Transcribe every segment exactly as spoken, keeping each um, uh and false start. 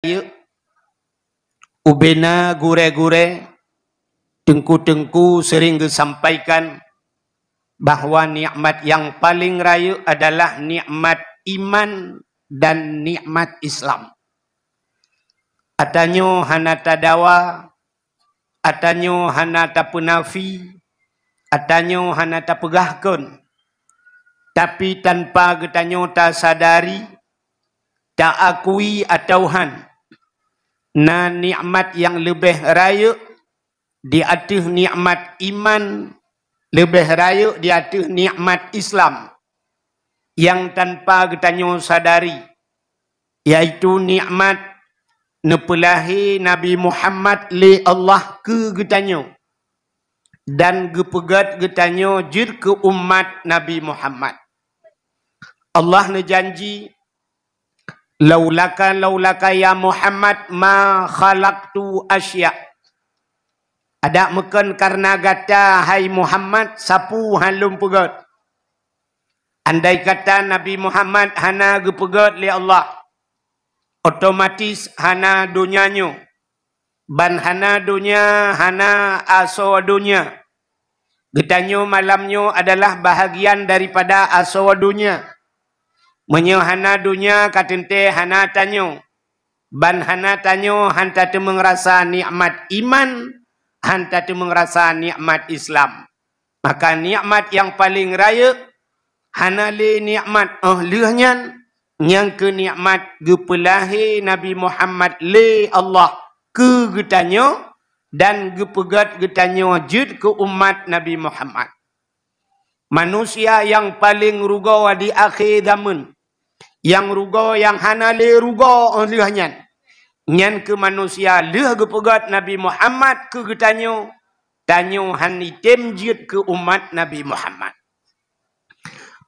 rayeuk, ubena gurée-gurée, teungku-teungku sering geusampaikan bahwa nikmat nyang paleng rayeuk adalah nikmat iman dan nikmat Islam. Atanyoe hana tadawa, atanyoe hana tapeunafi, atanyoe hana tapeugah kon. Tapi tanpa geutanyoe tasadari, taakui atawa han, na nikmat nyang leubeh rayeuk di ateueh nikmat iman, leubeh rayeuk di ateueh nikmat Islam, nyang tanpa geutanyoe sadari, yaitu nikmat neupeulahé Nabi Muhammad lé Allah keu geutanyoe dan geupeugét geutanyoe jeuet keu umat Nabi Muhammad. Allah neujanji, "Laulaka, laulaka ya Muhammad ma khalaqtu asya." Adak meukon kareuna gata, hai Muhammad, sapeue han lôn peugét. Andai kata Nabi Muhammad hana geupeugét lé Allah, otomatis hana donya nyoe. Ban hana donya, hana asoe donya. Geutanyoe malam nyoe adalah bahagian daripada asoe donya. Meunyoe hana donya, ka teuntée hana tanyoe. Ban hana tanyoe han tateumeung rasa nikmat iman, han tateumeung rasa nikmat Islam. Maka nikmat nyang paleng rayeuk hana lé nikmat óh lheueh nyan, nyang keu nikmat geupeulahé Nabi Muhammad lé Allah keu geutanyoe dan geupeugét geutanyoe jeuet keu umat Nabi Muhammad. Manusia nyang paleng rugoe di akhé zameun, nyang rugoe nyang hana lé rugoe óh lheueh nyan, nyan keu manusia lheueh geupeugét Nabi Muhammad keu geutanyoe, tanyoe han item jeuet keu umat Nabi Muhammad.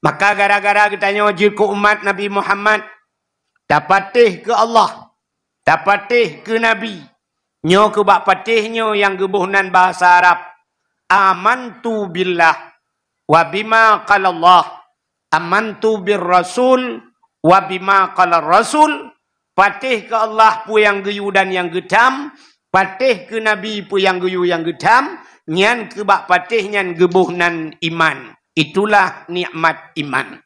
Maka gara-gara geutanyoe jeuet keu umat Nabi Muhammad, tapatéh keu Allah, tapatéh keu Nabi. Nyoe keu bak patéh nyoe nyang geuboh nan bahasa Arab, "Amantu billah wa bima qalallah, amantu bir rasul wa bima qalar rasul." Patéh keu Allah peue nyang geuyue dan nyang geutham, patéh keu Nabi peue nyang geuyue nyang geutham, nyan keu bak patéh nyan geuboh nan iman. Itulah nikmat iman.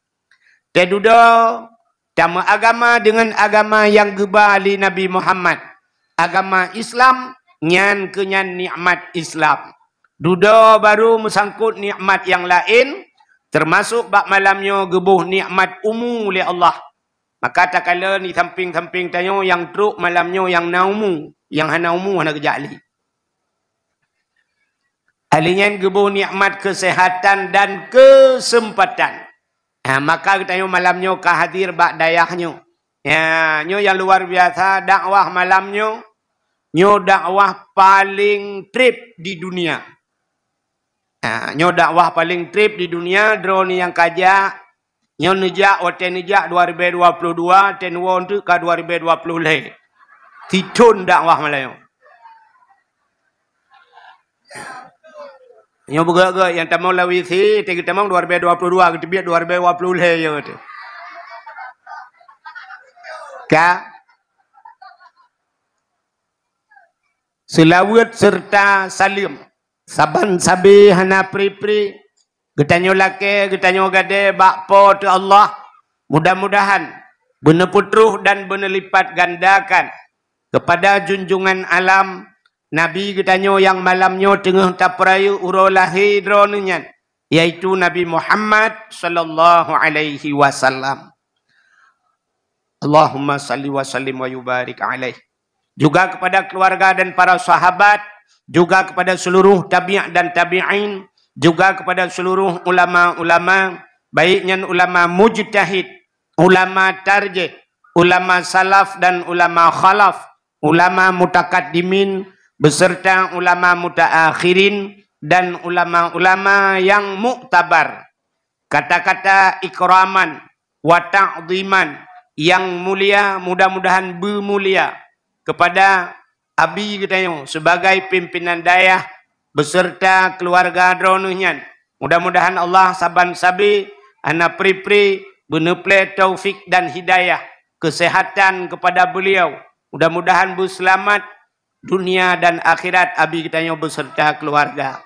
Teududoe tameuagama deungon agama nyang geuba lé Nabi Muhammad, agama Islam, nyan keu nyan nikmat Islam. Dudoe barô meusangkot nikmat nyang laén, teumasok bak malam nyoe geuboh nikmat umu lé Allah. Maka takalon di sampéng-sampéng tanyoe nyang trok malam nyoe nyang na umu, nyang hana umu hana geujak lé. Ahli nyan geuboh nikmat keuseuhatan dan keuseumpatan. Ha, maka geutanyoe malam nyoe ka hadir bak dayah nyoe. Ya, nyoe nyang luar biasa dakwah malam nyoe. Nyoe dakwah paleng treb di dunia. Ha, nyoe dakwah paleng treb di dunia, droeneuh nyang ka jak, nyoe neujak, watée neujak dua ribée dua puluh dua, watée neuwoe teuk ka dua ribée dua puluh lhée. Sithon dakwah malam nyoe. Nyoe beugét-gét nyang tamong lam W C, watée geutamong dua ribée dua puluh dua, geuteubiet dua ribée dua puluh lhée nyoe teuh. Ka. Seulaweuet seureuta saleuem. Saban sabe hana pri-pri, geutanyoe lakée, geutanyoe gadée bak Po teu Allah. Mudah-mudahan beuneupeutroh dan beuneulipatganda kan keupada junjungan alam, Nabi geutanyoe nyang malam nyoe teungoh tapeurayeuk uroe lahé droeneuh nyan, yaitu Nabi Muhammad sallallahu alaihi wasallam. Allahumma salli wa sallim wa yubarik alaih. Juga kepada keluarga dan para sahabat, juga kepada seluruh tabi' dan tabi'in, juga kepada seluruh ulama-ulama, baik nyan ulama mujtahid, ulama tarjih, ulama salaf dan ulama khalaf, ulama mutakaddimin, beserta ulama mutaakhirin dan ulama-ulama yang muktabar. Kata-kata ikraman wa ta'dhiman nyang mulia, mudah-mudahan beumulia kepada Abi geutanyoe sebagai pimpinan dayah beserta keluarga droeneuh nyan. Mudah-mudahan Allah saban sabe hana pri-pri beuneuplée taufik dan hidayah, keuseuhatan kepada beuliau, Mudah-mudahan beuseulamat dunia dan akhirat abi geutanyoe beserta keluarga.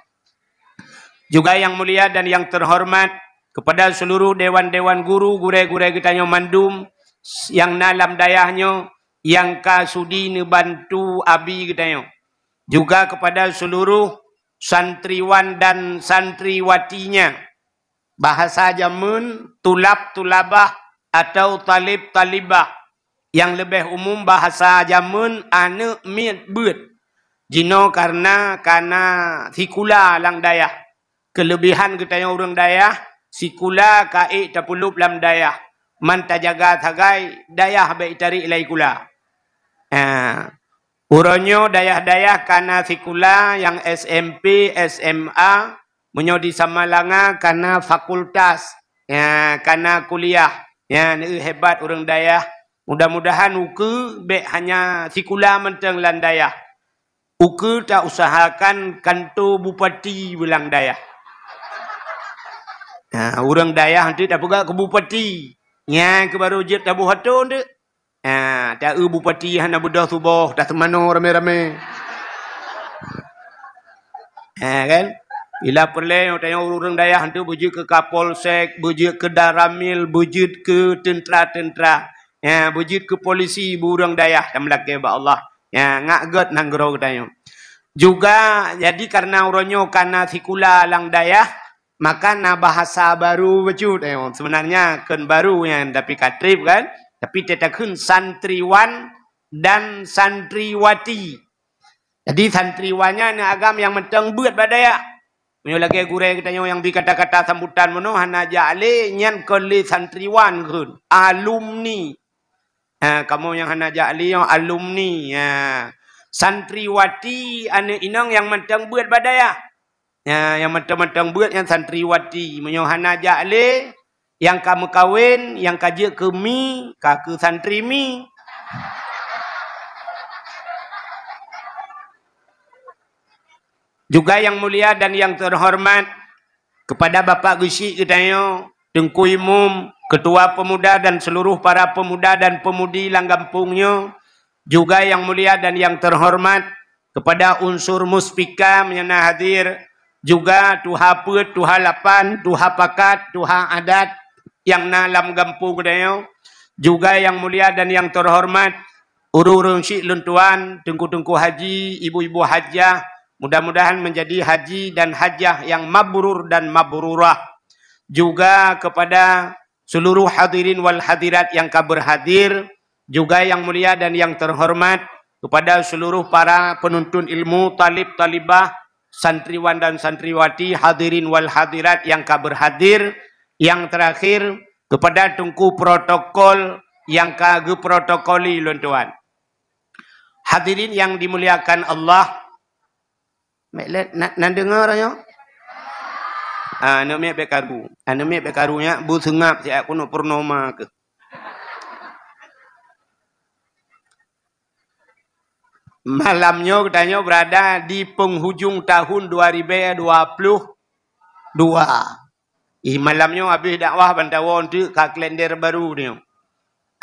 Juga yang mulia dan yang terhormat kepada seluruh dewan-dewan guru, gurée-gurée geutanyoe mandum yang na lam dayah nyoe, nyang ka sudi neubantu abi geutanyoe. Juga kepada seluruh santriwan dan santriwatinya. Bahasa jameun tulab-tulabah atau talib-talibah. Yang lebih umum bahasa jameun aneuëk miet beuet. Jinoe karena kana sikula lam dayah. Kelebihan geutanyoe ureuëng dayah, sikula ka ék tapeulob lam dayah. Man tajaga sagai dayah bék tarék lé sikula. Ha. Uroe nyoe dayah-dayah kana sikula nyang S M P, S M A, meunyoe di Samalanga kana fakultas, ya, kana kuliah. Ya, neu hebat ureuëng dayah. Mudah-mudahan ukeue bék hanya sikula mantong lam dayah. Ukeue ta usahakan kanto bupati beulang dayah. Ha, ureuëng dayah nanti tapeugah keu bupati. Nyan keu baru jeuet taboh atô nteuk. Ha, ta-eu bupati hana beudôh tuboh, taseumanoe ramé-ramé. Ha, kan? Bila peureulée tanyoe ureuëng dayah tu beujeuet keu kapolsek, beujeuet keu daramil, beujeuet keu teuntra-teuntra. Ha, beujeuet keu polisi, beu ureuëng dayah tameulakée bak Allah. Ha, ngak gét nanggroe geutanyoe. Juga jadi karena uroe nyoe kana sikula lam dayah, maka na bahasa baru bacut. Eh, sebenarnya kon baru nyan, tapi ka treb kan. Tapi teutakheun santriwan dan santriwati. Jadi santriwan nyan na agam nyang mantong beuet bak dayah. Meunyoe lagée gurée geutanyoe nyang bi kata-kata sambutan meunoe hana jak lé, nyan kon lé santriwan kheun, alumni. Ha, kamoe nyang hana jak lé nyoe alumni. Ha. Santriwati aneuëk inong nyang mantong beuet bak dayah. Ya, nyang mantong-mantong beuet nyan santriwati. Meunyoe hana jak lé, nyang ka meukawen, nyang ka jeuet keu mi, ka keu santri mi. Juga yang mulia dan yang terhormat kepada Bapak Geuchik geutanyoe, Teungku Imum, Ketua Pemuda dan seluruh para pemuda dan pemudi lam gampông nyoe, juga yang mulia dan yang terhormat kepada unsur muspika meunyoe na hadir, juga tuha peuet, tuha lapan, tuha pakat, tuha adat nyang na lam gampông geutanyoe, juga yang mulia dan yang terhormat ureuëng-ureuëng syik lôn tuan, teungku-teungku haji, ibu-ibu hajah, mudah-mudahan menjadi haji dan hajah yang mabrur dan mabrurah. Juga kepada seluruh hadirin wal hadirat yang ka berhadir, juga yang mulia dan yang terhormat kepada seluruh para penuntut ilmu, talib-talibah, santriwan dan santriwati, hadirin wal hadirat yang ka berhadir, yang terakhir kepada teungku protokol yang ka geuprotokoli lôn tuan. Hadirin yang dimuliakan Allah, Mek lét, na, na deungoe nyoe? Ah, aneuk miet bék karu. Aneuk miet bék karu nyan, beuseungab siat keuneuk purnoma keuh. Malam nyoe geutanyoe berada di penghujung tahun dua ribu dua puluh dua. Ih, malam nyoe habéh dakwah ban tawoe teuk ka kalender baru nyoe.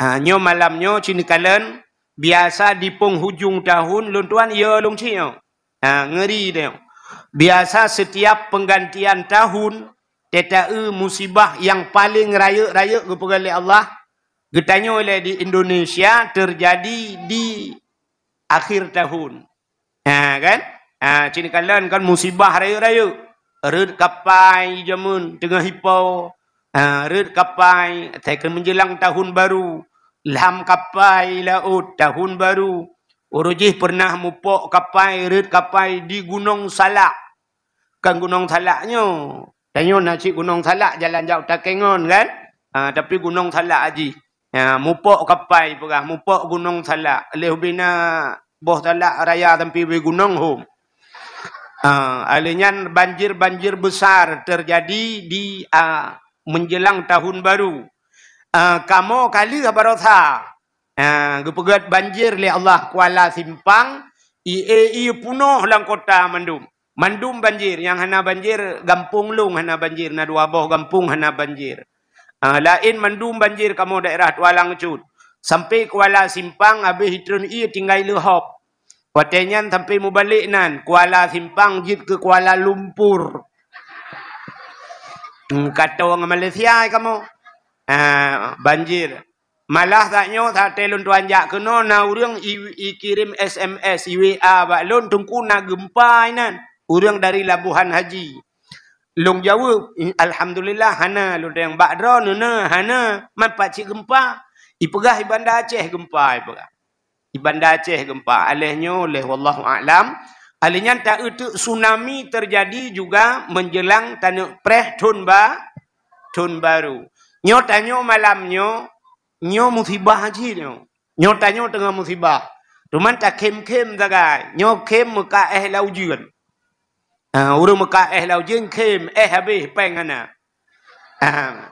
Ha, nyoe malam nyoe cit neukalon, biasa di penghujung tahun lôn tuan yo lôn cit nyoe. Ha, ngeri nyoe. Biasa setiap penggantian tahun, teuta-eu musibah yang paling rayeuk-rayeuk geupeugah lé Allah, geutanyoe lé di Indonesia terjadi di akhir tahun. Ha, kan? Ha, cit neukalon kan musibah rayeuk-rayeuk. Rhot kapai jameun teungoh ipo. Ha, rhot kapai, asai keu menjelang tahun baru. Lam kapai laôt tahun baru. Uroe jih pernah mupok kapai, rhot kapai di Gunong Salak. Kan Gunong Salak nyoe. Tanyoe na cit Gunong Salak jalan jak Takengon kan? Ha, tapi Gunong Salak jih. Ha, mupok kapai peugah, mupok Gunong Salak. Lheueh bina boh salak raya sampai ubé gunong hom. Ha, alheuh nyan banjir-banjir besar terjadi di, a, menjelang tahun baru. A, kamoe ka lheueh barosa. Ha, geupeugét banjir lé Allah Kuala Simpang, ie-ie punoh lam kota mandum. Mandum banjir, nyang hana banjir, gampông lôn hana banjir, na dua boh gampông hana banjir. Ah, laén mandum banjir kamoe daerah Tualang Cut. Sampai Kuala Simpang, habéh itreun ié tinggai leuhop. Watée nyan sampai mubalek nan, Kuala Simpang jeuet keu Kuala Lumpur. Hmm, ka toe ngon Malaysia kamoe. Ah, banjir. Malah saat nyoe, saat lôn tuan jak keunoe, na ureuëng i, ikirém S M S, i W A bak lôn, "Teungku, na geumpa inan." Ureuëng dari Labuhan Haji. Lôn jaweueb, "Alhamdulillah, hana." Lôn tanyong, "Bak droeneuh na?" "Hana." "Man pat cit geumpa?" "Ipeugah i Banda Aceh geumpa," ipeugah. "I Banda Aceh geumpa." Aléh nyoe, lé wallahu a'lam. Aléh nyan ta-eu teuk tsunami terjadi juga menjelang taneuk preh thon ba-, thon baru. Nyoe tanyoe malam nyoe, nyoe musibah cit nyoe. Nyoe tanyoe teungoh musibah. Cuman takhém-khém sagai. Nyoe khém meuka éh lam ujeuen. Ah, ureuëng meuka éh lam ujeuen khém, éh habéh, péng hana. Ah.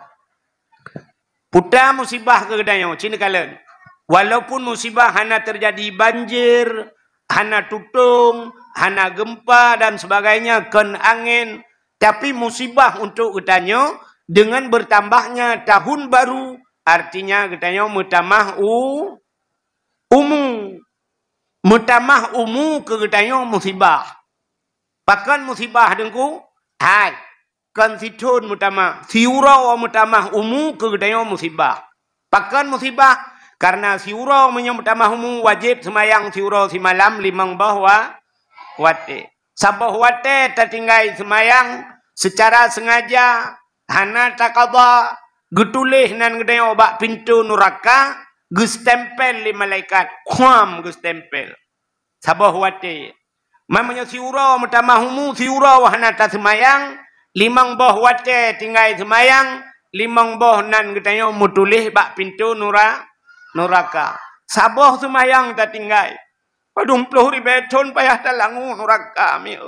Peue ta musibah keu geutanyoe, ci neukalon. Walaupun musibah hana terjadi banjir, hana tutong, hana gempa dan sebagainya, kon angén, tapi musibah untuk geutanyoe dengan bertambahnya tahun baru, artinya geutanyoe meutamah u-, umu. Meutamah umu keu geutanyoe musibah. Pakon musibah, Teungku? Hai, kon sithon meutamah, siuroe meutamah umu keu geutanyoe musibah. Pakon musibah? Karena siuroe meunyoe meutamah umu, wajéb seumayang siuroe simalam limong boh wa-, watée. Saboh watée tatinggai seumayang secara sengaja, hana taqadha, geutuléh nan geutanyoe bak pintoe nuraka, geustempel lé malaikat, khuam geustempel. Saboh watée. Man meunyoe siuroe meutamah umu, siuroe hana taseumayang, limong boh watée tinggai seumayang, limong boh nan geutanyoe meutuléh bak pintoe nura-, nuraka. Saboh seumayang tatinggai. Padum ploh ribée thon payah talangue nuraka, miet.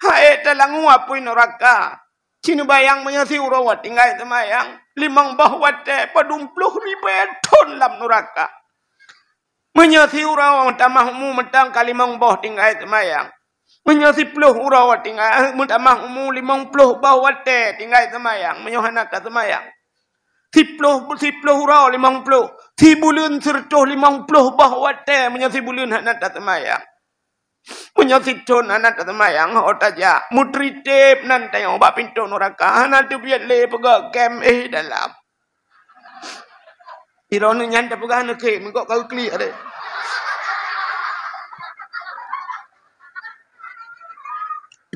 Hai talangue apui nuraka. Ci neubayang meunyoe siuroe tinggai seumayang, limong boh watée, padum ploh ribée thon lam nuraka. Meunyoe siuroe tamah umu mantong ka limong boh tinggai seumayang. Meunyoe siploh uroe tinggai, meutamah umu limong ploh boh watée tinggai seumayang, meunyoe hana taseumayang. Siploh, siploh uroe limong ploh, sibuleuen sireutôh limong ploh boh watée, meunyoe sibuleuen hana taseumayang. Meunyoe sithon hana taseumayang, ho tajak, meutritép nan tanyoe bak pintoe nuraka, hana teubiet lé peugah kém, éh, dalam. Droeneuh nyan tapeugah neukhém, meugok ka geuklik deh.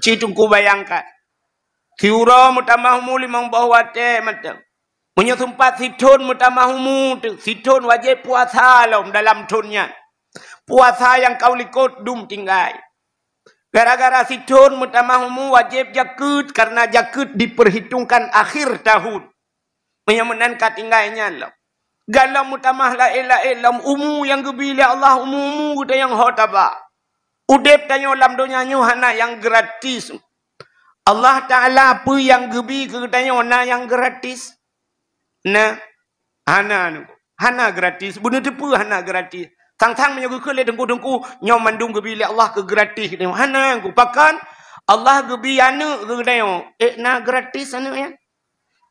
Ci Teungku bayangkan. Siuroe meutamah umu limong boh watée mantong. Meunyoe seumpat sithon meutamah umu, sithon wajéb puasa lom dalam thon nyan. Puasa nyang ka u likot dum tinggai. Gara-gara sithon meutamah umu wajéb jakeuet, karena jakeuet diperhitungkan akhir tahun. Meunyoe meunan ka tinggai nyan lom. Galom meutamah laén-laén lom umu nyang geubi lé Allah, umu-umu geutanyoe ho taba. Udeb tanyoe lam donya nyoe hana nyang gratis. Allah Taala peue nyang geubi keu geutanyoe na nyang gratis? Na, hana, hana gratis. Beuneuteupeu hana gratis. Sang-sang meunyoe geukheun lé teungku-teungku, nyoe mandum geubi lé Allah keu gratis geutanyoe. Hana, Teungku. Pakon? Allah geubi aneuëk keu geutanyoe. Ék na gratis aneuëk nyan?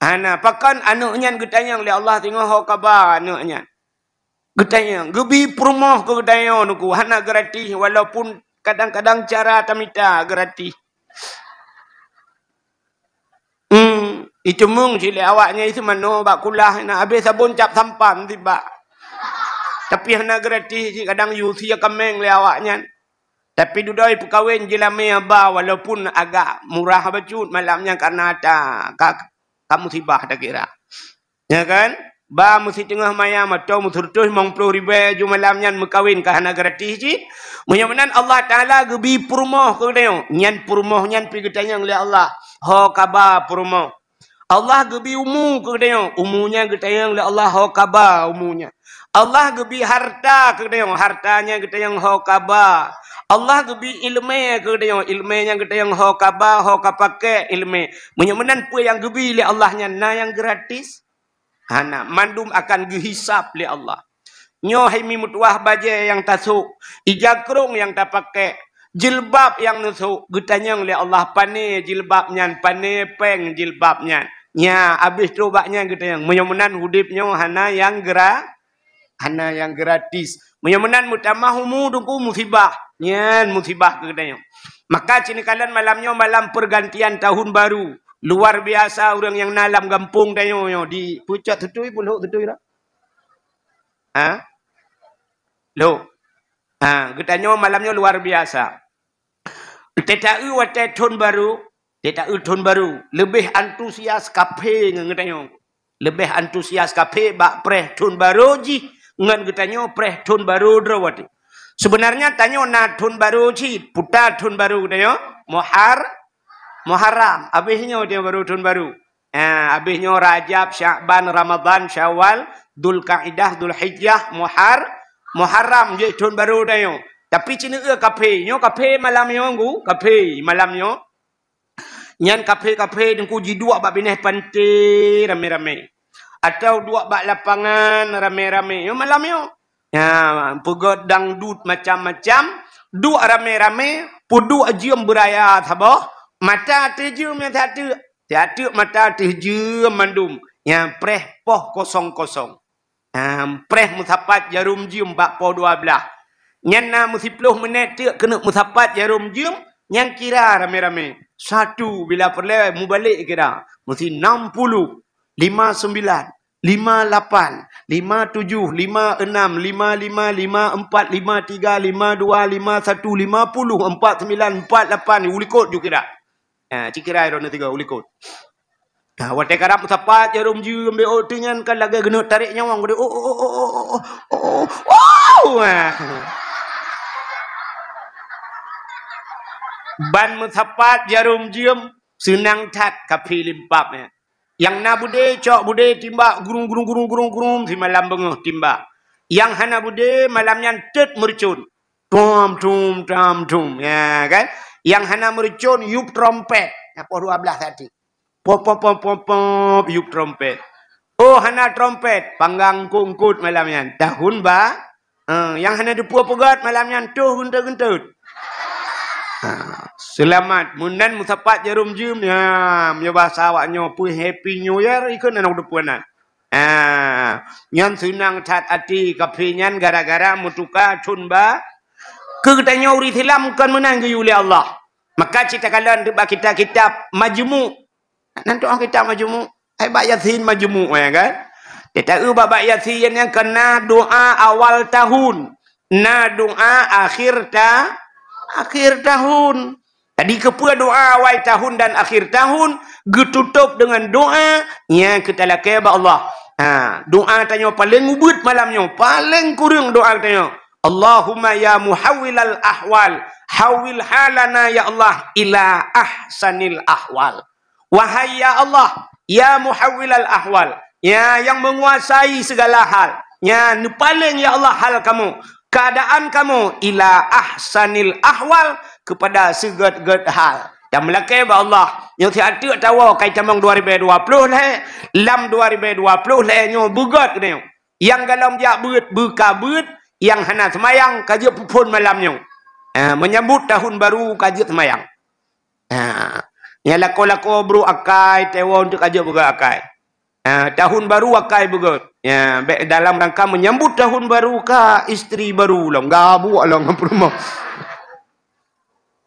Hana, pakon aneuëk nyan geutanyong lé Allah singoh ho kaba aneuëk nyan. Geutanyong, geubi peurumoh keu geutanyoe Teungku, hana gratis, walaupun kadang-kadang cara tamita gratis. Hmm, iteumeung cit lé awaknyan isi manoe bak kulah, na abéh sabon cap sampan tibak. Tapi hana gratis cit, kadang yue sie kaméng lé awaknyan. Tapi dudoe peukawen jilamé ba, walaupun agak murah bacut malam nyan karena ata ka, ka musibah takira. Ya kan? Ba meusi teungoh maya mantong meuseureutoh limong ploh ribée ju malam nyan meukawen ka hana gratis cit. Meunyoe meunan Allah Taala geubi peurumoh keu geutanyoe, nyan peurumoh nyan pi geutanyong lé Allah. Ho kaba peurumoh. Allah geubi umu keu geutanyoe, umu nyan geutanyong lé Allah ho kaba umu nyan. Allah geubi harta keu geutanyoe, harta nyan geutanyong ho kaba. Allah geubi iéleumé keu geutanyoe, iéleumé nyan geutanyong ho kaba, ho kapaké iéleumé. Meunyoe meunan peue nyang geubi lé Allah nyan na nyang gratis? Hana, mandum akan geuhisab lé Allah. Nyoe hai mi meutuwah bajée nyang tasok, ija krong nyang tapaké, jilbab nyang neusok, geutanyong lé Allah, "Pané jilbab nyan, pané péng jilbab nyan?" Nya, abéh trok bak nyan geutanyong. Meunyoe meunan udeb nyoe hana nyang gra-, hana nyang gratis. Meunyoe meunan meutamah umu teungku musibah. Nyan musibah keu geutanyoe. Maka ci neukalon malam nyoe malam pergantian tahun baru. Luar biasa ureuëng nyang na lam gampông tanyoe nyoe di pucok tutui pun lhok tutui dah. Ha? Lhok. Ha, geutanyoe malam nyoe luar biasa. Teuta-eu watée thon barô, teuta-eu thon barô, leubeh antusias kaphé ngon geutanyoe. Leubeh antusias kaphé bak preh thon barô jih ngon geutanyoe preh thon barô droe watée. Seubeunarnya tanyoe na thon barô cit, puta thon barô geutanyoe, Muhar-, Muharram. Abéh nyoe tanyoe barô thon barô. Ha, abéh nyoe Rajab, Syakban, Ramadan, Syawal, Dzulkaidah, Dzulhijjah, Muhar-, Muharram jeuet thon barô tanyoe. Tapi ci neueu kaphé, nyoe kaphé malam nyoe nggu, kaphé malam nyoe. Nyan kaphé-kaphé teungku jiduek bak binéh panté ramé-ramé. Atau duek bak lapangan ramé-ramé. Nyoe malam nyoe. Ya, peugét dangdut macam-macam, duek ramé-ramé, peuduek jeuem beuraya saboh, mata ateueh jeuem nyang siat teuk, siat teuk mata ateueh jeuem mandum, nyang preh poh kosong-kosong. Nyang preh meusapat jarom jeuem bak poh dua blaih. Nyan na meusiploh minét teuk keuneuk meusapat jarom jeuem, nyang kira ramé-ramé. Satu, bila peureulée mubalek kira, meusi enam puluh, lima sembilan, lima lapan, lima tujuh, lima enam, lima lima, lima empat, lima tiga, lima dua, lima satu, lima puluh, empat sembilan, empat lapan, u likot ju kira. Ha, ci kira droeneuh tiga u likot. Ha, watée karab meusapat jarom jeuem B O T nyan kan lagée geuneuk tarek nyawöng geude. Oh, oh, oh, oh, oh, oh, oh, oh, oh. Ha. Ban meusapat jarom jeuem seunang that kaphé limpab nyan. Nyang na beudé, cok beudé, timbak, gurung, gurung, gurung, gurung, gurung, simalam beungoh timbak. Nyang hana beudé, malam nyan teut meureucon. Tum, tum, tum, tum. Ya, kan? Nyang hana meureucon, yup trompet. Nyan poh dua blaih tadi. Pop, pop, pop, pop, pop, yup trompet. Oh, hana trompet, panggang kungkut malam nyan. Tahun ba-, Eh, nyang hana teupeue peugét malam nyan toh geunteut-geunteut. Ha, seulamat. Meunan meusapat jarom jeuem, ya, meunyoe basa awak nyoe peue Happy New Year, ikheun aneuk teupeue nan. Ha, nyan seunang that até kaphé nyan gara-gara meutuka thon ba-, keu geutanyoe ureuëng Islam kon meunan geuyue lé Allah. Maka ci takalon bak kitab-kitab Majmu'. Nan tu'oh kitab Majmu'. Hai bak Yasin Majmu', ya kan? Teuta-eu bak, bak Yasin nyan kan na doa awal tahun, na doa akhir ta-, akhir tahun. Jadi, keupeue doa awal tahun dan akhir tahun geututôb deungon doa nyang keu talakée bak Allah. Ha, doa tanyoe paleng ubit malam nyoe, paleng kureueng doa tanyoe. Allahumma ya muhawwilal ahwal, hawwil halana ya Allah ila ahsanil ahwal. Wahai ya Allah, ya muhawwilal ahwal, ya nyang menguasai segala hal, ya neupaleng ya Allah hal kamoe, keadaan kamoe ila ahsanil ahwal, kepada seugét-gét hal. Dan meulakée bak Allah, nyoe siat teuk tawoe kai tamong dua ribée dua ploh lhée, lam dua ribée dua ploh lhée nyoe beugét keunoe. Nyang galom jak beuet, beuka beuet, nyang hana seumayang ka jeuet peuphon malam nyoe. Ha, menyambut tahun baru ka jeuet seumayang. Ha, nyang lakoe-lakoe brok akai, teuwon teuk ka jeuet beugét akai. Ha, tahun baru akai beugét. Ya, bék dalam rangka menyambut tahun baru ka istri baru lom, gabuk lom ngon peurumoh.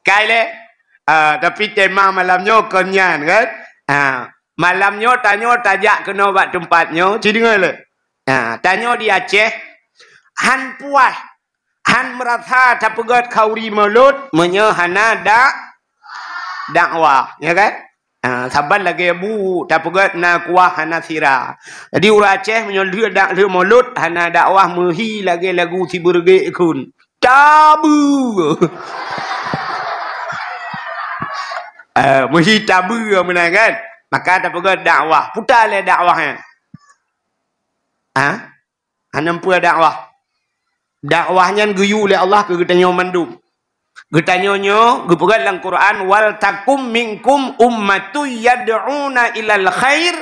Kai lé. Ha, tapi tema malam nyoe kon nyan kan. Ha, malam nyoe tanyoe tajak keunoe bak teumpat nyoe, ci deungoe lé. Ha, tanyoe di Aceh, han puas, han meurasa tapeugét khauri mulod meunyoe hana dak-, dakwah, ya kan? Ha, saban lagée bu tapeugét na kuah hana sira. Jadi ureuëng Aceh meunyoe lheueh dak-, lheueh mulod hana dakwah meuhi lagée lagu sibeureuguek kheun. Tabeue. Eh, meuhi tabeue meunan kan? Maka tapeugét dakwah. Puta lé dakwah nyan. Ha? Hana peue dakwah. Dakwah nyan geuyue lé Allah keu geutanyoe mandum. Geutanyoe nyoe geupeugah lam Quran, "Wal takum minkum ummatun yad'una ilal khair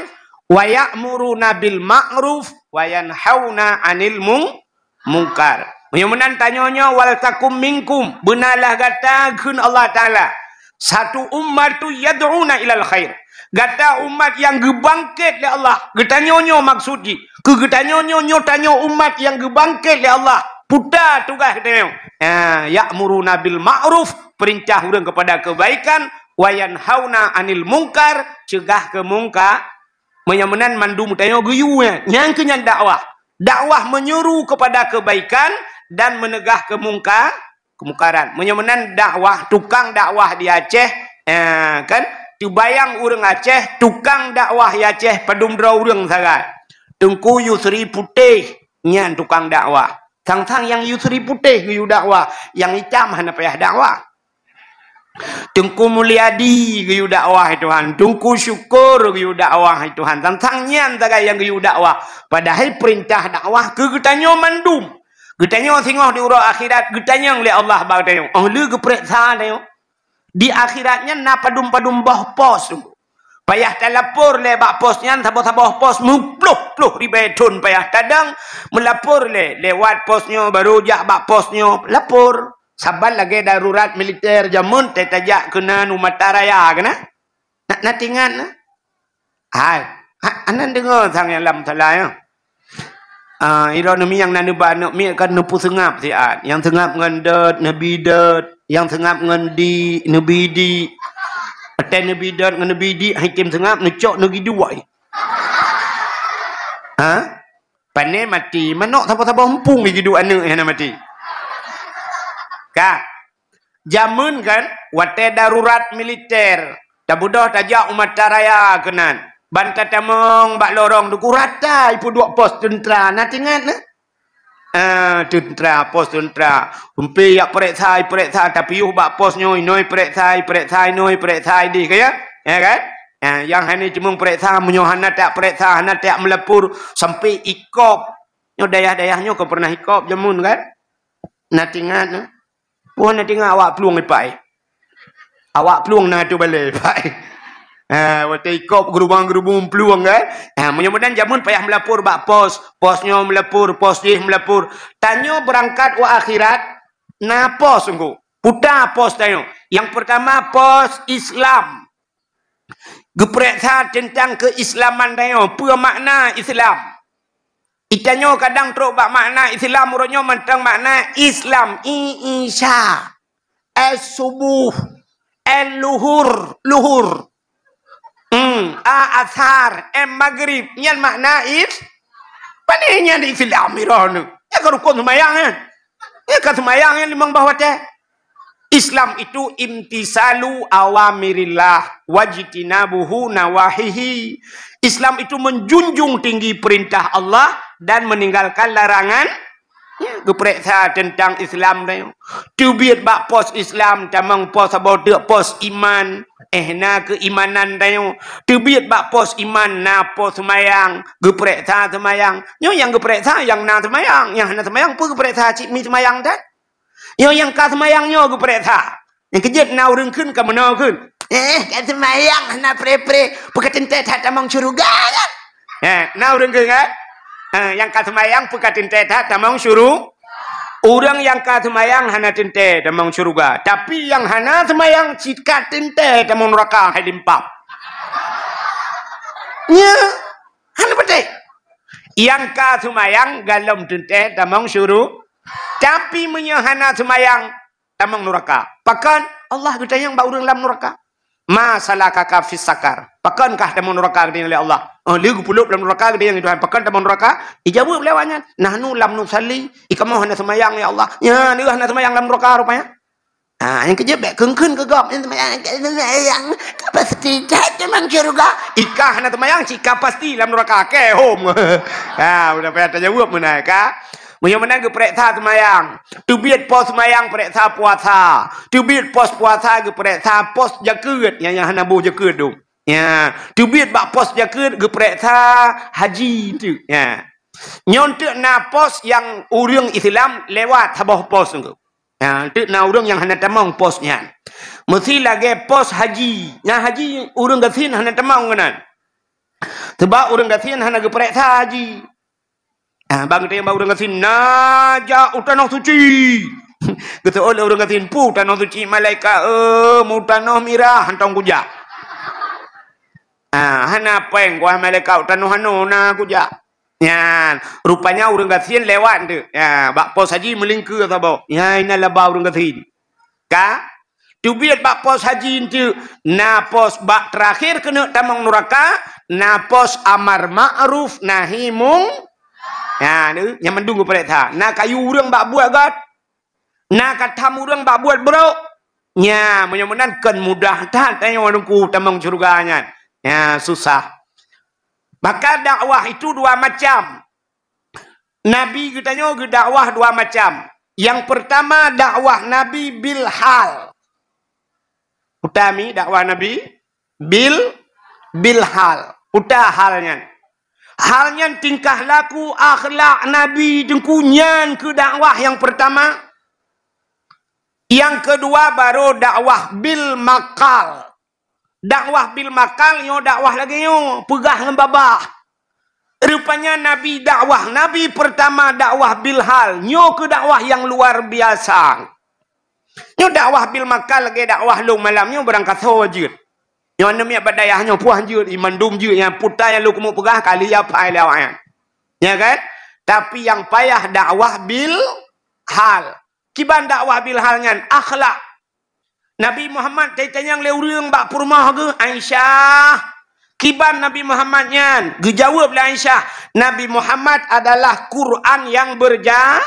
wa ya'muruna bil ma'ruf wa yanhauna 'anil mung-, mungkar." Meunyoe meunan tanyoe nyoe, "Wal takum minkum," beunalah gata kheun Allah Taala, satu ummatun yad'una ilal khair. Gata umat nyang geubangket lé Allah. Geutanyoe nyoe maksud jih. Keu geutanyoe nyoe, nyoe tanyoe umat nyang geubangket lé Allah. Puta tugaih geutanyoe. Ha, ya'muruna bil ma'ruf, peurintah ureuëng keupada keubaikan, wa yanhauna 'anil munkar, ceugah keu mungkar. Meunyoe meunan mandum tanyoe geuyue nyan. Nyang keu nyan dakwah. Dakwah meunyeuru keupada keubaikan dan meuneugah keu mungkar, keumukaran. Meunyoe meunan dakwah, tukang dakwah di Aceh, eh, kan, teubayang ureuëng Aceh, tukang dakwah di Aceh padum droe ureuëng sagai. Teungku Yusri Putéh nyan tukang dakwah. Sang-sang nyang Yusri Putéh geuyue dakwah, nyang itam hana payah dakwah. Teungku Mulyadi geuyue dakwah hai Tuhan, Teungku Syukur geuyue dakwah hai Tuhan. Sang-sang nyan sagai nyang geuyue dakwah. Padahai peurintah dakwah keu geutanyoe mandum. Geutanyoe singoh di uroe akhirat geutanyong lé Allah bak geutanyoe. Oh lheueh geupeuriksa tanyoe. Di akhirat nyan na padum-padum boh pos. Payah talapor lé bak pos nyan, saboh-saboh pos meuploh-ploh ribée thon payah tadong meulapor lé. Lewat pos nyoe, baru jak bak pos nyoe, lapor. Saban lagée darurat militer jameun teuh tajak keunan u Mata Raya keunan. Na, na tingat na? Hai, ha, anan deungoe sang nyang lam salah nyoe. Ah, ilôn neumi nyang na neuba aneuk miet kan neupeuseungab siat. Nyang seungab ngon dot, neubi dot. Nyang seungab ngon di, neubi di. Watée neubi dot ngon neubi di, hai tem seungab neucok neugi duai. Ha? Pane mati, manok saboh-saboh empung di giduek aneuk nyang hana mati. Ka. Jameun kan, watée darurat militer, tabeudôh tajak u Mata Raya keunan. Ban tatamong bak lorong teungku rata ipeuduek pos teuntra, na tingat na? Ah, teuntra, pos teuntra. Umpi jak peuriksa, ipeuriksa, tapiôh bak pos nyoe, inoe ipeuriksa, ipeuriksa inoe, ipeuriksa ideh, ka ya? Ya kan? Ah, nyang hana cuma peuriksa, meunyoe hana tak peuriksa, hana tak meulapor, sampai ikop. Nyoe dayah-dayah nyoe ka pernah ikop jameun kan? Na tingat na? Peue na tingat awak plueng ipai? Awak plueng na tu balée ipai. Ha, watée ikop geurubang-geurubung plueng kan? Ha, meunyoe meunan jameun payah meulapor bak pos, pos nyoe meulapor, pos jih meulapor. Tanyoe beurangkat u akhirat na pos engko. Puta pos tanyoe. Nyang peurtama pos Islam. Geupeuriksa teuntang keuislaman tanyoe, peue makna Islam. Itanyoe kadang trok bak makna Islam, uroe nyoe mantong makna Islam, i, Isya, es subuh, el luhur, luhur. Hmm, a asar, em magrib, nyan makna is-, pane nyan Islam iroh nyoe. Nyan ka rukon seumayang nyan. Nyan ka seumayang nyan limong boh watée. Islam itu imtisalu awamirillah wajtinabuhu nawahihi. Islam itu menjunjung tinggi perintah Allah dan meninggalkan larangan. Ya, geupeuriksa teuntang Islam tanyoe. Teubiet bak pos Islam, tamong pos saboh teuk pos iman. Eh, na keuimanan tanyoe. Teubiet bak pos iman, na pos seumayang. Geupeuriksa seumayang. Nyoe nyang geupeuriksa nyang na seumayang. Nyang hana seumayang peue geupeuriksa cit mi seumayang that? Nyoe nyang ka seumayang nyoe geupeuriksa. Nyang keujeuet na ureuëng kheun ka meunoe kheun. Eh, ka seumayang hana pre-pre, peue ka teuntée that tamong syeuruga kan? Eh, na ureuëng kheun kan? Eh, nyang ka seumayang peue ka teuntée that tamong syuru-, ureuëng nyang ka seumayang hana teuntée tamong syeuruga. Tapi nyang hana seumayang cit ka teuntée tamong nuraka hai limpam. Nya, hana beutôi. Nyang ka seumayang galom teuntée tamong syuru-, tapi meunyoe hana seumayang, tamong nuraka. Pakon? Allah geutanyong bak ureuëng lam nuraka. "Ma salakaka fis sakar?" Pakon kah tamong nuraka geutanyong lé Allah? Oh, lheueh geupeuleub lam nuraka geutanyong lé Tuhan, "Pakon tamong nuraka?" Ijaweueb lé awak nyan, "Nahnu lam nusalli." Ikamoe hana seumayang, ya Allah. Nyan lheueh hana seumayang lam nuraka rupanya. Ah, nyang keujeuet bék kheun-kheun keu gob, nyan seumayang, seumayang ka pasti that tamong syeuruga. Ikah hana seumayang, cit ka pasti lam nuraka. Ke hom. Ah, udah payah tajaweueb meunan ka. Meunyoe meunan geupeuriksa seumayang. Teubiet pos seumayang peuriksa puasa. Teubiet pos puasa geupeuriksa pos jakeuet nyang, nyang hana boh jakeuet tu. Ya, teubiet bak pos jakeuet geupeuriksa haji tu. Ya. Nyoe teuk na pos nyang ureuëng Islam lewat saboh pos tu. Ya, teuk na ureuëng nyang hana tamong pos nyan. Meusi lagée pos haji. Nyang haji ureuëng gasien hana tamong keunan. Sebab ureuëng gasien hana geupeuriksa haji. Ah, bang teurimong bak ureuëng gasien, "Na jak u tanoh suci." Geuseuôt lé ureuëng gasien, "Peue tanoh suci, malaikat, eh, mu tanoh mirah, hantong kujak." Ha, hana péng, kuah malaikat tanoh hano na kujak. Nyan, rupanya ureuëng gasien lewat tu. Ya, bak pos haji meulingkeu saboh. Ya, ina laba ureuëng gasien. Ka? Teubiet bak pos haji tu, na pos bak terakhir keuneuk tamong nuraka, na pos amar ma'ruf nahi mung-, ya, tu, nyang mandum geupareksa. Na kayu ureuëng bak buet gét. Na katham ureuëng bak buet brok. Nya, meunyoe meunan kon mudah that tanyoe Teungku tamong syeuruga nyan. Nya, susah. Maka dakwah itu dua macam. Nabi geutanyoe geudakwah dua macam. Yang pertama dakwah Nabi bil hal. Utami dakwah Nabi bil, bil hal. Uta hal nyan. Hal nyan tingkah laku akhlak Nabi Teungku nyan keu dakwah yang pertama. Yang kedua baru dakwah bil makal. Dakwah bil makal nyoe dakwah lagée nyoe, peugah ngon babah. Rupanya Nabi dakwah, Nabi pertama dakwah bil hal. Nyoe keu dakwah yang luar biasa. Nyoe dakwah bil makal lagée dakwah lôn malam nyoe barangkasoe jeuet. Nyoe aneuk miet bak dayah nyoe puah jeuet, iman dum jeuet nyang puta nyang lôn keumeung peugah kali ya pai lé awaknyan. Ya kan? Tapi yang payah dakwah bil hal. Kiban dakwah bil hal nyan akhlak. Nabi Muhammad tanyong lé ureuëng bak peurumoh geuh, "Aisyah, kiban Nabi Muhammad nyan?" Geujaweueb lé Aisyah, "Nabi Muhammad adalah Quran yang berja-,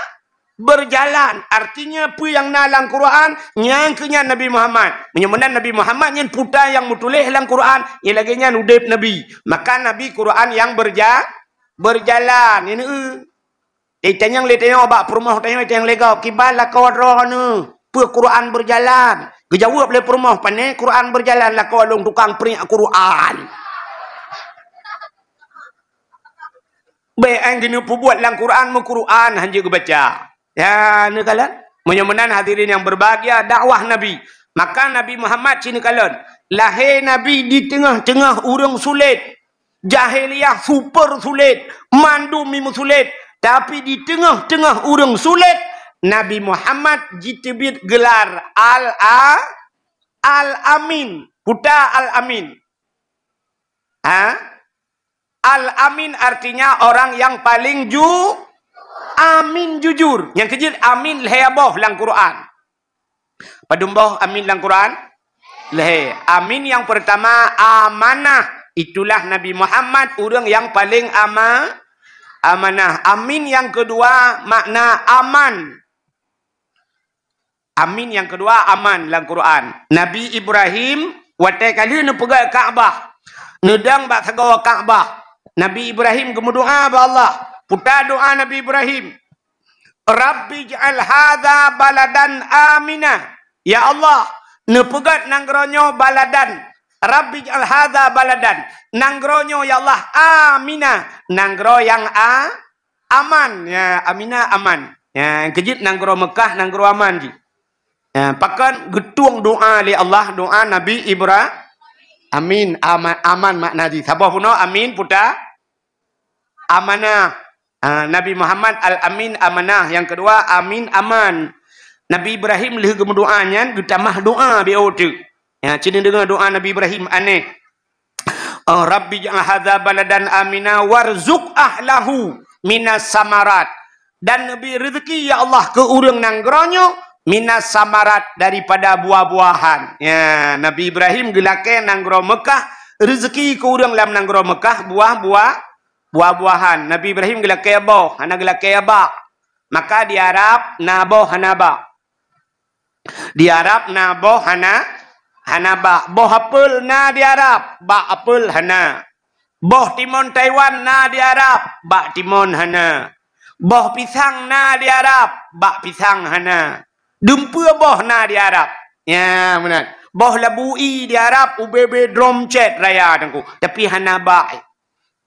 berjalan." Artinya peue nyang na lam Quran, nyang keu nyan Nabi Muhammad. Meunyoe meunan Nabi Muhammad nyan puta nyang meutuléh lam Quran, nyang lagée nyan udeb Nabi. Maka Nabi Quran yang berja-, berjalan. Nyan, eu. Itanyong lé tanyoe bak peurumoh tanyoe, itanyong lé gob, "Kiban lakoe droeneuh? Peue Quran berjalan?" Geujaweueb lé peurumoh, "Pane Quran berjalan, lakoe lôn tukang priek Quran." Bék, eh, geuneuk peubuet lam Quran, meu Quran hanjeuet geubaca. Ya, neukalon. Meunyoe meunan hadirin yang berbahagia, dakwah Nabi. Maka Nabi Muhammad ci neukalon. Lahé Nabi di teungoh-teungoh ureuëng sulet. Jahiliyah super sulet, mandum meusulet. Tapi di teungoh-teungoh ureuëng sulet, Nabi Muhammad jiteubiet gelar Al-A-, Al-Amin. Puta Al-Amin. Ha? Al-Amin artinya orang yang paling ju-, amin, jujur. Nyang keujeuet amin lhée boh lam Quran. Padum boh amin lam Quran? Lhée. Amin yang pertama amanah. Itulah Nabi Muhammad ureuëng yang paling ama-, amanah. Amin yang kedua makna aman. Amin nyang keudua aman lam Quran. Nabi Ibrahim watée ka lheueh neupeugét Ka'bah, neudong bak sagoe Ka'bah, Nabi Ibrahim geumeudoá bak Allah. Puta doá Nabi Ibrahim, "Rabbi ij'al hadza baladan amina." Ya Allah, neupeugét nanggroe nyoe baladan. "Rabbi ij'al hadza baladan." Nanggroe nyoe ya Allah amina, nanggroe nyang a-, aman. Ya, amina aman. Ya, keujeuet nanggroe Meukah, nanggroe aman jih. Ya, pakon geutueng doá lé Allah, doá Nabi Ibra-, amin, ama-, aman makna jih. Saboh bunoe amin, puta amanah. Ah, Nabi Muhammad Al-Amin amanah. Nyang keudua, amin aman. Nabi Ibrahim lheueh geumeudoá nyan geutamah doá beu teuk. Ya, ci neudeungoe doá Nabi Ibrahim aneh. Oh, "Rabbi ij'al hadza baladan amina warzuq ahlahu minas samarat." Dan neubri rezeki, ya Allah, keu ureuëng nanggroe nyoe minas samarat, daripada buah-buahan. Ya, Nabi Ibrahim geulakée nanggroe Meukah rezeki keu ureuëng lam nanggroe Meukah buah-buah, buah-buahan. Nabi Ibrahim geulakée boh, hana geulakée bak. Maka di Arab na boh hana bak. Di Arab na boh hana, hana bak. Boh apel na di Arab, bak apel hana. Boh timon Taiwan na di Arab, bak timon hana. Boh pisang na di Arab, bak pisang hana. Dumpeue boh na di Arab. Ya, meunan. Boh labu ie di Arab, ubé-bé drom cét raya Teungku. Tapi hana bak.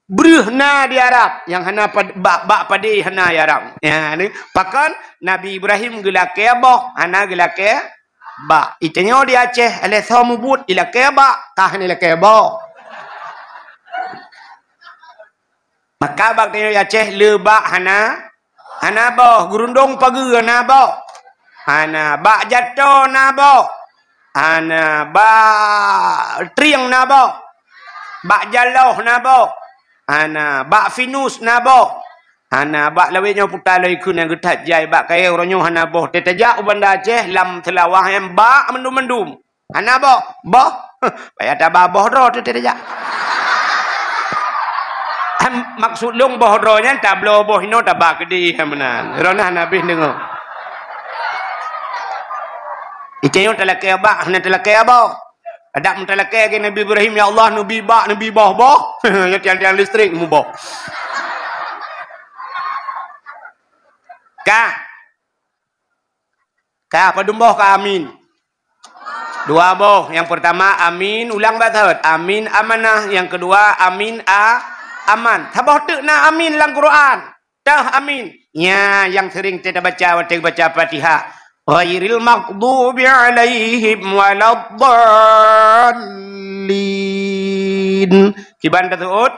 Breueh na di Arab, nyang hana pad-, bak, bak padé hana di Arab. Ya, ni. Pakon Nabi Ibrahim geulakée boh, hana geulakée bak. Itanyoe di Aceh, alah soe mubuet, ilakée bak, ka hana ilakée boh. Maka bak tanyoe di Aceh, le bak hana, hana boh, geurundong pageue na boh. Hana, bak jato na boh. Hana, bak trieng na boh. Bak Jaloh na boh? Hana. Bak Pinus na boh? Hana. Bak lawét nyoe puta lom ikheun nyang geuthat jai bak kayée uroe nyoe hana boh. Teutajak u Banda Aceh lam Seulawah nyan bak mandum-mandum. Hana boh? Boh? Payah taba boh droe teuh teutajak. Em, maksud lôn boh droe nyan tabloe boh inoe taba keudeh meunan. Droeneuh hana habéh deungoe. Itanyoe talakée bak, hana talakée boh. Adak meutalakée lagée Nabi Ibrahim, "Ya Allah, neubi bak, neubi boh-boh." Ya tiang-tiang listrik muboh. Ka. Ka, padum boh ka amin? Dua boh. Nyang peurtama amin, ulang bak saut. Amin amanah. Nyang keudua amin a-, aman. Saboh teuk na amin lam Quran. Teuh amin. Nya nyang seuring teubaca watée baca Fatihah. Ghairil maghdubi alaihim waladdallin. Kiban taseuôt?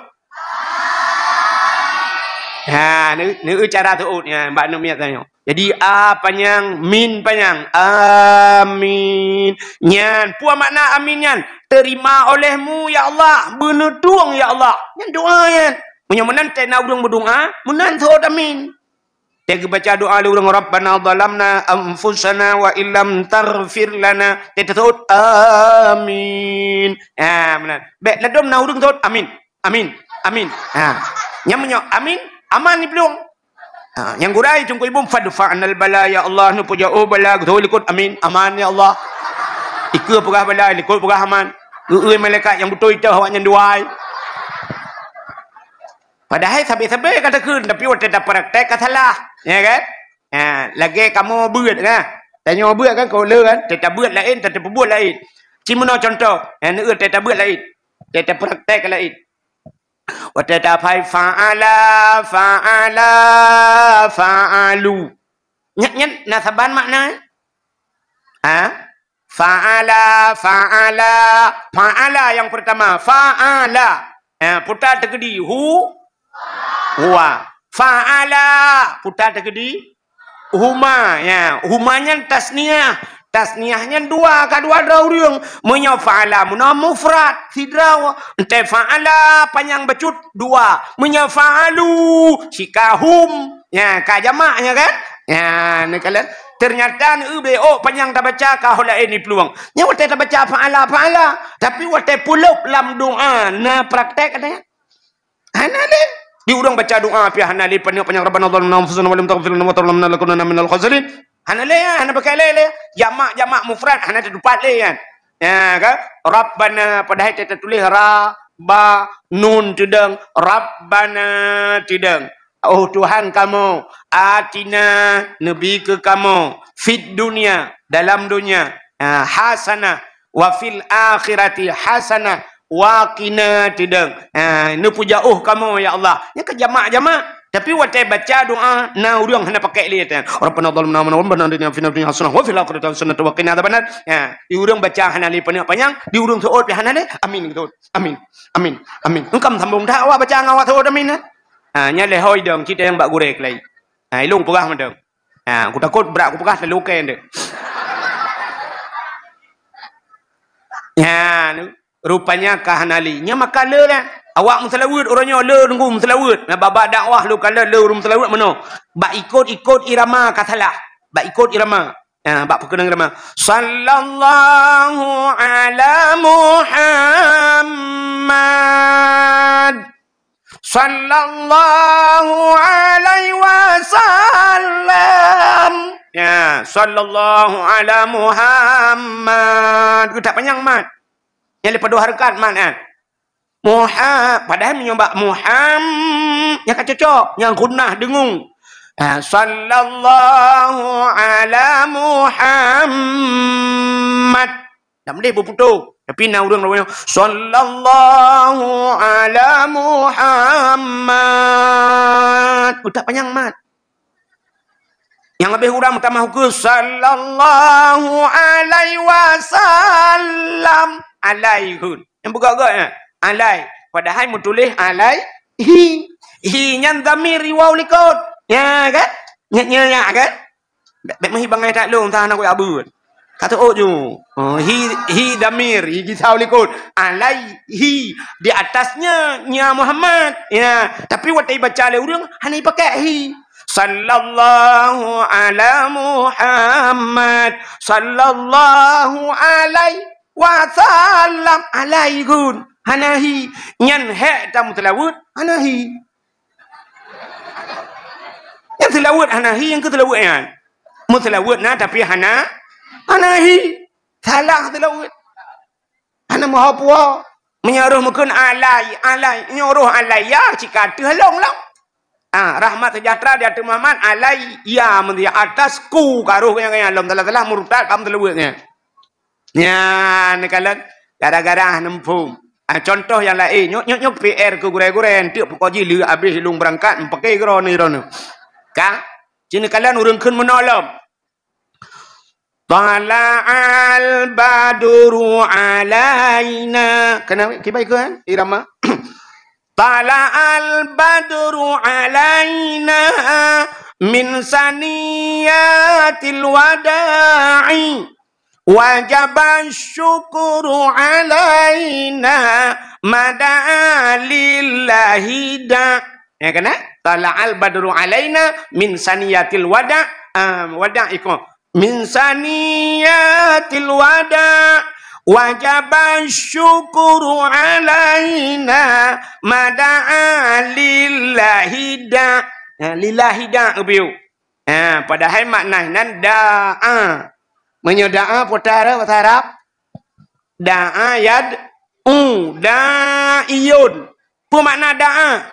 Ha, ni, ni cara seuôt nya bak aneuk miet tanyoe. Jadi a panyang, min panyang. Amin. Nyan, peue makna amin nyan? Terima olehmu ya Allah, beuneutueng ya Allah. Nyan doa nyan. Meunyoe meunan teuh na ureuëng meudoa, meunan seuôt amin. Teuh geubaca doa lé ureuëng, "Rabbana zalamna anfusana wa illam taghfir lana." Teuh teuseuôt, "Amin." Ha, meunan. Bék ladom na ureuëng seuôt, "Amin. Amin. Amin." Ha. Nyang meunyoe amin, aman di plueng. Ha, nyang gurée teungku ibu, "Fadfa'nal bala, ya Allah, neupeujôh bala." Geuseuôt likot, "Amin. Aman, ya Allah." Ikeue peugah bala, likot peugah aman. Eu-eu malaikat nyang beutôi teuh awaknyan dua. Padahai sabe-sabe ka takheun, tapi watée tapraktek ka salah, ya kan? Ha, lagée kamoe beuet kan? Tanyoe beuet kan, ka le kan? Teutabeuet laén, teutabeuet laén. Ci meunoe contoh, ha, neueu teutabeuet laén. Teutabeuet praktek laén. Watée taphai fa'ala, fa'ala, fa'alu. Nyan, nyan na saban makna? Ha? Fa'ala, fa'ala, fa'ala nyang peurtama, fa'ala. Ha, puta teukeudi, hu, huwa. Fa'ala, puta teukeudi, huma. Ya, huma nyan tasniah. Tasniah nyan dua, ka dua droe ureuëng. Meunyoe fa'ala, meunoe mufrad, sidroe. Entée fa'ala, panyang bacut, dua. Meunyoe fa'alu, sika hum. Ya, ka jamak nya kan? Ya, neukalon. Ternyata neueu bék panyang tabaca ka ho laén di plueng. Nyan watée tabaca fa'ala, fa'ala. Tapi watée pulop lam doa, na praktek ada? Hana lé. Di ureuëng baca doa pih hana lé, panyang-panyang, "Rabbana zalamna anfusana wa lam taghfir lana wa tarhamna lanakunanna minal khasirin." Hana lé, hana pakai lé, lé. Jamak-jamak mufrad hana teutupat lé kan. Ya kan? Rabbana, padahai teutuléh ra, ba, nun teudong, Rabbana teudong. Oh Tuhan kamoe, atina, neubi keu kamoe, fid dunya, dalam donya, ha, hasanah, wa fil akhirati hasanah, wa qina teudong. Ha, neupeujôh kamoe ya Allah. Nyan ka jamak-jamak. Tapi watée baca doa, na ureuëng hana pakai lé, "Rabbana zalamna anfusana wa lam taghfir lana wa tarhamna lanakunanna minal khasirin wa fil akhirati hasanatan wa qina adzabannar." Ha, di ureuëng baca hana lé panyang-panyang, di ureuëng seuôt pih hana lé, amin gitu. Amin. Amin. Amin. Engkam sambung dah awak baca ngon awak seuôt amin, eh? Ha, nyan lé hôi dong, cit nyang bak gurée keulai. Ha, ilong peugah mantong. Ha, aku takot brat aku peugah lalu kén deh. Ha, nu, rupanya ka hana lé. Nya maka le lah. Awak meuseulaweuet uroe nyoe le nunggu meuseulaweuet. Na babah dakwah lu ka le, le ureuëng meuseulaweuet meunoe. Bak ikot-ikot irama ka salah. Bak ikot irama. Ha, bak peukeunong irama. Sallallahu ala Muhammad. Sallallahu alaihi wasallam. Ya, sallallahu ala Muhammad. Geutak panyang mat. Nyang leupah dua hareukat mat, eh. Muha-, padahai meunyoe bak Muham, nyang ka cocok, nyang gunnah deungung. Ah, sallallahu ala Muhammad. Dak meudeh beuputôh. Tapi na ureuëng lawan nyoe, sallallahu ala Muhammad. Utak panyang mat. Nyang leubeh urang meutamah ukeue, sallallahu alaihi wasallam. Alai hun. Nyang beugok-gok nyan. Alai. Padahai meutuléh alaihi. Hi nyan dhamir riwau likot. Nya kan? Nya, nya, nya kan? Bèk, bèk meuhi bangai that lôn, entah na kuyak beut. Ka teuôt ju. Oh, hi, hi damir, hi jisau likot. Alaihi, di atasnya, ya Muhammad. Ya, tapi watèe baca lé ureueng, hana ipakai hi. Sallallahu ala Muhammad, sallallahu alaihi wasallam, alaihi gun. Hana hi. Nyan hek tameuseulaweuet, hana hi. Nyang seulaweuet hana hi, nyang keu seulaweuet nyan. Meuseulaweuet na, tapi hana, hana hi. Salah seulaweuet. Hana meuho puwoe. Meunyoe roh meukeun alai, alai. Nyoe roh alai, ya, cit ka teuh lông-lông. Ah, rahmat sejahtera di ateueh Muhammad, alai, ya, meunan atas ku ka roh nyang, nyang lom salah-salah murtad, ka meuseulaweuet nyan. Nyan, neukalon, gara-gara hana muphom. Ah, contoh nyang laén, nyoe, nyoe, nyoe P R keu gurèe-gurèe, enteuk peukoh jih lheueh abéh lôn beurangkat, meupaké droeneuh, droeneuh. Ka? Ci neukalon ureueng kheun meunoe lom. Tala'al badru alaina. Keuneuk kiban keu, eh, irama? Tala'al badru alaina min saniyatil wada'i. Wajaba syukru alaina mada'a lillahi da. Ya kan, eh? Tala'al badru alaina min saniyatil wada'. Ah, wada' iko. Min saniyatil wada'. Wajaba syukru alaina mada'a lillahi da. Ya, lillahi da, geubiyeu. Ha, padahai makna nan da'a. Meunyoe da'a, peue tara bahasa Arab? Da'a yad'u, da'iyun. Peue makna da'a?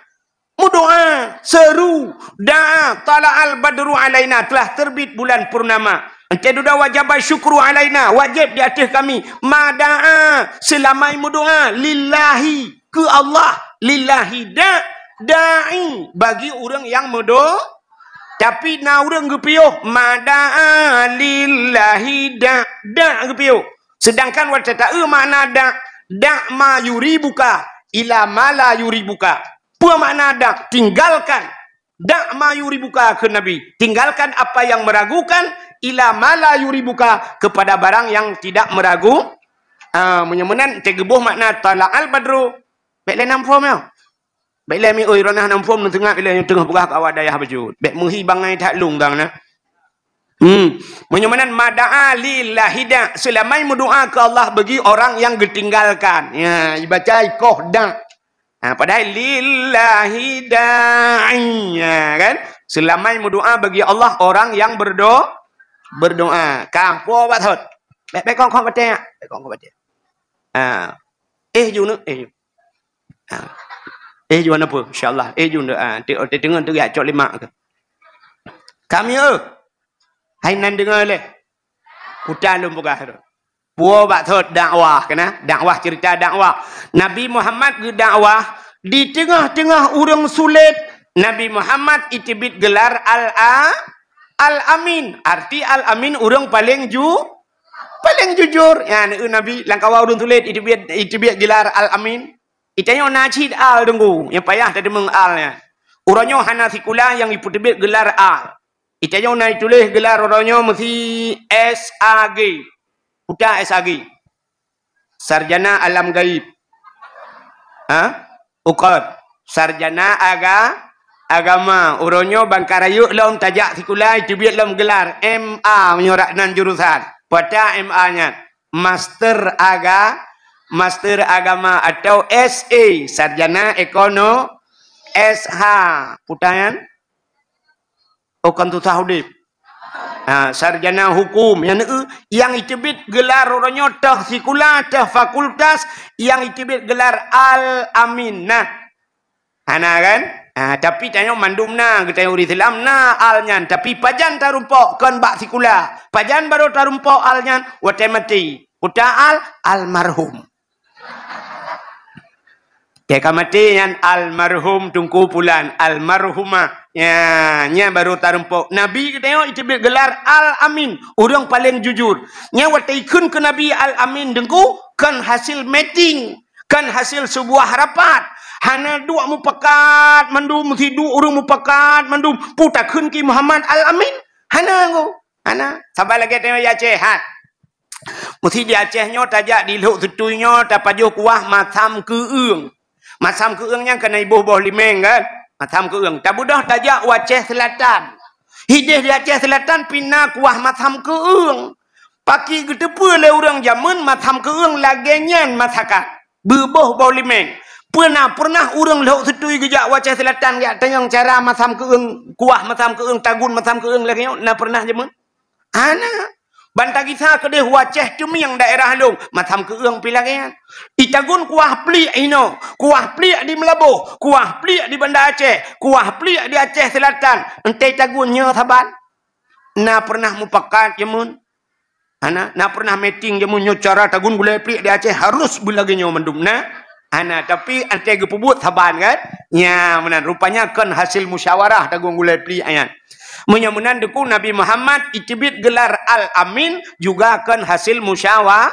Meudoa, seuru, da'a, tala'al badru alaina, telah terbit bulan purnama. Ente duda wajaba syukru alaina, wajib di ateueh kami. Ma da'a, seulamai meudoa, lillahi, keu Allah, lillahi da, da'i, bagi ureueng nyang meudo-, Tapi na ureueng geupiôh, ma da'a lillahi da, da geupiôh. Sedangkan watèe taeu makna da, da' ma yuribuka ila ma la yuribuka. Peue makna da? Tinggalkan. Da' ma yuribuka kheun Nabi. Tinggalkan apa yang meragukan, ila ma la yuribuka, kepada barang yang tidak meragu. Ah, meunyoe meunan, teugeubôh makna tala'al badru. Bèk lé nam phom nyoe. Bèk lé mi oi, droeneuh nam phom, neuteungoh ilèe nyoe teungoh peugah keu awak dayah bacut. Bèk meuhi bangai that lôn dang na. Hmm. Meunyoe meunan ma da'a lillahi da, seulamai meudoa keu Allah bagi orang yang geutinggalkan. Ya, ibaca ikoh da. Ha, padahai lillahi da'i, ya kan? Seulamai meudoa bagi Allah orang yang berdo-, berdoa. Ka, po bak thot. Bèk, bèk kong-kong batèe. Bèk kong-kong batèe. Ha. Eh, ju neu, eh, ju. Ha. Eh, ju na peue? Insya Allah. Eh, ju neu, ha. Ti-, ti-, teungoh teuyak cok lima ke. Kami, eh. Hai nan deungoe lé. Kuta lôn peugah tu. Puwoe bak thot dakwah keunan, dakwah, cerita dakwah. Nabi Muhammad geudakwah di teungoh-teungoh ureueng sulet. Nabi Muhammad iteubiet gelar Al-A-, Al-Amin. Arti Al-Amin ureueng paleng ju-, paleng jujur. Nyan, eh, Nabi lam kawan ureueng sulet iteubiet, iteubiet gelar Al-Amin. Itanyoe na cit al Teungku, nyang payah tateumeung al nyan. Uroe nyoe hana sikula nyang ipeuteubiet gelar al. Itanyoe na ituléh gelar uroe nyoe meusi S A G. Peue S A G? Sarjana Alam Gaib. Ha? Ukot. Sarjana aga-, Agama. Uroe nyoe ban ka rayeuk lom tajak sikula, iteubiet lom gelar M A meunyoe rak nan jurusan. Peue ta M A nyan? Master aga-, Master Agama atau S A, Sarjana Ekono-, S H, peue ta nyan? Oh, kan susah udép. Ha, Sarjana Hukum. Nyan, eh, nyang iteubiet gelar uroe nyoe teuh sikula, teuh fakultas, nyang iteubiet gelar Al-Amin. Nah, hana kan? Ha, tapi tanyoe mandum na, geutanyoe ureueng Islam na al nyan. Tapi pajan tarumpok kon bak sikula. Pajan barô tarumpok al nyan? Watèe maté. Peue ta al? Almarhum. Teuka maté nyan almarhum Teungku Pulan, almarhumah. Ya, nyan barô tarumpok. Nabi geutanyoe iteubiet gelar Al-Amin, ureueng paleng jujur. Nyan watèe ikheun keu Nabi Al-Amin Teungku, kon hasil matching. Kan hasil seubuah rapat. Hana duek mupakat mandum, siduek ureueng mupakat mandum. Peue takheun keu Muhammad Al-Amin? Hana, Teungku. Hana. Saban lagèe tanyoe i Aceh, ha. Meusi di Aceh nyoe tajak di Lhok Sutui nyoe tapajoh kuah masam keueung. Masam keueung nyan kana iboh boh limeng kan? Masam keueung. Tabeudôh tajak u Aceh Selatan. Hideh di Aceh Selatan pih na kuah masam keueung. Paki geuteupeue lé ureuëng jameun masam keueung lagée nyan masakan. Beuboh boh limeng. Peue na pernah ureuëng Lhok Sutui geujak u Aceh Selatan jak tanyong cara masam keueung, kuah masam keueung, tagun masam keueung lagée nyoe? Na pernah jameun? Hana. Ban tagisa keudeh u Aceh Teumieng daerah lôn, masam keueung pih lagée nyan. Itagun kuah pliek inoe, kuah pliek di Meulaboh, kuah pliek di Banda Aceh, kuah pliek di Aceh Selatan. Entée tagun nyoe saban? Na pernah mupakat jameun? Hana. Na pernah meeting jameun nyoe cara tagun gulai pliek di Aceh harus beulagée nyoe mandum? Na? Hana. Tapi entée geupeubuet saban kan? Nya meunan. Rupanya kon hasil musyawarah tagun gulai pliek nyan. Meunyoe meunan Teungku, Nabi Muhammad iteubiet gelar Al-Amin juga kon hasil musyawa-,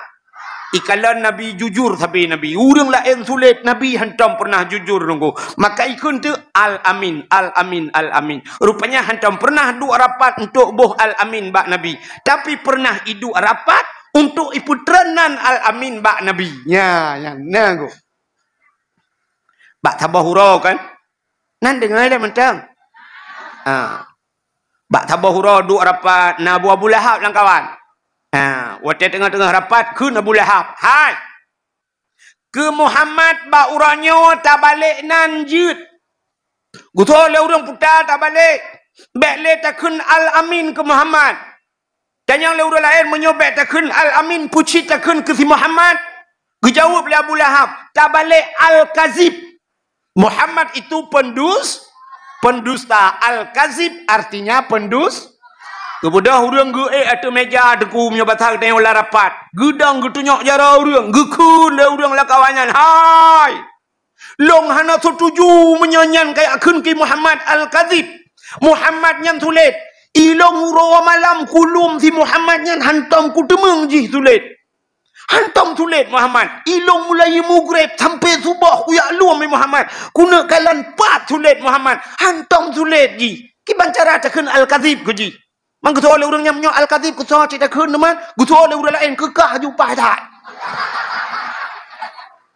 ikalon Nabi jujur sabe Nabi. Ureuëng laén sulet, Nabi hantom pernah jujur Teungku. Maka ikheun teuk Al-Amin, Al-Amin, Al-Amin. Rupanya hantom pernah duek rapat untuk boh Al-Amin bak Nabi. Tapi pernah iduek rapat untuk ipeutreun nan Al-Amin bak Nabi. Nya, nyan, na Teungku. Bak saboh uroe kan? Nan deungoe lé mantong. Ha. Bak saboh uroe duek rapat, na Abu, Abu Lahab lam kawan. Ha, watée teungoh-teungoh rapat, kheun Abu Lahab, "Hai! Keu Muhammad bak uroe nyoe tabalek nan jeuet. Geusoe lé ureuëng puta tabalek. Bék lé takheun Al-Amin keu Muhammad." Tanyong lé ureuëng laén, "Meunyoe bék takheun Al-Amin, peue cit takheun keu si Muhammad?" Geujaweueb lé Abu Lahab, "Tabalek Al-Kazib." Muhammad itu pendus-, pendusta. Al-Kazib artinya pendus-, Geubeudôh ureuëng geuék ateueh méja Teungku, meunyoe basa geutanyoe lam rapat. Geudong geutunyok jaroe ureuëng, geukheun lé ureuëng lam kawan nyan, "Hai! Lôn hana seutuju meunyoe nyan kajak kheun keu Muhammad Al-Kazib. Muhammad nyan sulet. Ilôn uroe malam kulom si Muhammad nyan hantom kuteumeung jih sulet. Hantom sulet Muhammad. Ilôn mulai mugreb sampai suboh kujak lom Muhammad. Kuneuk kalon pat sulet Muhammad. Hantom sulet jih. Kiban cara takheun Al-Kazib keu jih." Man geusoe lé ureuëng nyan, "Meunyoe Al-Kazib geusoe cit takheun teuma, geusoe lé ureuëng laén keu kah jupah that."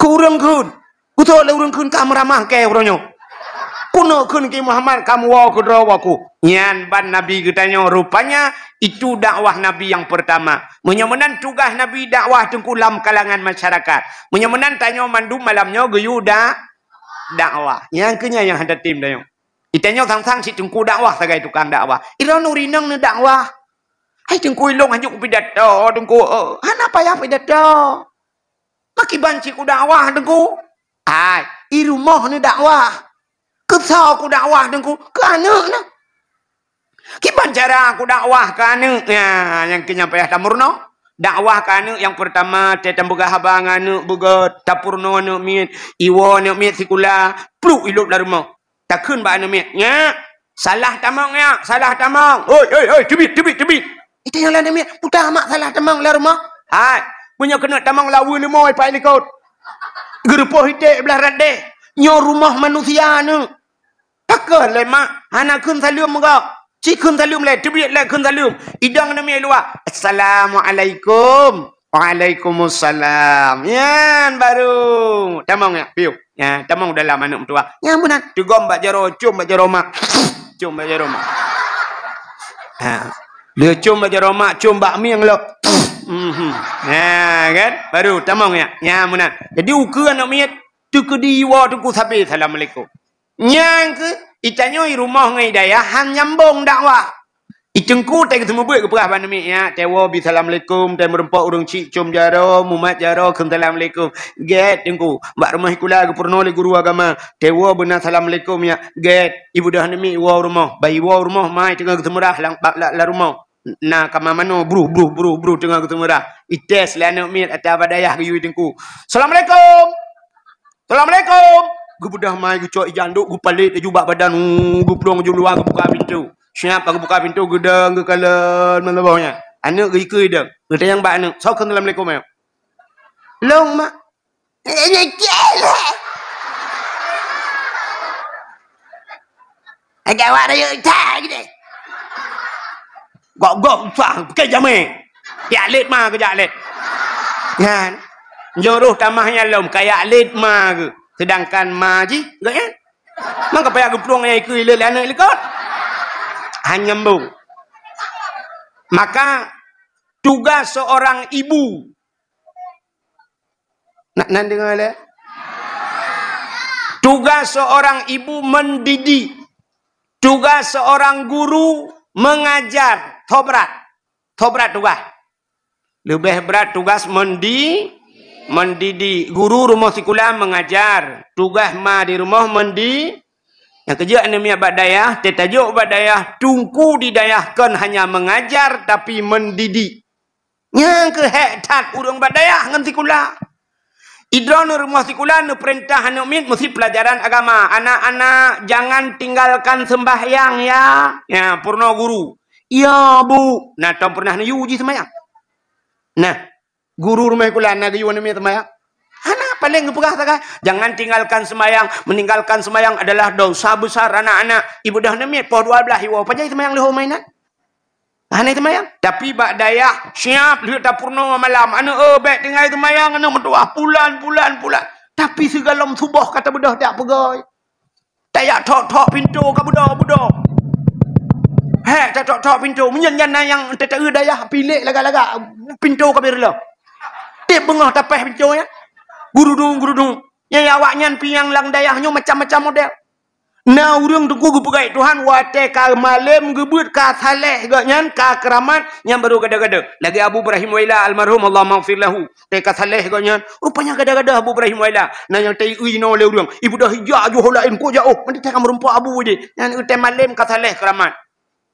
Keu ureuëng kheun. Geusoe lé ureuëng kheun ka meuramah keu ureuëng nyoe. Kuneuk kheun keu Muhammad ka meuwoe keudroe waku. Nyan ban Nabi geutanyoe, rupanya itu dakwah Nabi nyang pertama. Meunyoe meunan tugaih Nabi dakwah Teungku lam kalangan masyarakat. Meunyoe meunan tanyoe mandum malam nyoe geuyue da-, dakwah. Nyang keu nyan nyang hana tem tanyoe. Itanyoe sang-sang cit Teungku dakwah sagai tukang dakwah. Droeneuh rinong neudakwah. Hai Teungku, ilôn hanjeuet kupidato Teungku. Oh, hana payah pidato. Makiban cit kudakwah Teungku. Hai, i rumoh neudakwah. Keu soe kudakwah Teungku? Keu aneuëk neuh. Kiban cara kudakwah keu aneuëk? Nya, nyang keu nyan payah tameurunoe. Dakwah keu aneuëk nyang pertama, teutampeugah haba ngon aneuëk beugét, tapeurunoe aneuëk miet, iwoe aneuëk miet sikula, pluek ilop lam rumoh. Takheun bak aneuëk miet, "Nyak, salah tamong nyak, salah tamong. Hoi, hoi, hoi, teubiet, teubiet, teubiet." Itanyoe lé aneuëk miet, "Peue mak salah tamong lam rumoh?" "Hai, meunyoe keuneuk tamong laweue leumo ipat likot. Geurupoh iték blah rot deh. Nyoe rumoh manusia neuh." Pakon lé mak hana kheun saleuem meugoe? Ci kheun saleuem lé, teubiet lé kheun saleuem. Idong aneuëk miet luwa, "Assalamualaikum." "Waalaikumsalam." Nyan baru tamong nyak, piôh. Nya, tamong dalam aneuëk meutuwah. Nyan meunan, teugom bak jaroe, com bak jaroe mak. Com bak jaroe mak. Ha. Lé com bak jaroe mak, com bak mieng lom. Mhm. Ha, kan? Baru tamong nyak. Nyan meunan. Jadi ukeue aneuëk miet, teukeudi iwoe Teungku sabe assalamualaikum. Nyang keuh, itanyoe i rumoh ngon i dayah han nyambong dakwah. I Teungku teuh geuseumeubeuet geupeugah bak aneuëk miet nyak, "Teuwoe bi assalamualaikum, teuh meureumpok ureuëng chik com jaroe, mumat jaroe kheun assalamualaikum." "Gét Teungku, bak rumoh sikula geupeurunoe lé guru agama. Teuwoe beuna assalamualaikum nyak." "Gét." Ibeudôh aneuëk miet iwoe u rumoh. Bah iwoe u rumoh, mai teungoh geuseumeurah lam, bak, lam, lam rumoh. Na kama manoe, bruh, bruh, bruh, bruh, teungoh geuseumeurah. Ites lé aneuëk miet ata bak dayah geuyue Teungku. "Assalamualaikum." "Assalamualaikum." Geubeudôh mai, geucok ija andok, geupalét laju bak badan, uh, geuplueng laju luwa, geubuka pintoe. Siap geubuka pintoe, geudong geukalon meuleubôh nyan. Aneuëk geuikeue idong. Geutanyong bak aneuëk, "Soe kheun assalamualaikum nyoe?" "Lôn, mak." Aja awak rayeuk itai geude. Gok-gok usah, pakai jamé. Jak lét ma geujak lét. Nyan. Nyoe roh tamah nyan lom, kayak lét ma geuh. Sedangkan ma jih, geuh nyan. Maka payah geuplueng nyang ikeue ilé lé aneuk likot. Hana nyambung. Maka tugas seorang ibu. Nak nan deungoe lé? Tugas seorang ibu mendidik. Tugas seorang guru mengajar. Tho brat. Tho brat tugas. Leubeh brat tugas mendi-, mendidik. Guru rumoh sikula mengajar. Tugas ma di rumoh mendi-, nyang keujeuet aneuk miet bak dayah, teutajok bak dayah, teungku di dayah kon hanya mengajar, tapi mendidik. Nyang keuh hék that ureuëng bak dayah ngon sikula. Idroeneuh rumoh sikula neupeurintah aneuk miet meusi pelajaran agama. "Anak-anak, jangan tinggalkan sembahyang, ya." Ya, peurunoe guru. "Ya, Bu." Nah, tom pernah neuyue jih seumayang. Nah, guru rumoh sikula na geuyue aneuk miet seumayang? Hana, paléng geupeugah sagai, "Jangan tinggalkan sembahyang. Meninggalkan sembahyang adalah dosa besar, anak-anak." Ibu dah aneuk miet poh dua belas iwoe, pajan seumayang leuhô mainan. Hana seumayang. Tapi bak dayah, siap lheueh tapeurunoe malam. Aneuk, eh, bék tinggai seumayang, aneuk meutuwah. Pulan, pulan, pulan. Tapi sigohlom suboh ka tabeudôh dak peugöt. Tajak thok-thok pintoe ka beudôh-beudôh. Hék, tathok-thok pintoe. Meunyan nyan na nyang teuteue dayah, pilék lagak-lagak. Pintoe ka beureulôh. Tiep beungoh tapéh pintoe nyan. Gurudung, gurudung. Nyang awaknyan pinyang lam dayah nyoe macam-macam model. Na ureuëng teungku geupeugah Tuhan, watée ka malém geubeuet ka saleh gobnyan, ka keuramat, nyan barô gada-gada. Lagée Abu Ibrahim Waila almarhum, Allahumma ighfir lahu. Tée ka saleh gobnyan, rupanya gada-gada Abu Ibrahim Waila. Na nyang teuiui inoe lé ureuëng. Ibu dah ija joh laén ko jaoh, meuntah ka meurumpok abu jih. Nyan tée malém ka saleh keuramat.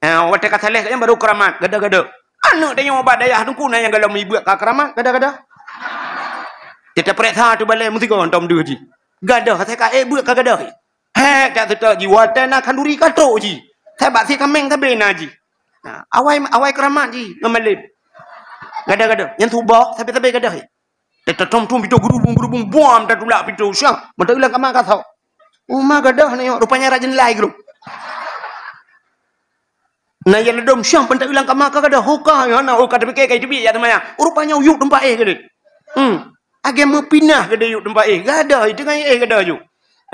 Ha, watée ka saleh gobnyan barô keuramat, gada-gada. Aneuk tanyoe bak dayah teungku na nyang gohlom ibeuk ka keuramat, gada-gada. Teuta peuriksa tu balée meusigoe tom deuh jih. Gada, tée ka ék beuk ka gada. Hék, tak seutôt jih, watée na khanduri ka trok jih. Sabab si kaméng sabe na jih. Ha, awai, awai keuramat jih ngon malém. Gada-gada, nyang suboh sabe-sabe gada. Teutom-tom pintoe geurubung-geurubung, buam tatulak pintoe, siang. Mata ilang kama ka sok. Uma gadah na nyok, rupanya rajin lai grup. Na ya ledom, siang, mata ilang kama ka gadah, hoka, ya na, oh, ka tapike ka iteubiet ya teuma ya. Rupanya uyuk teumpat éh gadeh. Hmm. Agé meupinah gadeh yuk teumpat éh. Gadah, itu kan éh gadah yuk.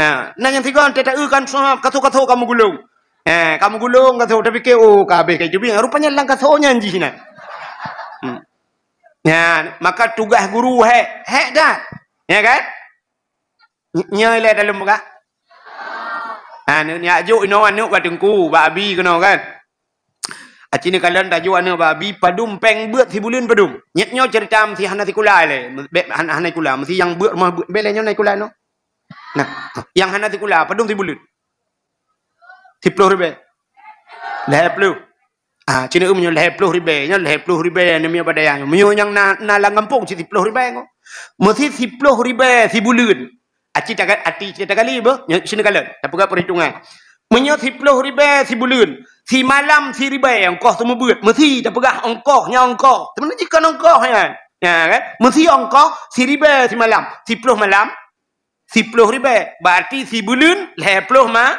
Ha, na nyang tiga, tata kan sahab, kaso-kaso kamu gulung. Eh, kamu gulung, kaso tapike, oh, ka habéh ka iteubiet. Rupanya lang kaso nyan jih na. Hmm. Ya, maka tugas guru hék, hék dah. Ya kan? Ny-, nyoe ilée dalem peugah. Ha, neuk jak jok inoe aneuk bak teungku, bak abi keunoe kan. Aci neukalon tajok aneuk bak abi, padum péng beuet sibuleuen padum. Nyet nyoe ceurita meusi hana sikula ilée. Bék hana, hana sikula, meusi nyang beuet rumoh beuet, bék lé nyoe na sikula inoe. Nah, nyang hana sikula, padum sibuleuen? Siploh ribée. Lhée ploh. Ah, cit na meunyoe lhée ploh ribée, nyoe lhée ploh ribée, na meunyoe bak dayah nyoe. Meunyoe nyang na, na lam gampông cit siploh ribée nyoe. Meusi siploh ribée sibuleuen. Aci taga-, aci cit tagali beuh, nyoe sini kalon. Tapeugah peuhitungan. Meunyoe siploh ribée sibuleuen, simalam siribée ongkoh seumeubeuet. Meusi tapeugah ongkoh, nyoe ongkoh. Sebenarnya jih kon ongkoh nyan. Ya kan? Meusi ongkoh siribée simalam. Siploh malam, siploh ribée, berarti sibuleuen lhée ploh ma-,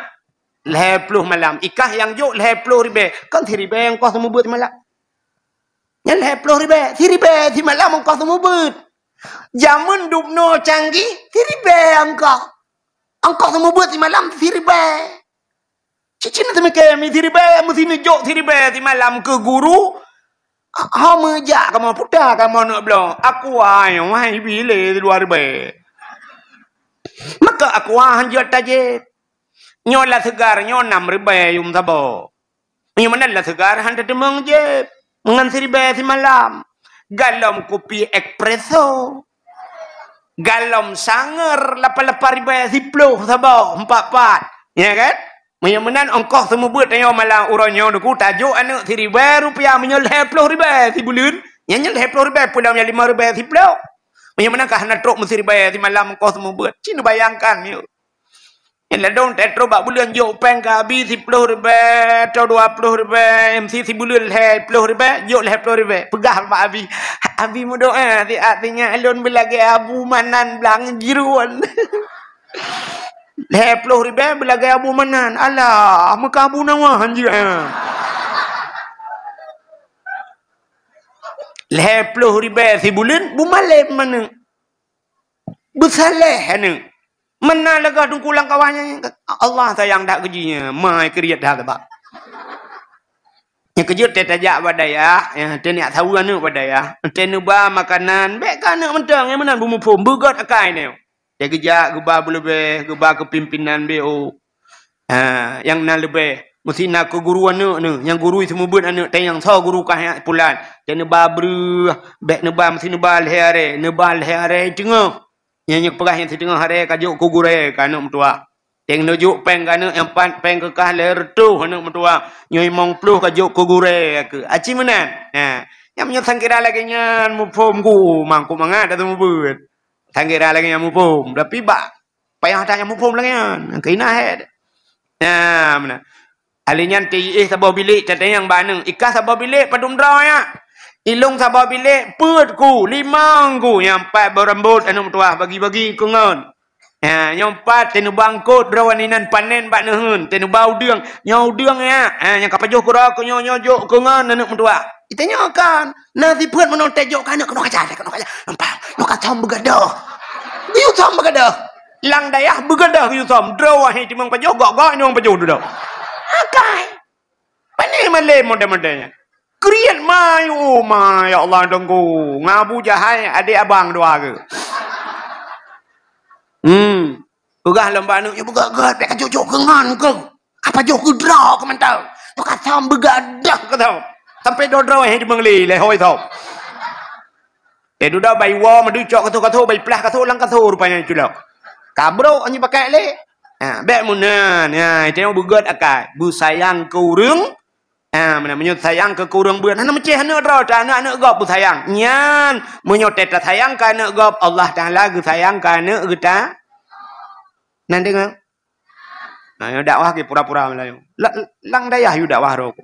lhée ploh malam. Ikah nyang jok lhée ploh ribée, kon siribée ongkoh seumeubeuet simalam. Nyan lhée ploh ribée, siribée simalam ongkoh seumeubeuet. Jameun dubnoe canggih, siribée ongkoh. Ongkoh seumeubeuet simalam siribée. Cicin teumike mi siribée, meusi neujok siribée simalam keu guru. Ha, ha meujak kamoe puta kamoe neuk bloe. Aku ai, wahai bilé dua ribée. Maka aku han jeuet tajép. Nyoe lam seugar, nyoe nam ribée yum saboh. Nyoe meunan lam seugar han tateumeung jép. Ngon siribée simalam. Galom kupi espresso. Galom sangeur lapan-lapan ribée siploh saboh, empat-empat. Ya kan? Meunyoe meunan ongkoh seumeubeuet tanyoe malam uroe nyoe Teungku, tajok aneuk siribée rupiah, meunyoe lhée ploh ribée sibuleuen, nyan nyan lhée ploh ribée, peue lom nyan limong ribée siploh. Meunyoe meunan ka hana trok meusiribée simalam ongkoh seumeubeuet. Cit neubayangkan nyoe. Nyan ladôm teutrok bak buleuen jok péng keu abi siploh ribée atau dua ploh ribée, meusi sibuleuen lhée ploh ribée, jok lhée ploh ribée. Peugah bak abi, "Abi meudoá siat sinyak lôn beulagée Abu Manan blang jiruon." Lhée ploh ribée beulagée Abu Manan. Alah, meuka Abu Nawas jih, eh. Lhèe ploh ribèe sibuleuen, beumalém aneuk. Beusaléh aneuk. Meunan lagèe teungku lam kawah nyan, Allah sayang that keu jih nyan, mai keuriet that sabab. Nyang keujeuet teuh tajak bak dayah, ya, teuh neujak saweue aneuk bak dayah, teuh neuba makanan, bèk keu aneuk mantong, nyang meunan beumuphom, beugöt akai nyoe. Teuh geujak geuba beuleubèh, geuba keu pimpinan B O. Ha, nyang na leubèh, meusti na keu guru aneuk nyoe, nyang guru seumeubeuet aneuk, teuh nyang soe guru kah nyan pulan. Teuh neuba breueh, bèk neuba, meusti neuba lhèe arè, neuba lhèe arè teungoh. Nyan nyang peugah nyang siteungoh arè ka jok keu gurèe keu aneuk meutuwah. Teuh neujok pèng keu aneuk nyang pat pèng keu kah lhèe reutôh aneuk meutuwah. Nyoe limong ploh ka jok keu gurèe keu. Aci meunan. Ha. Nyang meunyoe sangkira lagèe nyan muphom ku, mangkuk mangat dah seumeubeuet. Sangkira lagèe nyan muphom. Tapi bak payah that nyang muphom lagèe nyan. Keuinah hèt. Nah, meunan. Alèh nyan teuh iéh saboh bilék, tatanyong bak aneuk, "I kah saboh bilék padum droe nyak?" "Ilôn saboh bilék peuet ku, limong ku, nyang pat beurambot aneuk meutuwah bagi-bagi keu ngon." Ha, nyang pat teuh neuba eungkôt droe inan panen bak neuheun, teuh neuba udeueng. "Nyoe udeueng nyak, ha, nyang ka pajoh keudroe keu nyoe, nyoe jok keu ngon aneuk meutuwah." Itanyong kan, na sifeuet meunoe teuh jok keu aneuk, keunoe aja, keunoe aja. Nampak, nyoe ka thom beugadôh. Geuyue thom beugadôh. Lam dayah beugadôh geuyue thom. Droe wahé timang pajoh, gok-gok inong pajoh dudoe. Akai. Pane malém model-model nyan. Kriet mai, oh ma, ya Allah, teungku. Ngon Abu Jahai, adék abang dua geuh. Hmm. Peugah lom bak aneuk, "Nyoe beugöt-göt, bèk ka jok-jok keu ngon keuh. Ka pajoh keu droe keuh mantong. Nyoe ka thom beugadôh keu thom. Sampoe droe-droe hé jimeung lé, lé hôi thom." Eh, dudoe bai woe, meuducok kaso-kaso, bai plah kaso, lam kaso rupanya culok. Ka brok, hana jipakai lé. Ha, bèk meunan. Ha, itu nyang beugöt akai. Beusayang keu ureueng. Ha, meunan, meunyoe sayang keu, keu ureueng beuet. Hana meucéh aneuk droe, ta aneuk-aneuk gob beusayang. Nyan, meunyoe teuh tasayang keu aneuk gob, Allah Taala geusayang keu aneuk geuta. Nan deungoe? Nah, nyoe dakwah keu pura-pura Meulayu. La-, lam dayah yue dakwah droe ku.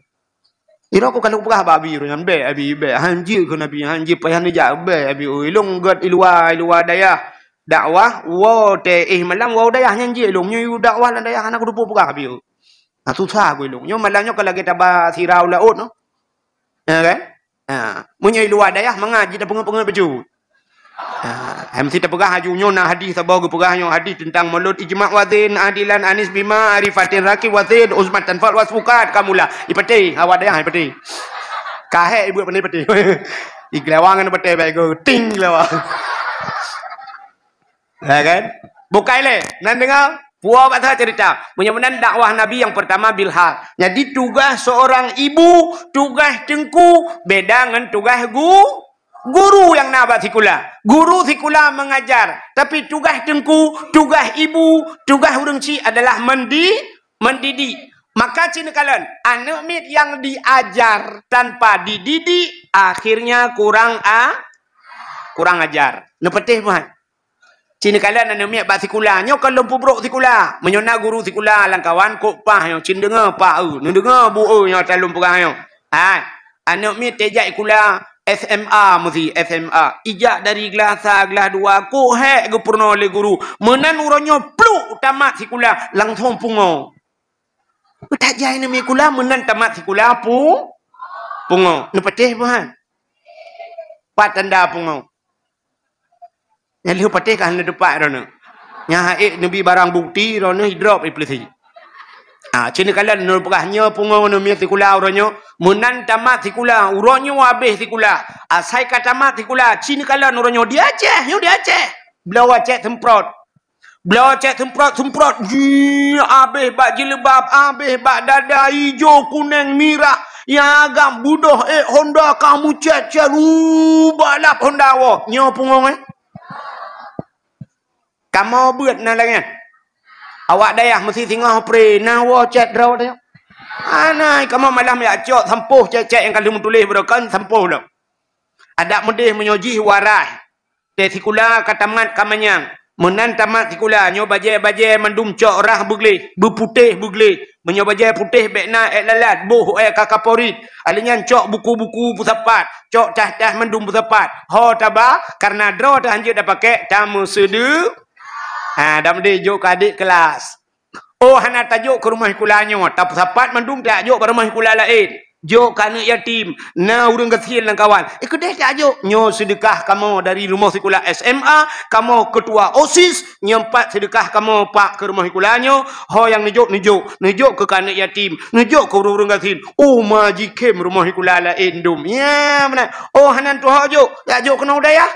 Droe ku ka lôn peugah bak abi droe nyan, "Bèk, abi, bèk. Han jeuet keu Nabi, han jeuet payah neujak, bèk, abi, oi. Ilôn göt i luwa, i luwa dayah dakwah, woe teuh éh malam, woe dayah nyan jeuet ilôn. Nyoe yue dakwah lam dayah hana kuteupeu peugah, abi, oi." Nah, susah ku ilôn. Nyoe malam nyoe ka lagèe taba sira u laôt nyoe. Ya kan? Ha, meunyoe i luwa dayah mangat jeuet tapeungeut-peungeut bacut. Ha, meusti tapeugah laju nyoe na hadih saboh geupeugah nyoe hadih teuntang mulod ijma' wazin adilan anis bima arifatin rakib wazin usmatan fal wasfukat kamula. Ipatéh, awak dayah ipatéh. Kahek ibuet pandai patéh. Igelawang ngon patéh baik go ting gelawang. Ya kan? Bukai lé. Nan deungoe, puwoe bak saboh cerita. Meunyoe meunan dakwah Nabi nyang peurtama bilhal. Jadi tugaih seorang ibu, tugaih teungku, beda ngon tugaih gu-, guru nyang na bak sikula. Guru sikula mengajar, tapi tugaih teungku, tugaih ibu, tugaih ureueng chik adalah mendi-, mendidik. Maka ci neukalon, aneuk miet nyang diajar tanpa dididik, akhirnya kurang a-, kurang ajar. Neupatéh buhan. Ci neukalon aneuk miet bak sikula. Nyoe ka lôn peubrok sikula. Meunyoe na guru sikula lam kawan, kok pah nyoe, ci neudeungoe pah eu, neudeungoe bu eu nyoe ata lôn peugah nyoe. Hai, aneuk miet teuh jak sikula S M A meusti, S M A. Ijak dari glah sa, glah dua, kok hék geupeurunoe lé guru. Meunan uroe nyoe pluk tamat sikula, langsong pungo. That jai aneuk miet sikula, meunan tamat sikula pu-, pungo. Neupatéh buhan. Pat tanda pungo. Nyang lheueh patéh ka hana teupat droeneuh. Nyang hana neubi barang bukti droeneuh idrop ipeuleusi. Ah, ci neukalon neupeugah nyoe pungo aneuk miet sikula uroe nyoe. Meunan tamat sikula, uroe nyoe habéh sikula. Asai ka tamat sikula, ci neukalon uroe nyoe di Aceh, nyoe di Aceh. Bloe cèt semprot. Bloe cèt semprot-semprot. Jii, habéh bak jilbab, habéh bak dada, ijo, kuneng, mirah. Nyang agam budoh ék Honda ka meucèt-cèt. Uh, balap Honda woe. Nyoe pungo, eh. Kamoe beuet na lagèe nyan. Awak dayah meusti singoh pre, na woe cèt droe teuh. Anai, kamoe malam jak cok sampôh cèt-cèt nyang ka lheueh meutuléh baroe kan sampôh lom. Adak meudeh meunyoe jih warai. Teuh sikula ka tamat ka manyang. Meunan tamat sikula, nyoe bajèe-bajèe mandum cok rhah beugleh, beuputéh beugleh. Meunyoe bajèe putéh bèk na èk lalat, boh èk kakaporit. Alèh nyan cok buku-buku peusapat, cok tah-tah mandum peusapat. Ho taba, kareuna droe teuh hanjeuet tapakék, tameuseudeu-, ha, dan meudeh jok keu adék keulas. Oh, hana tajok keu rumoh sikula nyoe, tapeusapat mandum tajok bak rumoh sikula laén. Jok keu aneuk yatim, na ureuëng gasien lam kawan. Eh, keudeh tajok. Nyoe seudeukah kamoe dari rumoh sikula S M A, kamoe ketua OSIS, nyoe pat seudeukah kamoe pak keu rumoh sikula nyoe. Ho nyang neujok, neujok. Neujok keu aneuk yatim, neujok keu ureuëng-ureuëng gasien. Oh, ma jikhem rumoh sikula laén dum. Ya, meunan. Oh, hana tuho jok. Ya jok keunoe u dayah.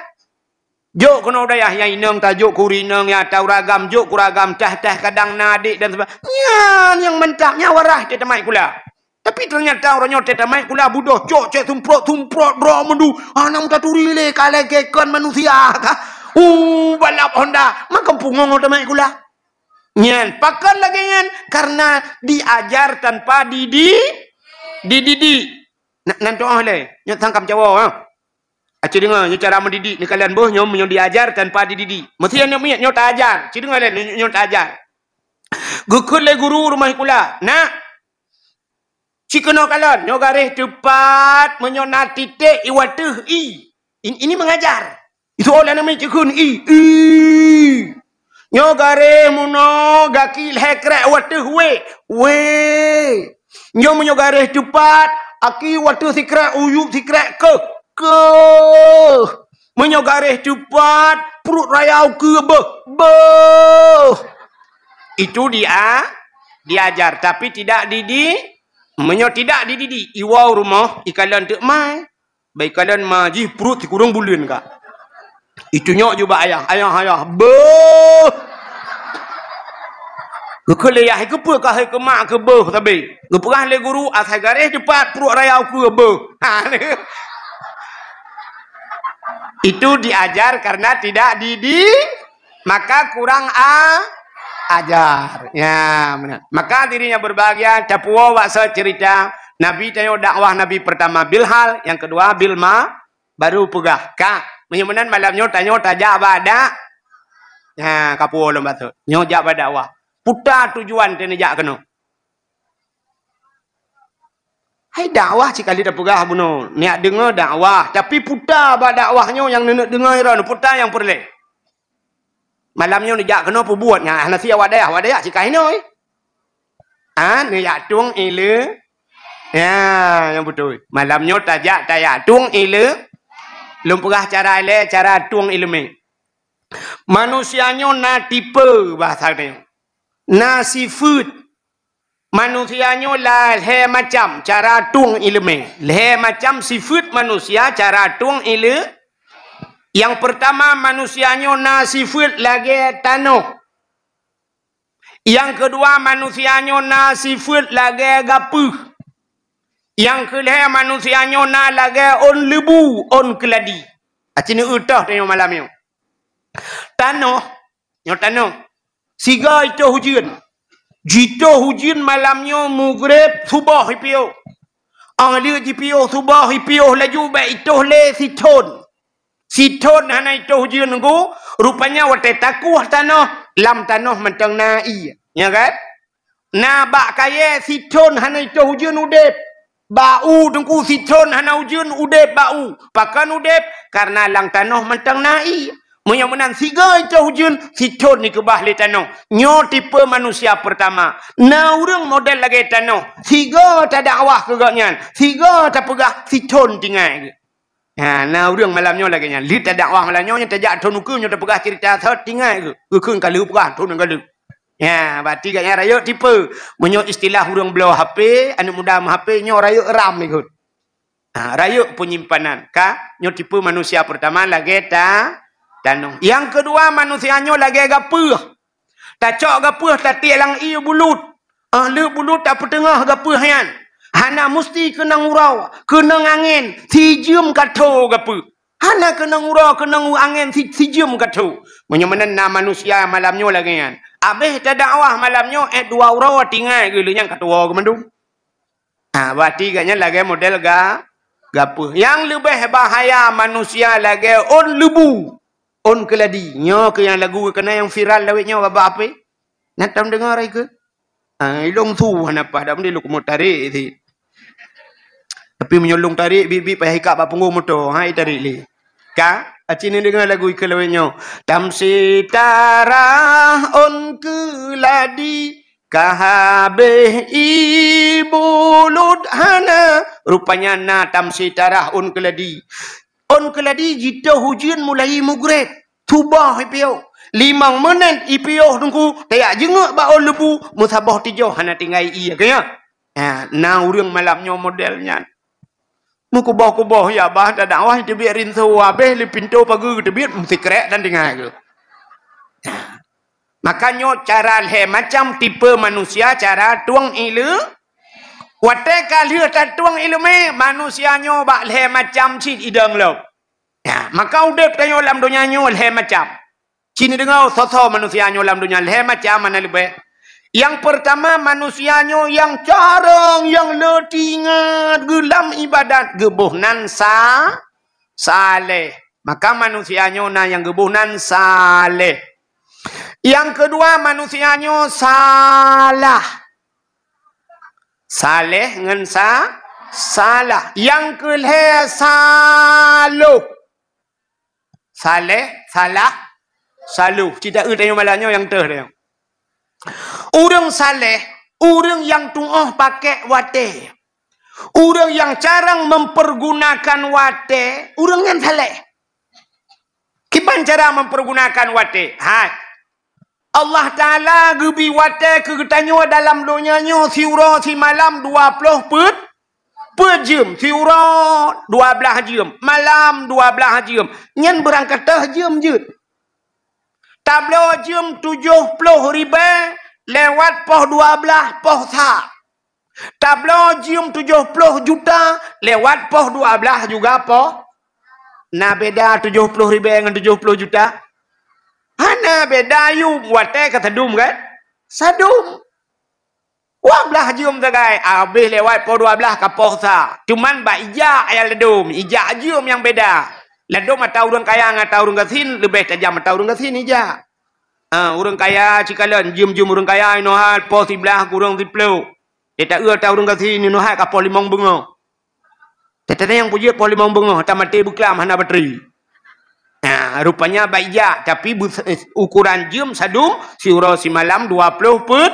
Jok keunoe u dayah, nyang inong tajok keu ureuëng inong, nyang ata ureuëng agam jok keu ureuëng agam, tah-tah kadang na adék dan sebagainya. Nyan nyang mantap, nyan waras teuh tamat sikula. Tapi ternyata uroe nyoe teuh tamat sikula budoh, cok cek sumprot-sumprot droe meundu. Hana meutaturi lé ka lagée kon manusia ka. Uh, balap Honda, makam pungong tamat sikula. Nyan, pakon lagée nyan? Karena diajar tanpa didi-, dididik. Na-, nan tuoh lé, nyoe sangkam cawo, ha. Aci deungoe, nyoe cara mendidik neukalon boh nyoe meunyoe diajar tanpa dididik. Meusti aneuk miet nyoe taajar. Ci deungoe lé, nyoe, nyoe taajar. Geukheun lé guru rumoh sikula, "Nak, ci keunoe kalon, nyoe garéh teupat meunyoe na titek i wateuh i." In-, ini mengajar. Itu oleh nama cikun i, i. Nyoe garéh munoe gaki lhée krek wateuh wé, wé. Nyoe meunyoe garéh teupat, aki wateuh sikrek uyueb sikrek keuh, keuh. Meunyoe garéh teupat, pruet raya ukeue beuh, beuh. Itu dia, diajar, tapi tidak didi-, meunyoe tidak dididik, iwoe rumoh, ikalon teuk mai. Bak ikalon ma jih pruet sikureueng buleuen ka. Itunyok ju bak ayah, "Ayah, ayah, beuh!" Geukheun lé yah, "Keupeue ka hai keu mak keu beuh sabe?" Geupeugah lé guru, "Asai garéh teupat pruet raya ukeue beuh." Ha, itu diajar karena tidak didi-, maka kurang a-, ajar. Ya, meunan. Maka hadirin yang berbahagia, tapuwoe bak soe cerita, Nabi tanyoe dakwah Nabi pertama Bilhal, yang kedua Bilma, baru peugah. Ka, meunyoe meunan malam nyoe tanyoe tajak bak dak-, ya, kapuwoe lom bacut. Nyoe jak bak dakwah. Peue tujuan teuneuk jak keunoe? Hai dakwah cit ka lheueh tapeugah bunoe, neujak deungoe dakwah, tapi peue bak dakwah nyoe nyang neuneuk deungoe droeneuh, peue nyang peureulée? Malam nyoe neujak keunoe peubuet nyan, hana si awak dayah, awak dayah cit ka hinoe. Ha, neujak tueng ileu-, ya, nyang beutôi. Malam nyoe tajak, tajak tueng ileu-, lôn peugah cara ilée, cara tueng ileumé. Manusia nyoe na tipe bahasa nyoe. Na sifeuet. Manusia nyoe lhée macam cara tueng ileumé. Lhée macam sifeuet manusia cara tueng ile-, nyang peurtama, manusia nyoe na sifeuet lagée tanoh. Nyang keudua, manusia nyoe na sifeuet lagée gapeuh. Nyang keulhée, manusia nyoe na lagée ôn leubu, ôn keuladi. Aci neueu toh tanyoe malam nyoe. Tanoh, nyoe tanoh. Sigoe itoh ujeuen. Jitoh ujeuen malam nyoe mugreb suboh ipiôh. Óh lheueh jipiôh suboh ipiôh laju bék itoh lé sithon. Sithon hana itoh ujeuen nunggu, rupanya watée takueh tanoh, lam tanoh mantong na ié. Nya kan? Na bak kayée sithon hana itoh ujeuen udeb. Bak u teungku sithon hana ujeuen udeb bak u. Pakon udeb? Karena lam tanoh mantong na ié. Meunyoe meunan sigoe itoh ujeuen, sithon dikeubah lé tanoh. Nyoe tipe manusia peurtama. Na ureuëng model lagée tanoh. Sigoe tadakwah keu gobnyan. Sigoe tapeugah sithon tinggai geuh. Ha, na ureuëng malam nyoe lagée nyan. Lheueh tadakwah malam nyoe, nyoe tajak thon ukeue, nyoe tapeugah cerita thot tinggai geuh. Geukheun ka lheueh peugah thon ka lheueh. Ya, berarti gobnyan rayeuk tipe. Meunyoe istilah ureuëng bloe H P, aneuk muda meuHP, nyoe rayeuk RAM ikot. Ha, rayeuk penyimpanan. Ka, nyoe tipe manusia peurtama lagée ta-, tanoh. Nyang keudua, manusia nyoe lagée gapeuh. Tacok gapeuh tatiek lam ié bulut. Óh lheueh bulut tapeuteungoh gapeuh nyan. Hana musti keunong uroe, keunong angén, sijeuem ka tho gapeuh. Hana keunong uroe, keunong angén si-, sijeuem ka tho. Meunyoe meunan na manusia malam nyoe lagée nyan. Abéh tadakwah malam nyoe, eh, dua uroe tinggai geuh lheueh nyan ka tuwoe geuh mandum. Ha, berarti gobnyan lagée model ga-, gapeuh. Nyang leubeh bahaya manusia lagée ôn leubu, ôn keuladi. Nyoe keuh nyang lagu keunan nyang viral lawét nyoe bak-bak H P. Na tom deungoe raya keuh? Ha, ilong su hana paih dak meundi lôn keumeung tarek sit. Tapi meunyoe lôn tarek, bit-bit payah ikab bak punggong moto, ha, itarek lé. Ka? Aci neudeungoe lagu ikeu lawét nyoe. Tam sitara ôn keuladi, ka habéh ié bulut hana. Rupanya na tamsé tarah ôn keuladi. Ôn keuladi jitoh ujeuen mulai mugreb. Suboh ipiôh. Limong meuneut ipiôh teungku, tajak jeungeuk bak ôn leubu, meusaboh tijoh hana tinggai ié, ka nyan. Ha, na ureuëng malam nyoe model nyan. Meukuboh-kuboh ya bah, tadakwah teubiet rinso, habéh lé pintoe pageue teubiet meusikrek dan tinggai geuh. Maka nyoe cara lhée macam tipe manusia cara tueng ileumé. Watée ka lheueh tatueng ileumé, manusia nyoe bak lhée macam cit idong lom. Ya, maka udeb tanyoe lam donya nyoe lhée macam. Ci neudeungoe soe-soe manusia nyoe lam donya lhée macam hana leubeh. Nyang peurtama, manusia nyoe nyang carông, nyang le teuingat geuh lam iébadat, geuboh nan sa-, saleh. Maka manusia nyoe na nyang geuboh nan saleh. Nyang keudua, manusia nyoe salah. Saleh ngon sa-, salah. Nyang keulhée saloh. Saleh, salah, saloh. Cit taeu tanyoe malam nyoe nyang teuh tanyoe. Ureuëng saleh, ureuëng nyang tuoh pakék watée. Ureuëng nyang carông mempergunakan watée, ureuëng nyan saleh. Kiban cara mempergunakan watée? Hai. Allah Taala geubri watée keu geutanyoe dalam donya nyoe siuroe simalam dua ploh peuet, peuet jeuem, siuroe dua blaih jeuem, malam dua blaih jeuem. Nyan beurangkat teuh jeuem jeuet. Tabloe jeuem tujoh ploh ribée lewat poh dua blaih poh sa. Tabloe jeuem tujoh ploh juta lewat poh dua blaih juga poh. Na beda tujoh ploh ribée ngon tujoh ploh juta? Hana beda, yum, watée ka sadum kan? Sadum. Dua blaih jeuem sagai, habéh lewat poh dua blaih ka poh sa. Cuman bak ijak nyang ladum, ijak jeuem nyang beda. Ladum ata ureuëng kaya ngon ata ureuëng gasien, leubeh tajam ata ureuëng gasien ijak. Ha, ureuëng kaya cikalon, jeuem-jeuem ureuëng kaya inoe hai poh siblaih kureueng siploh. Teuta eu ata ureuëng gasien inoe hai ka poh limong beungoh. Teuta nyang peujeuet poh limong beungoh, tamaté beuklam hana batri. Ha, rupanya bak ijak, tapi beu-, eh, ukuran jeuem sadum siuroe simalam dua ploh peuet,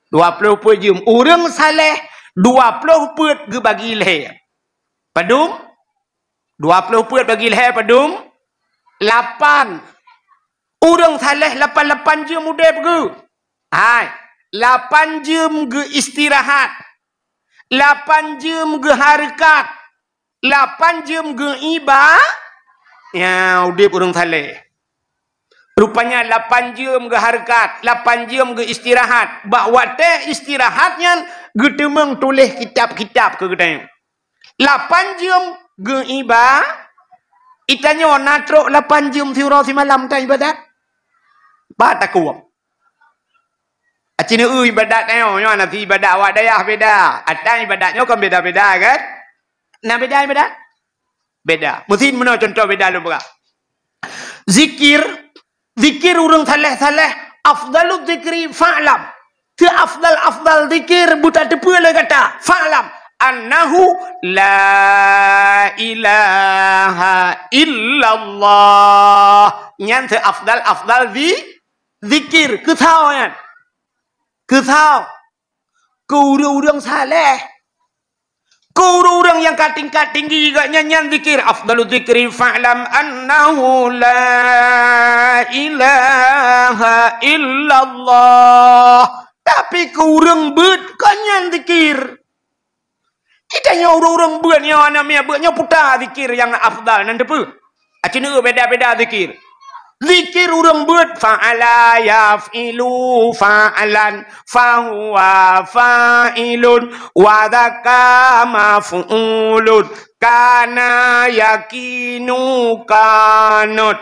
dua ploh peuet jeuem. Ureuëng saleh dua ploh peuet geubagi lhée. Padum? Dua ploh peuet bagi lhée padum? Lapan. Ureuëng saleh lapan-lapan jeuem udeb geuh. Hai, lapan jeuem geuh istirahat. Lapan jeuem geuh hareukat. Lapan jeuem geuh iba-, ya, udeb ureuëng saleh. Rupanya lapan jeuem geuh hareukat, lapan jeuem geuh istirahat. Bak watée istirahat nyan geuteumeung tuléh kitab-kitab keu geutanyoe. Lapan jeuem geuh iba-, itanyoe na trok lapan jeuem siuroe simalam tan iébadat? Ba takuem. Aci neu iébadat tanyoe, nyoe na si iébadat awak dayah beda. Atan iébadat nyoe kan beda-beda kan? Na beda iébadat? Beda. Meusin meunoe contoh beda lôn peugah. Zikir, zikir ureuëng saleh-saleh, afdalu zikri fa'lam. Teu afdal-afdal zikir beutateupeue lé gata. Fa'lam annahu la ilaha illallah. Nyan teu afdal-afdal zi-, zikir. Keu soe nyan? Keu soe? Keu ureuëng-ureuëng saleh. Keu ureuëng-ureuëng nyang ka tingkat tinggi geuh nyan, nyan zikir. Afdalu zikri fa'lam annahu la ilaha illallah. Tapi keu ureuëng beuet kon nyan zikir. Itanyoe ureuëng-ureuëng beuet nyoe, aneuk miet beuet nyoe puta zikir nyang afdal nan teupeue? Aci neu beda-beda zikir. Zikir ureuëng beuet, fa'ala yaf'ilu fa'lan, fahuwa fa'ilun, wa dzaka maf'ulun, kana yakinu kanot.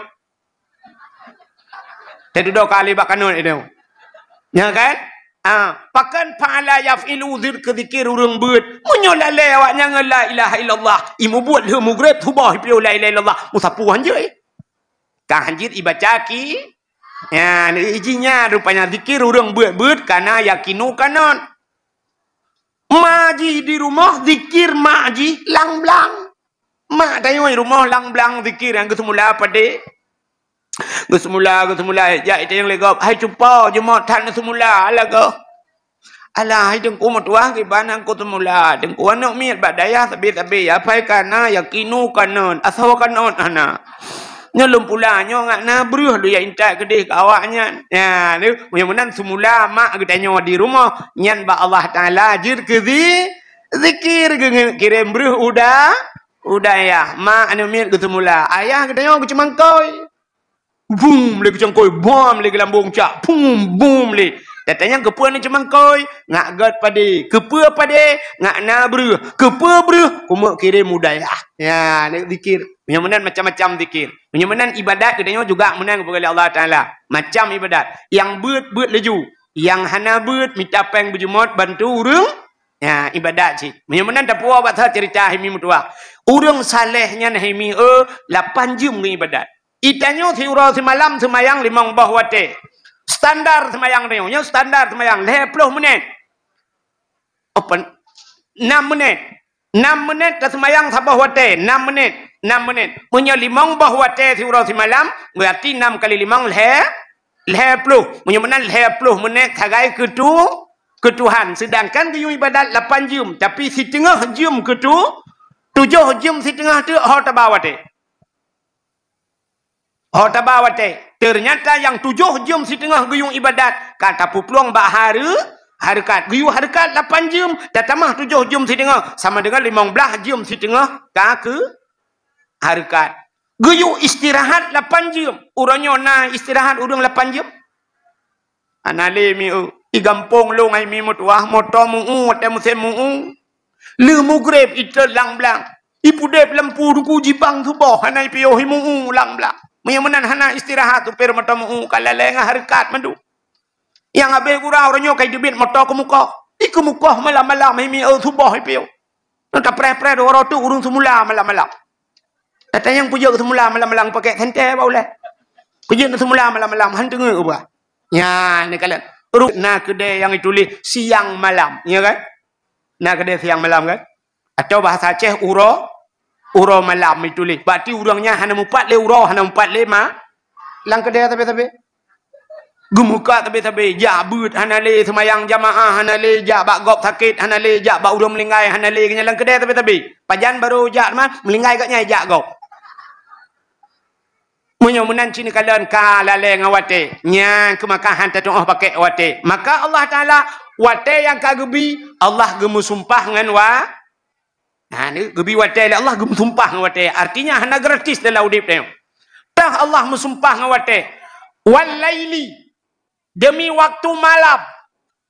Teududoe kali bak kanot itu. Nya kan? Ah, pakon fa'ala yaf'ilu zikr, zikir ureuëng beuet. Meunyoe lalée awak nyan ngon la ilaha illallah, imubuet lheueh mugreb suboh ipiôh la ilaha illallah, meusapeue hanjeuet. Ka hanjeuet ibaca ki, ya, iji nyan rupanya zikir ureuëng beuet-beuet kana yakinu kanot. Ma jih di rumoh zikir mak jih lang-blang. Mak tanyoe rumoh lang-blang zikir nyang geuseumula padé. Geuseumula, geuseumula, jak itanyong lé gob, "Hai cupo, jumôt that neuseumula lagoe?" Alah, hai Teungku meutuah, kiban Teungku seumula. Teungku aneuk miet bak dayah sabe-sabe, ya pai kana, ya kinu kanon, asoe kanon hana. Nyoe lôn pula, nyoe ngat na breuh lôn jak intat keudeh keu awaknyan. Ya, nyoe, meunyoe meunan seumula mak geutanyoe di rumoh, nyan bak Allah Taala jeuet keu zi-, zikir, geukirém breuh uda-, u dayah. Mak aneuk miet geuseumula, ayah geutanyoe geuceumangkôi. Bum lé geucangkôi, bum lé geulambong cak, bum, bum lé. Tatanyong keupeue na ceumangkôi, ngat gét padé. Keupeue padé, ngat na breuh. Keupeue breuh, kumeuk kirém u dayah. Ya, ni zikir. Meunyoe meunan macam-macam zikir. Meunyoe meunan ibadat geutanyoe juga meunan geupeugah lé Allah Taala. Macam ibadat. Nyang beuet, beuet laju. Nyang hana beuet, mita péng beujumôt bantu ureuëng. Ya, ibadat cit. Meunyoe meunan tapuwoe bak that ceurita hai mi meutuah. Ureuëng saleh nyan hai mi, eh, lapan jeuem ngon ibadat. Itanyoe siuroe simalam seumayang limong boh watée. Standar seumayang tanyoe, nyoe standar seumayang lhée ploh menit. Open. Enam menit. Enam menit taseumayang saboh watée, enam menit, enam menit. Meunyoe limong boh watée siuroe simalam, berarti enam kali limong lhée, lhée ploh. Meunyoe meunan lhée ploh menit sagai keu tu-, keu Tuhan. Sedangkan geuyue ibadat lapan jeuem, tapi siteungoh jeuem keu tu-, tujoh jeuem siteungoh teuk ho taba watée. Ho taba watée. Teunyata nyang tujoh jeuem siteungoh geuyue ibadat ka tapeuplueng bak hareu-, hareukat. Geuyue hareukat lapan jeuem, tatamah tujoh jeuem siteungoh, sama deungon limong blaih jeuem siteungoh ka keu hareukat. Geuyue istirahat lapan jeuem. Uroe nyoe na istirahat ureuëng lapan jeuem? Hana lé mi eu. I gampông lôn hai mi meutuah, moto meu-u watée musém meu-u. Lheueh mugreb itot lam blang. Ipudeb lampu duku jibang suboh hana ipiôh, imeu-u lam blang. Meunyoe meunan hana istirahat supir moto meu-u, ka lalée ngon hareukat mandum. Nyang habéh gura uroe nyoe ka iteubiet moto keumukoh. Ikeumukoh malam-malam hai mi eu suboh ipiôh. Nyoe tapreh-preh dua uroe teuk ureuëng seumula malam-malam. Tatanyong peue jeuet seumula malam-malam pakék sentée bak ulée. Peue jeuet seumula malam-malam han teungeut ubah. Nyan neukalon. Ru-, na keudée nyang ituléh siang malam, ya kan? Na keudée siang malam kan? Atau bahasa Aceh uroe, uroe malam ituléh. Berarti ureuëng nyan hana mupat lé uroe, hana mupat lé ma-, lam keudée sabe-sabe. Geumuka sabe-sabe, jak beuet hana lé, seumayang jamaah hana lé, jak bak gob sakét hana lé, jak bak ureuëng meuninggai hana lé, nyan lam keudée sabe-sabe. Pajan barô jak teuma, meuninggai gobnyan jak gob. Meunyoe meunan cit neukalon ka lalée ngon watée, nyan keuh maka han tatuoh pakék watée. Maka Allah Taala watée nyang ka geubi, Allah geumeusumpah ngon wa-, Ha, ni geubi watée lé Allah geumeusumpah ngon watée. Artinya hana gratis dalam udeb tanyoe. Tah Allah meusumpah ngon watée. Wal laili, demi waktu malam.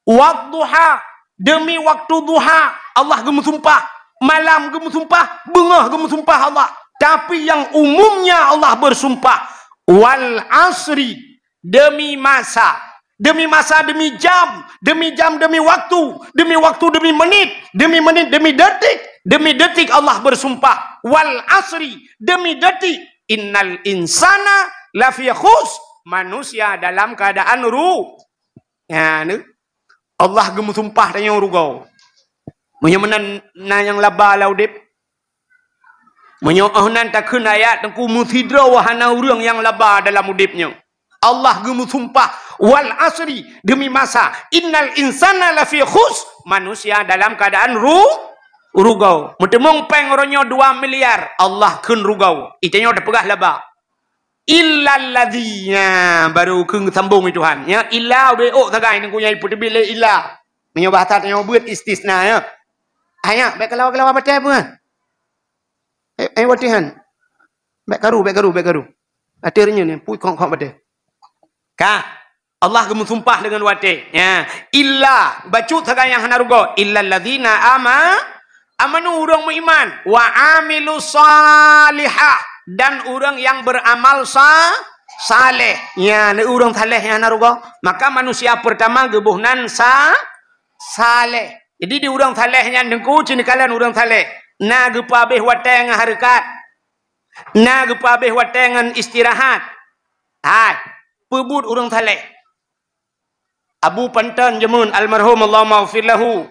Wadduha, demi waktu duha. Allah geumeusumpah. Malam geumeusumpah, beungoh geumeusumpah Allah. Tapi yang umumnya Allah bersumpah. Wal asri, demi masa, demi masa, demi jam, demi jam, demi waktu, demi waktu, demi menit, demi menit, demi detik, demi detik Allah bersumpah. Wal asri, demi detik. Innal insana lafi khus, manusia dalam keadaan ru-, ya, ni. Allah geumeusumpah tanyoe rugoe. Meunyoe meunan na nyang laba lam udeb, meunyoe 'oh nan takheun ayat Teungku, meusidroe hana ureuëng nyang laba dalam udeb nyoe. Allah geumeusumpah, "Wal asri," demi masa, "innal insana lafi khus," manusia dalam keadaan ru-, rugoe. Meuteumong péng uroe nyoe dua miliar, Allah kheun rugoe. Itanyoe tapeugah laba. "Illalladzina," baru kheun sambong Tuhan. Ya, illa ubé ôk sagai Teungku nyang ipeuteubiet lé illa. Meunyoe bahasa tanyoe beuet istisna, ya. Hanya, bék kalawa-kalawa batée pun. Eh, eh, watée han. Bék karu, bék karu, bék karu. Ateueh reunyeun ni, pui khok-khok batée. Ka. Allah geumeusumpah deungon watée. Ya. Illa, bacut sagai nyang hana rugoe. Illalladzina ama-, amanu, ureuëng meuiman. Wa amilus salihah. Dan ureuëng nyang beuramal sa-, saleh. Ya, ni ureuëng saleh nyang hana rugoe. Maka manusia pertama geuboh nan sa-, saleh. Jadi, di ureuëng saleh nyan Teungku, ci neukalon ureuëng saleh. Na geupeuabéh watée ngon hareukat. Na geupeuabéh watée ngon istirahat. Hai, peubuet ureuëng saleh. Abu Panton jameun almarhum, Allahumma ghfir lahu.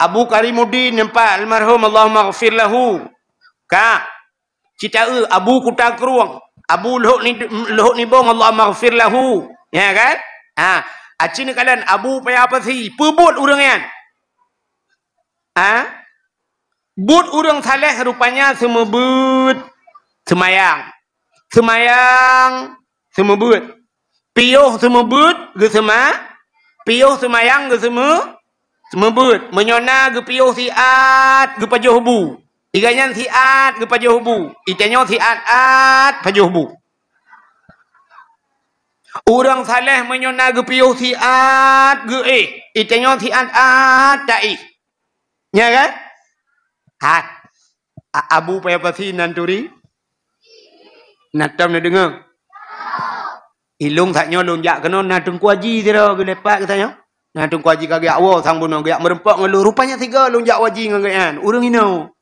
Abu Karimuddin nyempat almarhum, Allahumma ghfir lahu. Ka. Citaeu, Abu Kuta Krueng, Abu Lhok Ni-, Lhok Nibong, Allahumma ghfir lahu. Ya kan? Ha. Aci neukalon Abu Paya Pasi, peue buet ureuëng nyan? Ha? Buet ureuëng saleh rupanya seumeubeuet seumayang. Seumayang seumeubeuet. Piôh seumeubeuet geuseuma-, piôh seumayang geuseumeu-, seumeubeuet. Meunyoe na geupiôh siat geupajoh bu. Iga nyan siat geupajoh bu. Itanyoe siat-at pajoh bu. Ureuëng saleh meunyoe na geupiôh siat geuéh. Itanyoe siat-at taéh. Nya kan? Hat. A-, Abu Paya Pasi nan turi? Na tom neudeungoe? Ilong saat nyoe lôn jak keunoe na Teungku Haji sidroe geulepat geutanyoe. Na Teungku Haji ka geujak woe sang bunoe geujak meurumpok ngon lôn. Rupanya sigoe lôn jak haji ngon geuhnyan. Ureuëng inoe.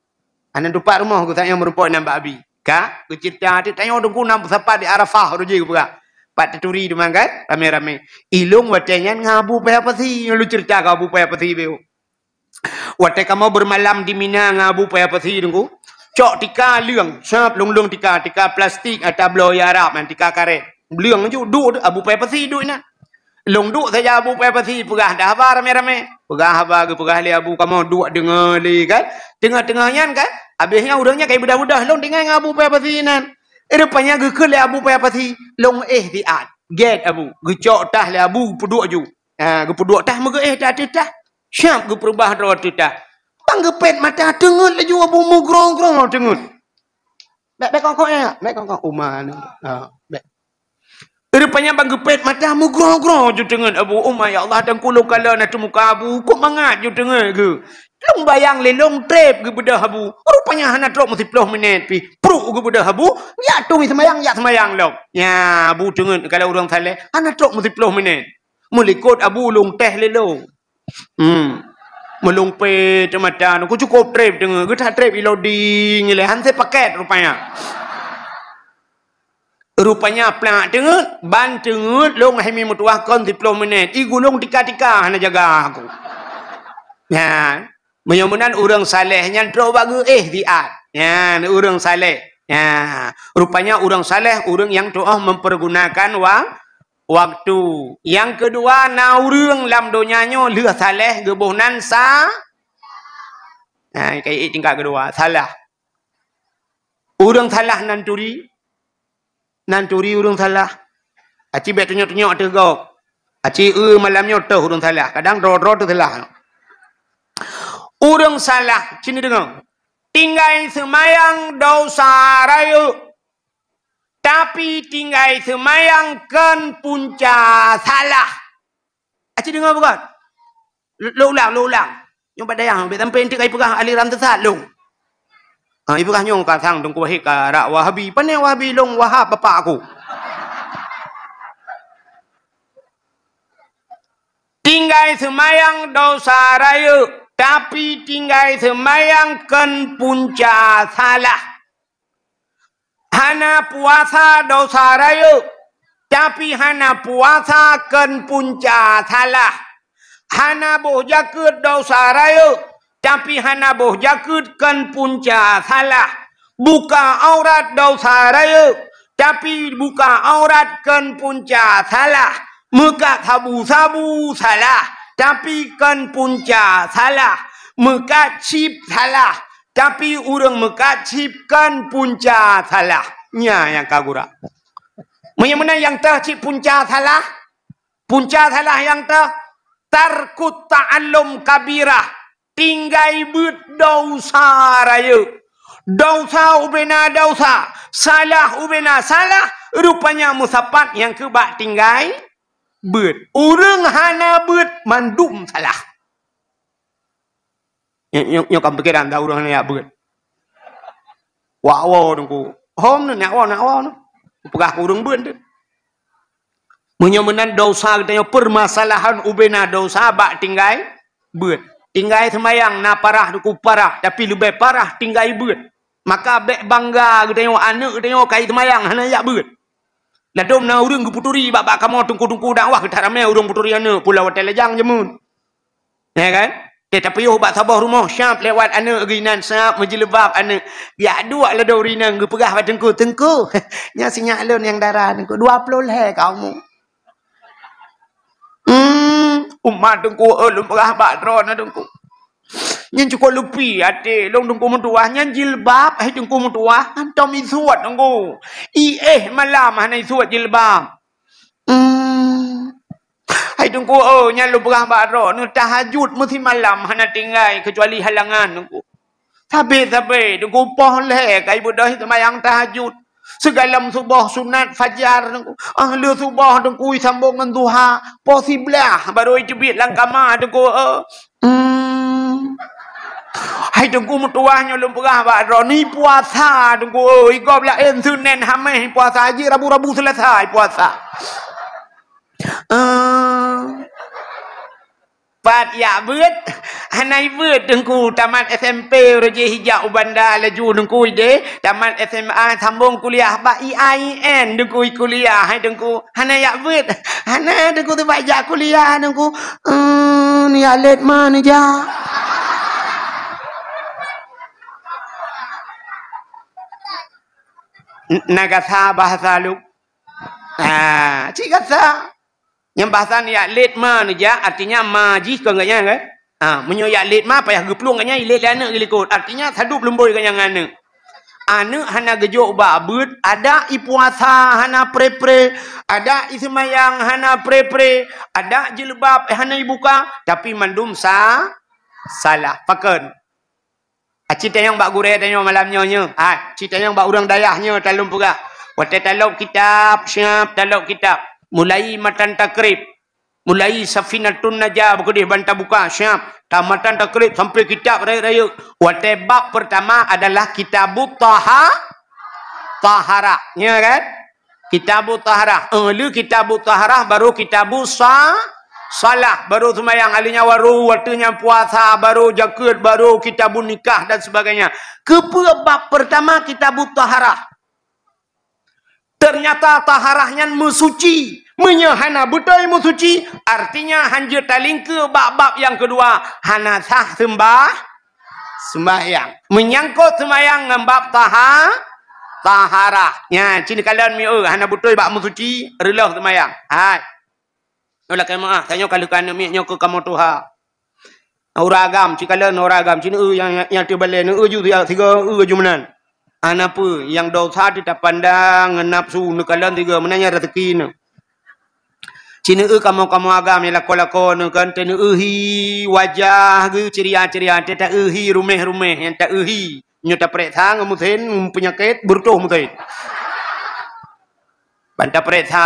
Aneuk tupat rumoh geutanyoe meurumpok nan bak abi. Ka geuceurita teuk tanyoe Teungku na meusapat di Arafah roh jih geupeugah. Pat teuturi teuma kan ramé-ramé. Ilong watée nyan ngon Abu Paya Pasi, lôn ceurita keu Abu Paya Pasi beu. Watée kamoe beumalam di Mina ngon Abu Paya Pasi Teungku, cok tika leueng, sab leueng-leueng tika, tika plastik ata bloe Arab nyan, tika karét. Leueng ju duek Abu Paya Pasi duek inan. Lôn duek saja Abu Paya Pasi peugah dah haba ramé-ramé. Peugah haba geupeugah lé Abu kamoe duek deungoe lé kan. Teungoh-teungoh nyan kan, habéh nyan ureuëng nyan ka beudah-beudah lôn tinggai ngon Abu Paya Pasi inan. Rupanya geukheun lé Abu Paya Pasi, lôn éh siat. Gét Abu, geucok tah lé Abu peuduek ju. Ha, geupeuduek tah meugeuéh tah ateueh tah. Siap geupeurubah droe ateueh tah. Bang geupét mata teungeut laju Abu meugroe-groe teungeut. Bék, bék kongkong ya, bék kongkong uma ni. Ha, bék. Rupanya bang geupét mata meugroe-groe ju teungeut Abu uma, ya Allah dan kulung kala na teumuka Abu, kok mangat ju teungeut geu. Lôn bayang lé lôn trép geubeudoh Abu. Rupanya hana trok meusiploh minét pih. Pruk geubeudoh Abu, jak tui seumayang, jak seumayang lom. Ya, Abu teungeut kalau ureuëng saleh, hana trok meusiploh minét. Meulikot Abu lôn teh lé lôn. Hmm. Meulumpe teumata, ku cukup trép teungeut, geutha trép ilodi ngilai han se paket rupanya. Rupanya plak teungeut, ban teungeut lôn hai mi meutuah kon siploh minét. I gulong tika-tika hana jaga aku. Nyan, meunyoe meunan ureuëng saleh nyan trok bak geuéh siat. Nyan ureuëng saleh. Nyan, rupanya ureuëng saleh ureuëng nyang tuoh mempergunakan wa-, waktu. Nyang keudua na ureuëng lam donya nyoe lheueh saleh geuboh nan sa-, nah, kayée tingkat keudua, salah. Ureuëng salah nan turi, nan turi ureuëng salah. Aci bék tunyok-tunyok teuh gob. Aci eu malam nyoe teuh ureuëng salah. Kadang droe-droe teuh salah. Ureuëng salah, sini deungoe. Tinggai seumayang dosa rayeuk. Tapi tinggai seumayang kon punca salah. Aci deungoe bukan? Lo ulang, lo ulang. Nyoe bak dayah, bék sampai enteuk kai peugah aliran sesat lôn. Ha, ipeugah nyoe ka sang Teungku Wahid ka rak Wahabi. Pane Wahabi lôn Wahab bapak aku. Tinggai seumayang dosa rayeuk, tapi tinggai seumayang kon punca salah. Hana puasa dosa rayeuk, tapi hana puasa kon punca salah. Hana boh jakeuet dosa rayeuk, tapi hana boh jakeuet kon punca salah. Buka aurat dosa rayeuk, tapi buka aurat kon punca salah. Meukat sabu-sabu salah, tapi kon punca salah. Meukat chip salah, tapi ureuëng meukat chip kon punca salah. Nya nyang ka gura. Meunyoe meunan nyang teuh cit punca salah, punca salah nyang teuh tarkut ta'allum kabirah, tinggai beuet dosa rayeuk. Dosa ubena dosa, salah ubena salah, rupanya meusapat nyang keubak tinggai beuet. Ureuëng hana beuet mandum salah. Nyoe, nyoe, nyoe ka pikiran dah ureuëng hana jak beuet. Wak woe Teungku. Hom ni, nak woe, nak woe ni. Peugah keu ureuëng beuet tu. Meunyoe meunan dosa geutanyoe, permasalahan ubena dosa bak tinggai beuet. Tinggai seumayang na parah Teungku, parah, tapi leubeh parah tinggai beuet. Maka bék bangga geutanyoe, aneuk geutanyoe kai seumayang hana jak beuet. Ladôm na ureuëng geupeuturi bak, bak kamoe teungku-teungku dakwah, geutak ramé ureuëng peuturi aneuk pulo watée lajang jameun. Ya kan? Teuh tapiôh bak saboh rumoh, siap lewat aneuk geuinan, siap meujileubab aneuk. Jak duek ladôm rinang geupeugah bak teungku, "Teungku, nyan sinyak lôn nyang dara teungku, dua ploh lhée ka umu." Hmm. Ma Teungku, eh, lôn peugah bak droeneuh Teungku. Nyan cukôp leupi até lôn Teungku meutuwah, nyan jilbab hai Teungku meutuwah, hantom isuet Teungku. I éh malam hana isuet jilbab. Hmm. Hai Teungku, oh, nyan lôn peugah bak droeneuh, tahajud meusimalam hana tinggai keucuali halangan Teungku. Sabe-sabe Teungku poh lhèe ka ibeudôh seumayang tahajud. Sigohlom suboh sunat fajar Teungku. Ah, lheueh suboh Teungku isambong ngon duha. Poh siblaih baru iteubiet lam kama Teungku. Eh. Hmm. Hai Teungku meutuwah nyoe lôn peugah bak droeneuh, puasa Teungku. Eh, gob laén Senin Hamèh puasa, jih Rabu-Rabu Selasa puasa. Eh. Pat jak beuet, hana ibeuet Teungku, tamat S M P uroe jih ijak u Banda laju Teungku ideh, tamat S M A sambong kuliah bak I A I N Teungku kuliah hai Teungku. Hana jak beuet, hana Teungku teubat jak kuliah Teungku. Eh, neujak lét ma neujak. N-, na gasa bahasa lu. Ah, cit gasa. Nyang bahasa ni jak lét ma neujak, artinya ma jih kon gobnyan kan? Ha, meunyoe jak lét ma payah geuplueng gobnyan, ilét lé aneuk geulikot. Artinya sadub lumbôi gobnyan ngon aneuk. Aneuk hana geujok bak beuet, adak ipuasa hana pre-pre, adak iseumayang hana pre-pre, adak jilbab hana ibuka, tapi mandum sa-, salah. Pakon? Ah, ci tanyong bak gurée tanyoe malam nyoe nyoe. Ah, ci tanyong bak ureuëng dayah nyoe talom peugah. Watée talok kitab, siap talok kitab. Mulai matan takrib. Mulai Safinatun Najah beukudeh ban tabuka, siap. Tamatan takrib sampai kitab rayeuk-rayeuk. Watée bab pertama adalah kitabut taha-, taharah. Nyoe kan? Kitabut Taharah. Eh, le Kitabut Taharah, baru Kitabus Sa-, Salah, baru seumayang, aleunya baru watée nyan puasa, baru jakeuet, baru Kitabun Nikah dan sebagainya. Keupeue bab pertama Kitabut Taharah? Ternyata taharah nyan meusuci. Meunyoe hana beutôi meusuci, artinya hanjeuet talingkeue bak bab nyang keudua, hana sah seumbah-, seumayang. Menyangkot seumayang ngon bab taha-, taharah. Nyan, ci neukalon mieu, hana beutôi bak meusuci, reuloh seumayang. Hai. Nyoe lakée meuáh, tanyoe ka lheueh keuneuk miet nyoe keu kamoe tuha. Ureuëng agam, ci kalon ureuëng agam, ci neu nyang, nyang teubalée, neu ju siga, eu ju meunan. Hana peue, nyang desya teu tapandang ngon nafsu, neukalon siga, meunan nyan raseuki neu. Ci neu kamoe-kamoe agam nyang lakoe-lakoe neu kan, teu neu hi wajah geuh ceria-ceria, teu ta-eu hi ruméh-ruméh, nyang ta-eu hi. Nyoe tapeuriksa ngon meusén, peunyakét, beureutoh meusén. Ban tapeuriksa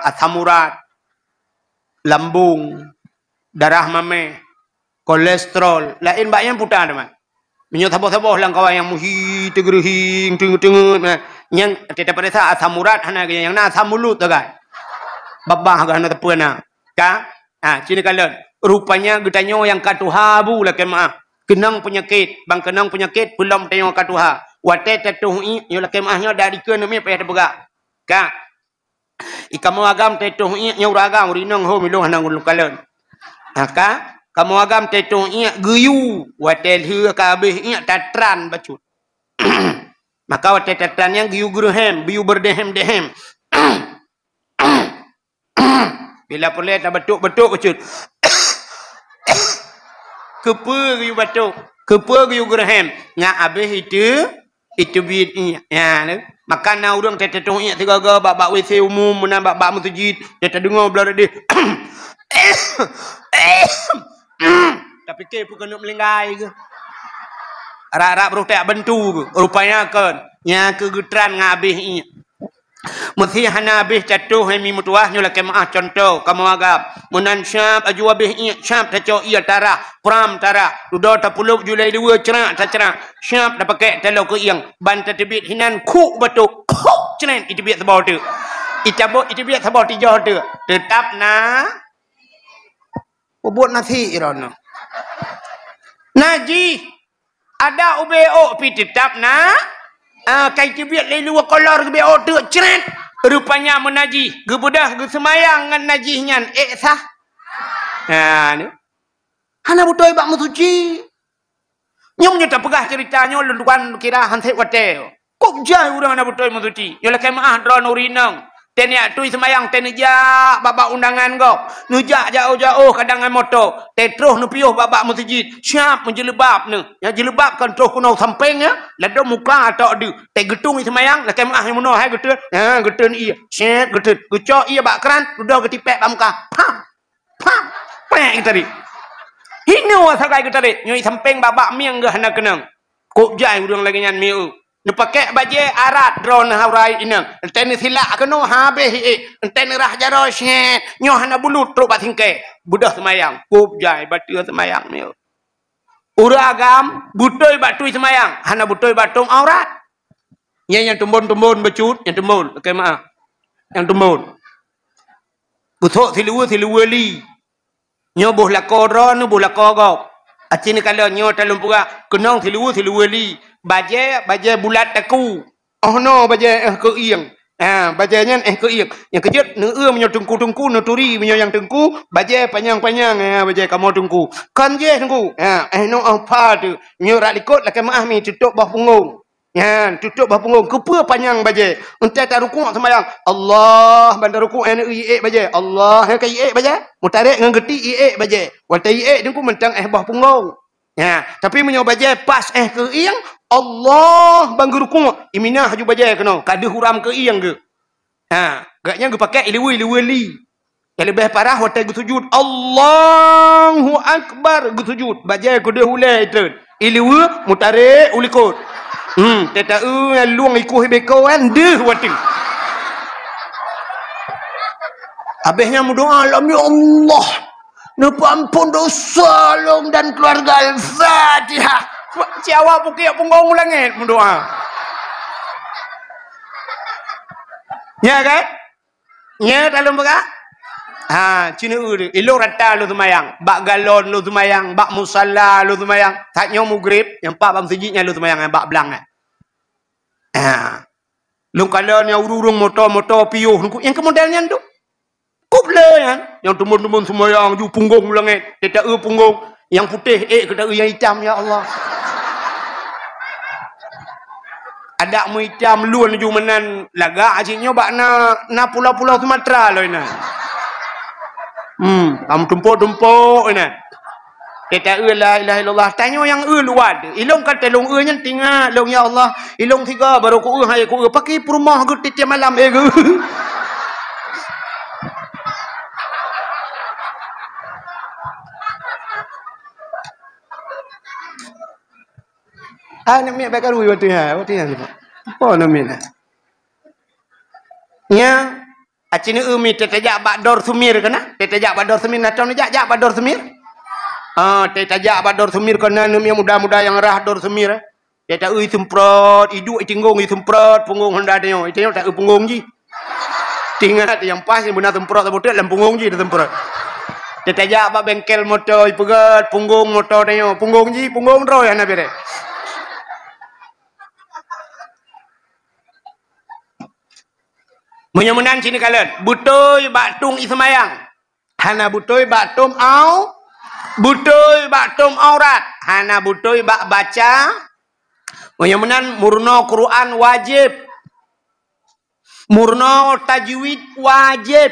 asam urat, lambung, darah maméh, kolesterol, laén bak nyan puta teuma. Meunyoe saboh-saboh lam kawan nyang muhi, teugeureuhing, teungeut-teungeut, nah, nyan teutab peuriksa asam urat hana, nyang na asam ulut sagai. Babah geuh hana teupeu na. Ka? Ha, ci neukalon. Rupanya geutanyoe nyang ka tuha bu lakée meuáh. Keunong peunyakét, ban keunong peunyakét peulom tanyoe ka tuha. Watée tatoh iék, nyoe lakée meuáh nyoe dari keu neumi payah teupeugah. Ka? I kamoe agam teutoh iék nyoe ureuëng agam, ureuëng inong ho milong hana ulôn kalon. Maka kamoe agam teutoh iék geuyue, watée lheueh ka habéh iék tatran bacut. Maka watée tatran nyan geuyue geureuhem, geuyue beudehem-dehem. Bila peureulée tabatuk-batuk bacut. Keupeue geuyue batuk? Keupeue geuyue geureuhem? Ngat habéh itu Iteubiet iék. Ya, ne? Maka na ureuëng teutoh iék sigoe-goe bak, bak W C umum, meunan bak, bak meuseujid, teudeungoe blah deh. Tapike peue keuneuk meulinggai keuh. Rab-rab roh tajak bantu keuh. Rupanya kon. Nyan keuh geutran ngon habéh iék. Meusé hana habéh tatoh hai mi meutuwah nyoe lakée meuáh contoh kamoe agam. Meunan syab aju habéh iék syab tacok ié tarah, pram tarah. Dudoe tapulop julai dua cerak tacrak. Syab tapakek taloe keu iéng. Ban tateubiet hinan khuk batuk. Khuk cret iteubiet saboh teuk. Itabok iteubiet saboh tijoh teuk. Teutap na. Peubuet nasi irono. Najih. Ada ubé ôk pi teutap na, ah, kai teubiet lé luwa kolor geubé ôk teuk cret. Rupanya meunajih, geubeudôh geuseumayang ngon najih nyan ék sah. Ha, ni. Hana beutôi bak meusuci. Nyoe meunyoe tapeugah ceurita nyoe lôn tuan kira han sép watée. Kok jai ureuëng hana beutôi meusuci. Nyoe lakée meuáh droeneuh ureuëng inong. Teuh neujak tui seumayang, teuh neujak bak-bak undangan gob. Neujak jaoh-jaoh kadang ngon moto. Teuh troh neupiôh bak-bak meuseujid. Siap meujeuleubaab neuh. Nyang jeuleubaab kan troh keunoe sampéng nyan. Ladôm muka atok deuh. Teuh geutung ie seumayang, lakée meuáh nyang meunoe hai geuteun. Ha, geuteun ie. Sét geuteun. Geucok ie bak kran, dudoe geutipék bak muka. Pam! Pam! Pék geutarek. Hinoe sagai geutarek. Nyoe ie sampéng bak-bak mieng geuh hana keunong. Kôb jai ureuëng lagée nyan mieu. Neupakék bajée arat droeneuh urai inong. Entée neusilak keunoe habéh iék. Entée neurah jaroe syét. Nyoe hana bulut trok bak singkée. Beudôh seumayang. Kôb jai bateue seumayang mieu. Ureuëng agam beutôi bak tui seumayang. Hana beutôi bak tom aurat. Nyan nyang teumbon-teumbon bacut, nyang teumbon. Lakée meuáh. Nyang teumbon. Beusok siluweue-siluweue li. Nyoe boh lakoe droeneuh, boh lakoe gob. Aci neukalon nyoe talôn peugah, keunong siluweue-siluweue li. Bajée, bajée bulat taku. Oh noe bajée éh keu ieng. Ha, bajée nyan éh keu ieng. Nyang keujeuet neueu meunyoe teungku-teungku, neuturi meunyoe nyang teungku, bajée panyang-panyang, ha, bajée kamoe teungku. Kon jéh teungku. Ha, éh noe oh pha teuh. Nyoe rak likot lakée meuáh mi tutôb boh punggong. Nyan, tutôb boh punggong. Keupeue panyang bajée? Entée tarukuk seumayang, Allah, ban tarukuk nyan iék bajée. Allah, nyan ka iék bajée. Meutarek ngon geuti iék bajée. Watée iék teungku mantong éh boh punggong. Nyan, tapi meunyoe bajée pas éh keu ieng, Allah, ban geurukuk, iminah laju bajée keunoe, ka deuh uram keu ieng geuh. Ha, gobnyan geupakék iluweue-iluweue li. Nyang leubeh parah watée geusujut, Allahu Akbar, geusujut. Bajée keudeh ulée itreun. Iluweue meutarek u likot. Hmm, teuta-eu nyang lueng ikueh beko kan deuh watée. Habéh nyan meudoa lom, "Ya Allah, neupeuampon dosa lôn dan keluarga." Al-Fatihah. Siawa pukiek punggong u langét meudoa. Ya kan? Nya dalam beurah? Ha, cina eu. Ilong rata lôn seumayang. Bak galon lôn seumayang. Bak musala lôn seumayang. That nyoe mugrib, nyang pat bak meuseujid nyan lôn seumayang, bak blang nyan. Ha. Lôn kalon nyang ureuëng-ureuëng moto-moto piôh, nyang keu model nyan tu. Kôb le nyan. Nyang teumon-teumon seumayang, ju punggong u langét. Teuta-eu punggong. Nyang putéh ék keu ta-eu nyang itam, ya Allah. Adak meuitam lôn ju meunan lagak cit nyoe bak na, na pulo-pulo Sumatera lôn inan. Hmm, kamu tumpok-tumpok inan. Teuta-eu la ilaha illallah. Tanyoe nyang eu luwat. Ilong ka telong eu nyan tingat long ya Allah. Ilong siga baru ku eu hai ku eu. Paki peurumoh geuh tiep-tiep malam eh geuh. Ah, nak miet bak karu waktu nyan, waktu nyan. Apa nak miet dah? Nya, aci neu mi teutajak bak Dor Sumir kena? Teutajak bak Dor Sumir, na tom jak jak bak Dor Sumir? Ah, teutajak bak Dor Sumir kena neu mi muda-muda nyang rah Dor Sumir. Dia tak eu semprot, iduk itinggong isemprot, punggong honda dia. Itu tak eu punggong ji. Tingat nyang pas nyang beuna semprot saboh teuk lam punggong jih teusemprot. Teutajak bak bengkel moto ipeugöt, punggong moto tanyoe, punggong jih, punggong droe hana bereh. Meunyoe meunan cit neukalon, beutôi bak tueng iseumayang, hana beutôi bak tom au, beutôi bak tom aurat, hana beutôi bak baca. Meunyoe meunan meurunoe Quran wajéb. Meurunoe tajwid wajéb.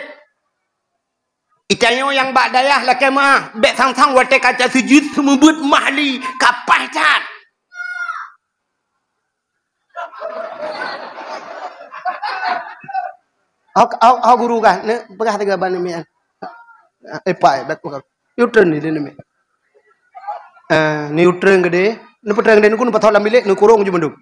Itanyoe nyang bak dayah lakée meuah, bék sang-sang watée ka tasujud seumeubeuet mahli ka paih that. Au, au, au guru kah, ne peugah tiga ban namian. Eh pai, bék peugah. Yutren ni namian. Eh, ni yutren gede, ni putren gede ni kun patah lam bilik ni kurung je mandum.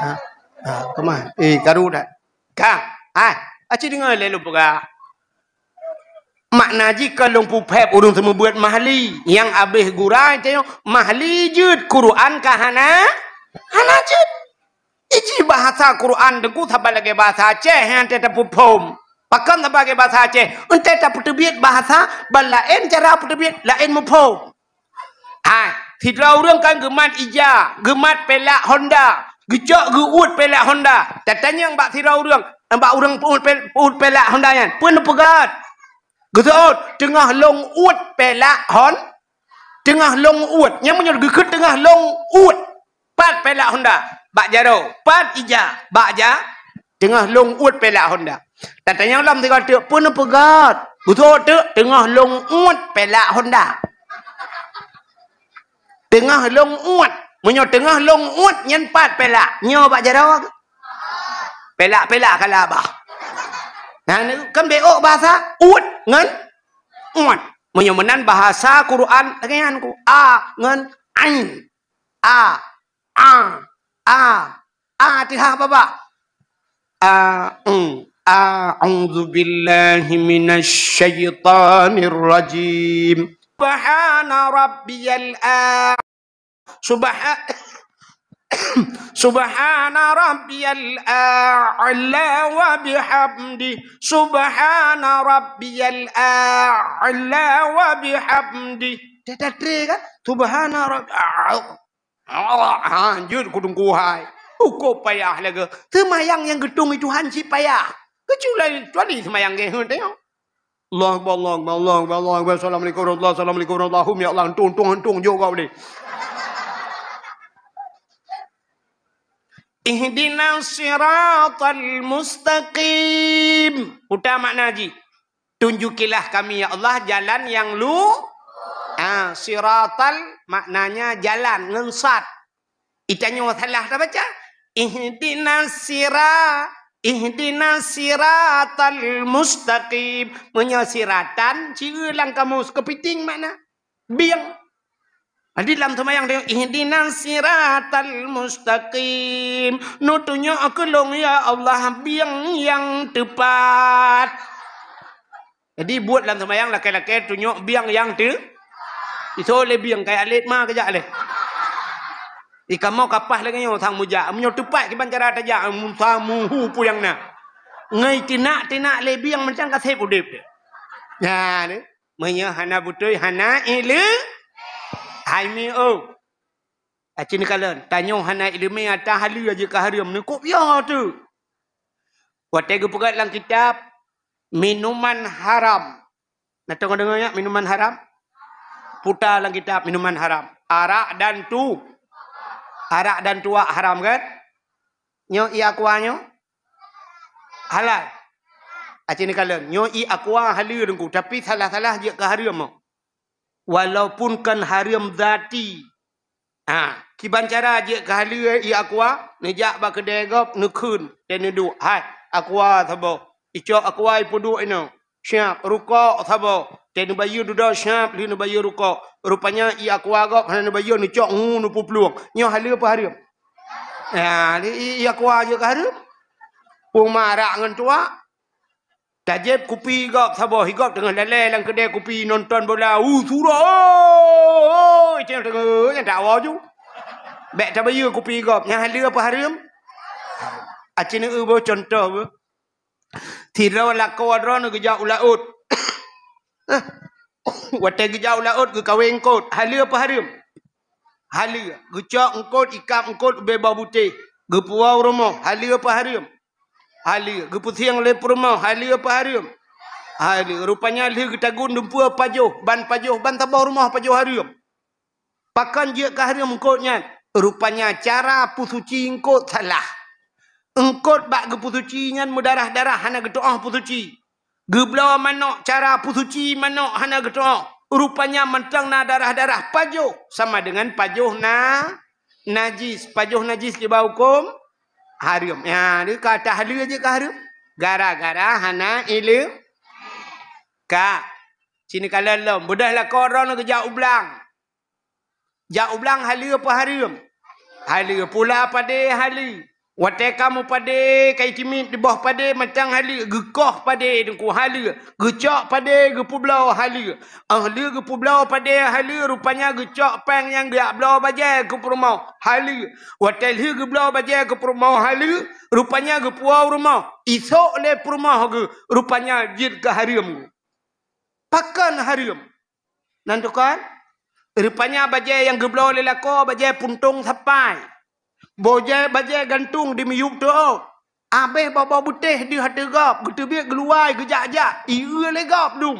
Ha, ha, kemah. Eh, karu dah. Ka, hai, aci deungoe lé lôn peugah. Makna jih ka lôn peuphép ureuëng seumeubeuet mahli, nyang abéh gura tanyoe mahli jeuet Quran ka hana, hana jeuet. Iji bahasa Quran teungku saban lagée bahasa Aceh nyang teuta peuphom. Pakon saban lagée bahasa Aceh, entée tapeuteubiet bahasa ban laén cara peuteubiet laén muphom. Hai, sidroe ureuëng kan geumat ija, geumat pelak Honda, geucok geuuet pelak Honda. Tatanyong bak sidroe ureuëng, bak ureuëng peuuet pel-, peuuet pelak Honda nyan, peue neupeugah? Geuseuôt, teungoh lôn uet pelak Hon-, teungoh lôn uet. Nyang meunyoe geukheun teungoh lôn uet. Pat pelak Honda? Bak jaroe. Pat ija? Bak ja-, Teungoh lôn uet pelak Honda. Tatanyong lom sigoe teuk, "Peue neupeugah?" Beutôi teuk, "Teungoh lôn uet pelak Honda." Teungoh lôn uet. Meunyoe teungoh lôn uet, nyan pat pelak. Nyoe bak jaroe. Pelak-pelak kala bah. Nah, ni kan beok bahasa uet ngon uet. Meunyoe meunan bahasa Quran, lagèe nyan ku. A ngon ain. A, a, a, a, teuhah babah. A, mm. A'udzubillahi minasyaitonirrajim. Subhana rabbiyal a-, subha-, Subhana rabbiyal a'la wa bihamdi. Subhana rabbiyal a'la wa bihamdi. Dah, dah, kan? Subhana rabbi-, ah, ah, ah, jeuet ku teungku hai. Ukoe payah lagèe. Seumayang nyang geutueng Tuhan cit payah. Kecuali, kecuali seumayang geuh, tengok. Allahu Akbar, Allahu Akbar, Allahu Akbar, Allahu Akbar. Assalamualaikum warahmatullahi, assalamualaikum warahmatullahi. Ya Allah, untung, untung, untung, jok kau ni. Ihdinas siratal mustaqim. Uta makna jih. Tunjukilah kami, ya Allah, jalan yang lu-, ah, siratal maknanya jalan, ngon sad. Itanyoe salah tabaca. Ihdinas sira-, ihdinas siratal mustaqim. Meunyoe siratan, ci lam kamus, keupiting makna. Bieng. Jadi lam seumayang dia, "Ihdinas siratal mustaqim." Neutunyok keu lôn, ya Allah, bieng nyang teupat. Jadi buet lam seumayang lakèe-lakèe tunyok bieng nyang teu-, iso lé bieng kaya alet ma keujak lé. Di kamoe kapah lagèe nyoe sang meujak. Meunyoe teupat kiban cara tajak, musa muhu puyang na. Ngai tinak-tinak lé bieng macam kaseb udeb deh. Nah, ni. Meunyoe hana beutôi, hana ileu-, hai mi, oh. Aci neukalon, tanyoe hana ileumèe ata haleue jeuet keu hareuem, neukôb yo teuh. Watèe geupeugah lam kitab, minuman haram. Na teuka deungö nyan, minuman haram? Puta lam kitab, minuman haram. Arak dan tu-, arak dan tuak haram, kan? Nyoe ié aqua nyoe? Halal. Aci neukalon. Nyoe ié aqua haleue teungku, tapi salah-salah jeuet keu hareuem. Walaupun kon hareuem zati. Ha, kiban cara jeuet keu haleue ié aqua, neujak bak keudè gob, neukheun, dan neuduek. Hai, aqua saboh. Icok aqua ipeuduek inoe. Siap, rukok saboh. Teuh neubayeue dudoe siap, lheueh neubayeue rukok. Rupanya ié aqua gob hana neubayeue, neucok ngu neupeuplueng. Nyoe haleue peue hareuem? Ya, ié aqua jeuet keu hareuem. Peue ma arak ngon tuak. Tajép kupi gob saboh, igob teungoh lalè lam keudè kupi nonton bola. Uh, surah. Oh, oh, oh, teungoh, teungoh, nyan tak awoe ju. Bèk tabayeue kupi gob. Nyan haleue peue hareuem? Aci neueu boh contoh beuh. Sidroe lakoe droeneuh geujak u laôt. Watèe geujak u laôt geukawé eungkôt, haleue peue hareuem? Haleue. Geucok eungkôt, ikab eungkôt ubé boh butéh, geupuwoe u rumoh, haleue peue hareuem? Haleue. Geupeusieng lé peurumoh, haleue peue hareuem? Haleue. Rupanya lheueh geutagun dumpeue pajoh, ban pajoh, ban saboh rumoh pajoh hareuem. Pakon jeuet keu hareuem eungkôt nyan? Rupanya cara peusuci eungkôt salah. Eungkôt bak geupeusuci nyan meudarah-darah, hana geutu'oh peusuci. Geubloe manök, cara peusuci manök hana geutu'oh. Rupanya mantong na darah-darah, pajoh sama dengan pajoh na najis. Pajoh najis kiban hukôm hareuem. Nyan, dia ka tahleue jeuet keu hareuem. Gara-gara hana ileumèe. Ka. Sini kalon lom. Beudôh lakoe droeneuh geujak u blang. Jak u blang haleue peue hareuem? Haleue. Pula padé haleue. Watèe ka meupadé, ka itimiet di boh padé, mantong haleue. Geukoh padé teungku, haleue. Geucok padé, geupeubloe, haleue. Óh lheueh geupeubloe padé, haleue, rupanya geucok péng nyang geujak bloe bajèe keu peurumoh, haleue. Watèe lheueh geubloe bajèe keu peurumoh, haleue, rupanya geupuwoe u rumoh. Isok lé peurumoh geuh, rupanya jeuet keu hareuem geuh. Pakon hareuem? Nan tukon, rupanya bajèe nyang geubloe lé lakoe bajèe puntông sapai. Bajèe, bajèe gantung di miyueb teuôt. Abéh boh-boh butéh deuh ateueh gob, geuteubiet geuluwai geujak-jak, ié lé gob dum.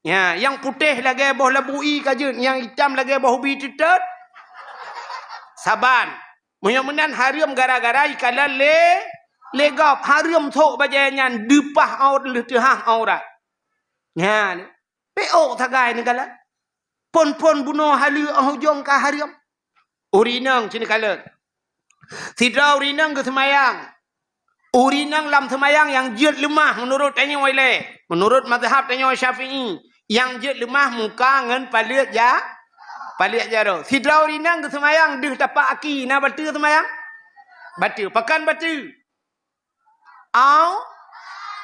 Nyan, nyang putéh lagèe boh labu ie ka jeuet, nyang itam lagèe boh ubi teutet. Saban. Meunyoe meunan hareuem gara-gara ikalon lé Lé gob hareuem sôk bajée nyan deupah aur-, lheueh teuhah aurat. Nyan, peuôk sagai neukalon. Phon-phon bunoe haleue óh ujong ka hareuem. Ureueng inong cit neukalon. Sidroe ureueng inong geuseumayang. Ureueng inong lam seumayang nyang jeuet leumah meunurot tanyoe ilée, meunurot mazhab tanyoe Syafi'i, nyang jeuet leumah muka ngon paleuet ja-, paleuet jaroe. Sidroe ureueng inong geuseumayang deuh tapak aki, na bateue seumayang? Bateue. Pakon bateue? Au-,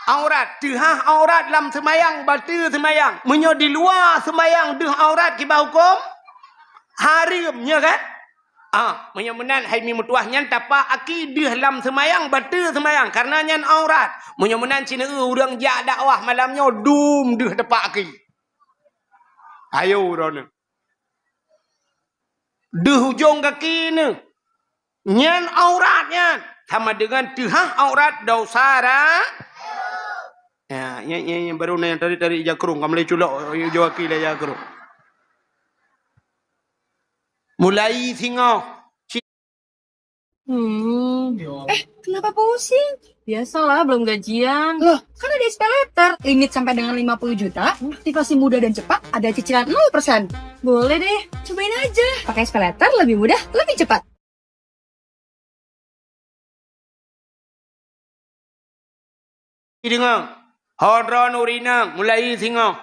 aurat. Teuhah aurat lam seumayang, bateue seumayang. Meunyoe di luwa seumayang deuh aurat kiban huköm, hareuem, nyo kan? Ah, meunyoe meunan hai mi meutuwah nyan tapak aki deuh lam seumayang, bateue seumayang, kareuna nyan aurat. Meunyoe meunan sineuk ureueng jak dakwah malam nyoe dum deuh tapak aki. Ayo droeneuh. Deuh ujong gaki neuh. Nyan aurat nyan. Sama dengan teuhah aurat dosa ra-, ya, nyan, nyan, nyan baru na nyang tadi-tadi ija krong, ka mulai culok ujong gaki lé ija krong. Mulai singoh. Hmm. Eh, kenapa pusing? Biasalah, belum gajian. Loh, kan ada S P Letter. Limit sampai dengan lima puluh juta, aktivasi mudah dan cepat, ada cicilan nol persen. Boleh deh, cobain aja. Pakai S P Letter lebih mudah, lebih cepat. Deungoe, ho droeneuh ureueng inong, mulai singoh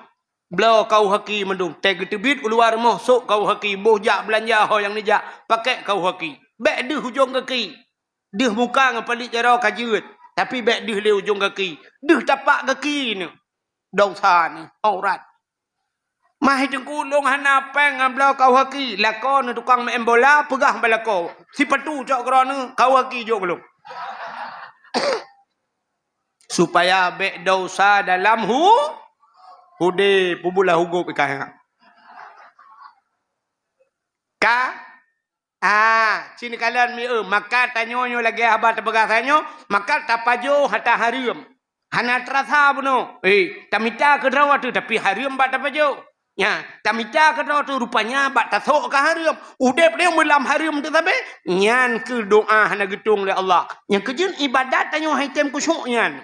bloe KUHKI mandum. Teugeuteubiet u luwa rumoh sôk KUHKI, boh jak beulanja ho nyang neujak, pakék KUHKI. Bék deuh ujong gaki. Deuh muka ngon paleuet jaroe ka jeuet, tapi bék deuh lé ujong gaki. Deuh tapak gaki neuh. Dosa neuh, aurat. Mah teungku lôn hana péng ngon bloe KUHKI, lakoe neuh tukang meu'en bola, peugah bak lakoe, sipatu cok keudroe neuh, KUHKI jok keu lôn. Supaya bék dosa dalam hu-, udeb, peubulah u gob ikan. Ka Ah, cit neukalon mi eu, maka tanyoe nyoe lagée haba teupeugah tanyoe, maka tapajoh ata hareuem. Hana teurasa bunoe. Eh, tamita keu droe teuh, tapi hareuem bak tapajoh. Nya, tamita keu droe teuh, rupanya bak tasok ka hareuem. Udeb lé meulam hareuem teuh sabe, nyan keuh doa hana geutueng lé Allah. Nyang keujeuet ibadat tanyoe hai tem khusyuk nyan.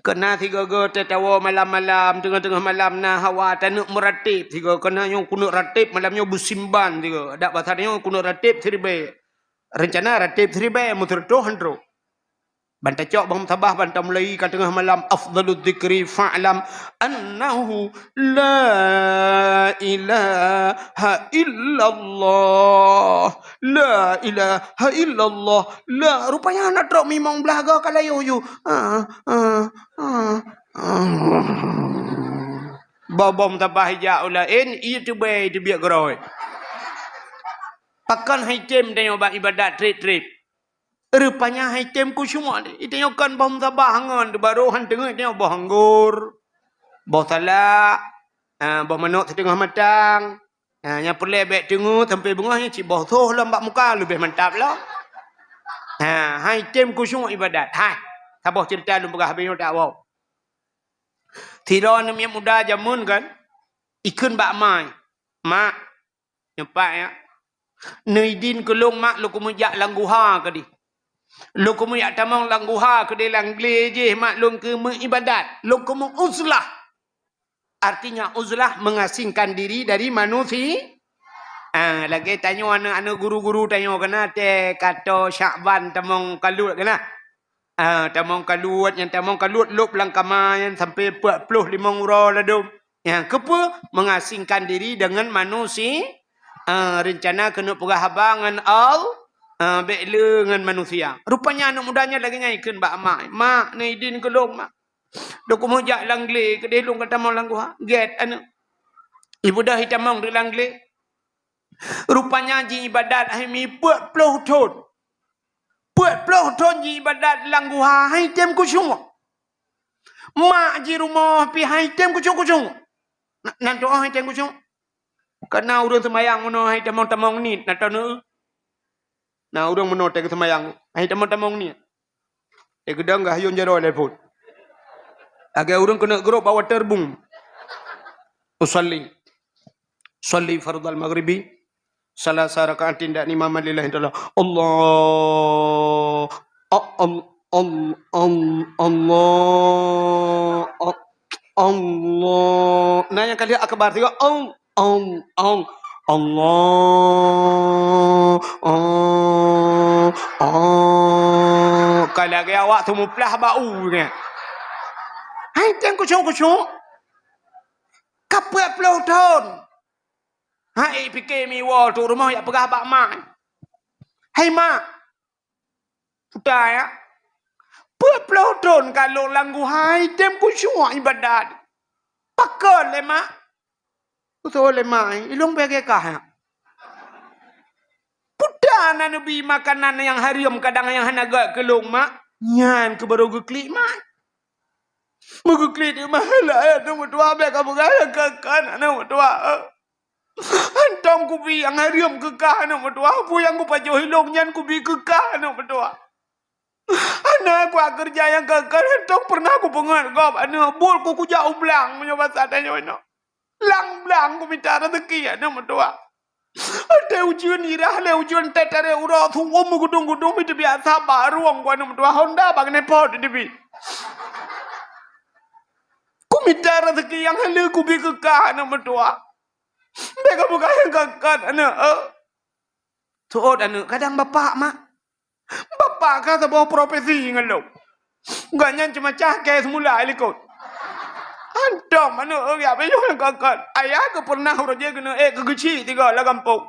Keunan sigoe-goe teuh tawoe malam-malam, teungoh-teungoh malam na hawa taneuk meurateb sigoe. Keunan nyoe kuneuk rateb malam nyoe beusimban sigoe. Adak basa tanyoe kuneuk rateb siribée. Reuncana rateb siribée, meuseureutoh han trok. Ban tacok bak musabah, ban tamulai ka teungoh malam, afdhalu dzikri fa'lam annahu la ilaha illallah. La ilaha illallah. La, rupanya na trok mimong blah goe ka layu ju. Ah, ah, ah, ah. Boh-boh meutabah ijak u laén, ie teubée teubiet keudroe. Pakon hai tem tanyoe bak ibadat treb-treb. Rupanya hai tem khusyuk. Itanyoe kon boh meutabah ngon, baroe han teungeut tanyoe boh anggor, boh salak, ah, boh manok siteungoh matang. Ha, nyang peureulée bék teungeut sampoe beungoh nyan cit boh soh lom bak muka leubeh mantap lom. Ha, hai tem khusyuk ibadat. Hai, saboh ceurita lôn peugah habéh nyoe tawoe. Sidroe aneuk miet muda jameun kan, ikheun bak ma, "Mak," nyoe pat ya, "neuidin keu lôn, Mak, lôn keumeung jak lam guha keudeh. Lôn keumeung jak tamong lam guha keudeh, lam glé jih, Mak, lôn keumeung ibadat. Lôn keumeung uzlah." Artinya uzlah mengasingkan diri dari manusia. Ah, lagée tanyoe aneuk-aneuk guru-guru tanyoe keunan teuh ka toe Syakban tamong kaluet keunan. Ah, tamong kaluet, nyang tamong kaluet lôb lam kama nyan sampoe peuet ploh limong uroe ladôm. Nyang keupeue? Mengasingkan diri dengan manusia. Ah, reuncana keuneuk peugah haba ngon Al-, ah, bék le ngon manusia. Rupanya aneuk muda nyan lagée nyan ikheun bak mak, "Mak, neuidin keu lôn, Mak." Lôn keumeung jak lam glé, keudeh lôn ka tamong lam guha. Gét aneuk. Ibeudôh itamong di lam glé. Rupanya jiibadat hai mi peuet ploh thon. Peuet ploh thon jiibadat lam guha hai tem khusyuk. Mak jirumoh pih hai tem khusyuk-khusyuk. Na, nan tu'oh hai tem khusyuk. Kana ureuëng seumayang meunoe hai tamong-tamong niet, na taneuk. Na ureuëng meunoe teuka seumayang, hai tamong-tamong niet. Teukeudong geuhayôn jaroe lé phon. Lagée ureuëng keuneuk grôp bak waterboom. Usalli. Salli fardal maghribi salasa raka'atin dan imaman lillahi ta'ala. Allah. Al-, al-, al-, al-, Allah, al-, Allah. Nah, nyang ka lheueh akbar sigoe. Al-, al-, al-, Allah, al-, al-. Ka lagèe awak teumuplah bak u nyan. Hai, teuh kusyuk-kusyuk. Ka peuet ploh thon. Hai, pike miwoe tu rumoh jak peugah bak mak. Hai mak, Puta ya. Peuet ploh thon ka lôn lam guha, hai tem kusyuak ibadat. Pakon lé mak? Usoe lé mak, ilôn bèe kah ya. Puta na neubi makanan nyang hareuem kadang nyang hana gèt keu lôn mak. Nyan keuh barô geuklik mak. Meugeuklik di mahala aneuk meutuah, bèk ka peugah nyang kakon aneuk meutuah. Hantom kubi nyang hareuem keu kah aneuk meutuah, peue nyang kupajoh ilôn nyan kubi keu kah aneuk meutuah. Hana kuat keureuja nyang kakon, hantom peureunah kupeungeut gob aneuk, buet ku kujak u blang meunyoe basa tanyoe nyoe. Lam blang kumita raseuki aneuk meutuah. Watèe ujeuen irah lé ujeuen tét tarek uroe su'um meugudong-gudong, meuteubiyasa bak rueng ku aneuk meutuah, honda bak keuneupot teubi. Kumita raseuki nyang haleue kubi keu kah aneuk meutuah. Bèk ka peugah nyang kakon aneuk, eh. Seuôt aneuk, kadang bapak mak. Bapak ka saboh profesi ngon lôn. Gobnyan ceumacah kèe seumula i likot. Hantom aneuk, eh, jak payah nyang kakon. Ayah keuh peureunah uroe jih keuneuk ék keu geuchik tiga lam gampông.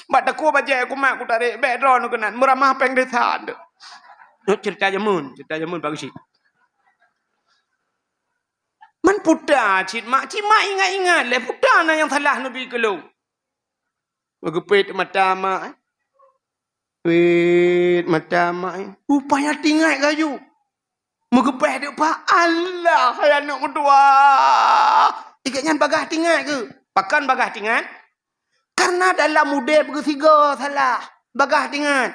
Bak takue bajèe kumat kutarek, bèk droeneuh keunan, meuramah péng desa teuh. Nyoe ceurita jameun, ceurita jameun Pak Geuchik. Man puta cit mak, cit mak ingat-ingat lé puta na nyang salah neubi keu lôn. Meugeupét mata mak, eh. Pét mata mak, eh. Rupanya teuingat laju. Meugeupéh deuk pah, Allah, hai aneuk meutuah. Ikét nyan bagaih teuingat keuh. Pakon bagaih teuingat? Karena dalam udép geusigoe salah, bagaih teuingat.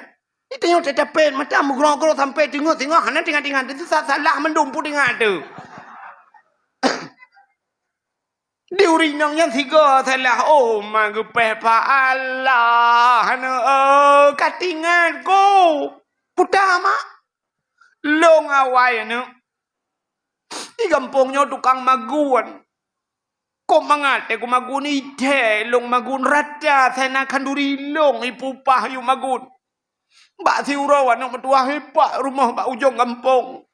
Di tanyoe teutapét mata meugrok-grok sampai teungoh-teungoh hana teuingat-teuingat. Itu sa-, salah mandum peue teuingat teuh. Di ureueng inong nyan sigoe salah, oh, ma geupéh pa Allah, aneuk, eh, ka teuingat ku. Puta mak. Lôn awai aneuk. Di gampông nyoe tukang magun. Kok mangat teuh kumagun, idéh lôn magun rata, sana khanduri lôn ipupah yue magun. Bak siuroe aneuk meutuah ipak rumoh bak ujong gampông.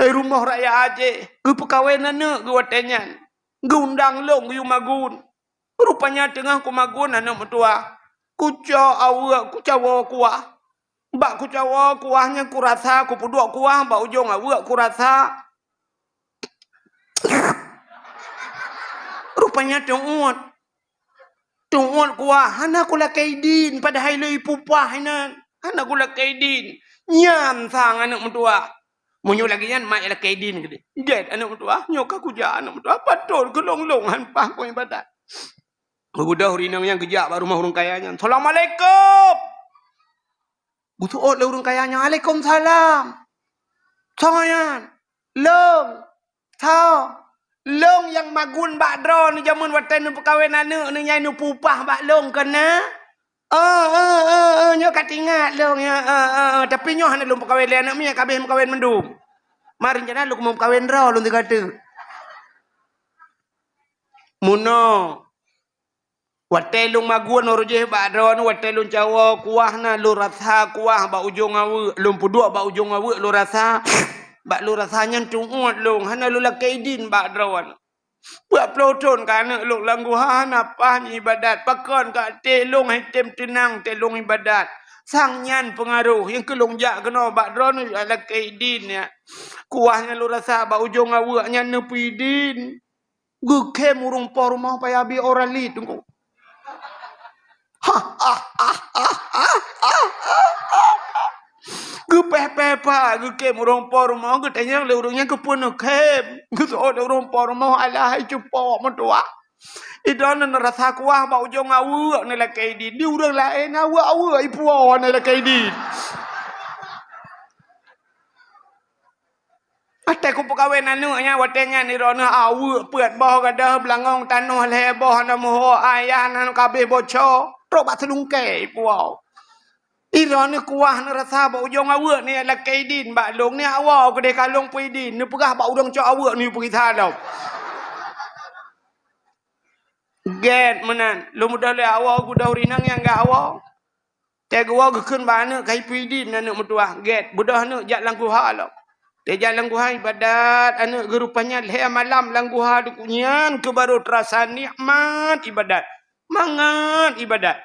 Eh, rumoh raya Aceh, geupeukawen aneuk geuh watèe nyan. Geuundang lôn yue magun. Rupanya teungoh kumagun aneuk meutuah, kucok aweuek kucawoe kuah. Bak kucawoe kuah nyan kurasa, kupeuduek kuah bak ujong aweuek kurasa. Rupanya teuôt. Teuôt kuah, hana kulakèe idin, padahai lôn ipupah inan. Hana kulakèe idin. Nyan sang aneuk meutuah. Meunyoe lagèe nyan, mak ilakèe idin keudéh. Gèt aneuk meutuah, nyoe ka kujak aneuk meutuah. Patôt keu lôn-lôn han paih kon ibadat. Geubeudôh ureueng inong nyan geujak bak rumoh ureueng kaya nyan. "Assalamualaikum!" Geuseuôt lé ureueng kaya nyan, "Waalaikumsalam." "Soe nyan?" "Lôn." "Soe?" "Lôn nyang magun bak droeneuh jameun watèe neupeukawen aneuk neuh nyang neupupah bak lôn kon na." "Oh, oh, oh, oh, nyoe ka teuingat lôn, ya, oh, oh, oh. Tapi nyoe hana lôn peukawen lé aneuk miet, ka abéh meukawen mandum. Ma reuncana lôn meukawen droe lôn sigoe teuk." Meunoe, watèe lôn magun uroe jih bak droeneuh, watèe lôn cawoe kuah na, lôn rasa kuah bak ujong aweuek, lôn peuduek bak ujong aweuek, lôn rasa, bak lôn rasa nyan teuôt lôn, hana lôn lakèe idin bak droeneuh. Peuet ploh thon ka aneuk lôn lam guha hana paih ibadat, pakon ka até lôn han tem teunang teuh lôn ibadat. Sang nyan peungaroh nyang keu lôn jak keunoe bak droeneuh lakèe idin nyan. Kuah nyang lôn rasa bak ujong aweuek nyan neupeu idin. Geukhém ureueng po rumoh payah bi Oralid teungku. Geupéh-péh pat geukhém ureueng po rumoh, geutanyong lé ureueng nyan keupeue neukhém. Geuseuôt lé ureueng po rumoh, "Alah hai cupo meutuah. Idroeneuh neurasa kuah bak ujong aweuek neulakèe idin. Di ureueng laén aweuek-aweuek ipuwoe neulakèe idin." Watèe kupeukawen aneuk nyan, watèe nyan droeneuh aweuek peuet boh gadôh, beulangong tanoh lhèe boh, hana meuho ayah, hana kabéh boco, trok bak seulungkèe ipuwoe. Droeneuh kuah neurasa bak ujong aweuek nyan lakée idin bak lông nyan awoe keudeh ka lông peue idin, neupeugah bak ureueng cok aweuek nyan peugisa lom. Gét meunan, lôn beudôh lé awoe geudoh rinang nyang gak awoe. Teuh geuwoe geukheun bak aneuk ka ipeue idin aneuk meutuah, gét, beudôh aneuk jak lam guha lom. Teuh jak lam guha ibadat aneuk geuh rupanya lhée malam lam guha nyan keuh barô teurasa nikmat ibadat. Mangat ibadat.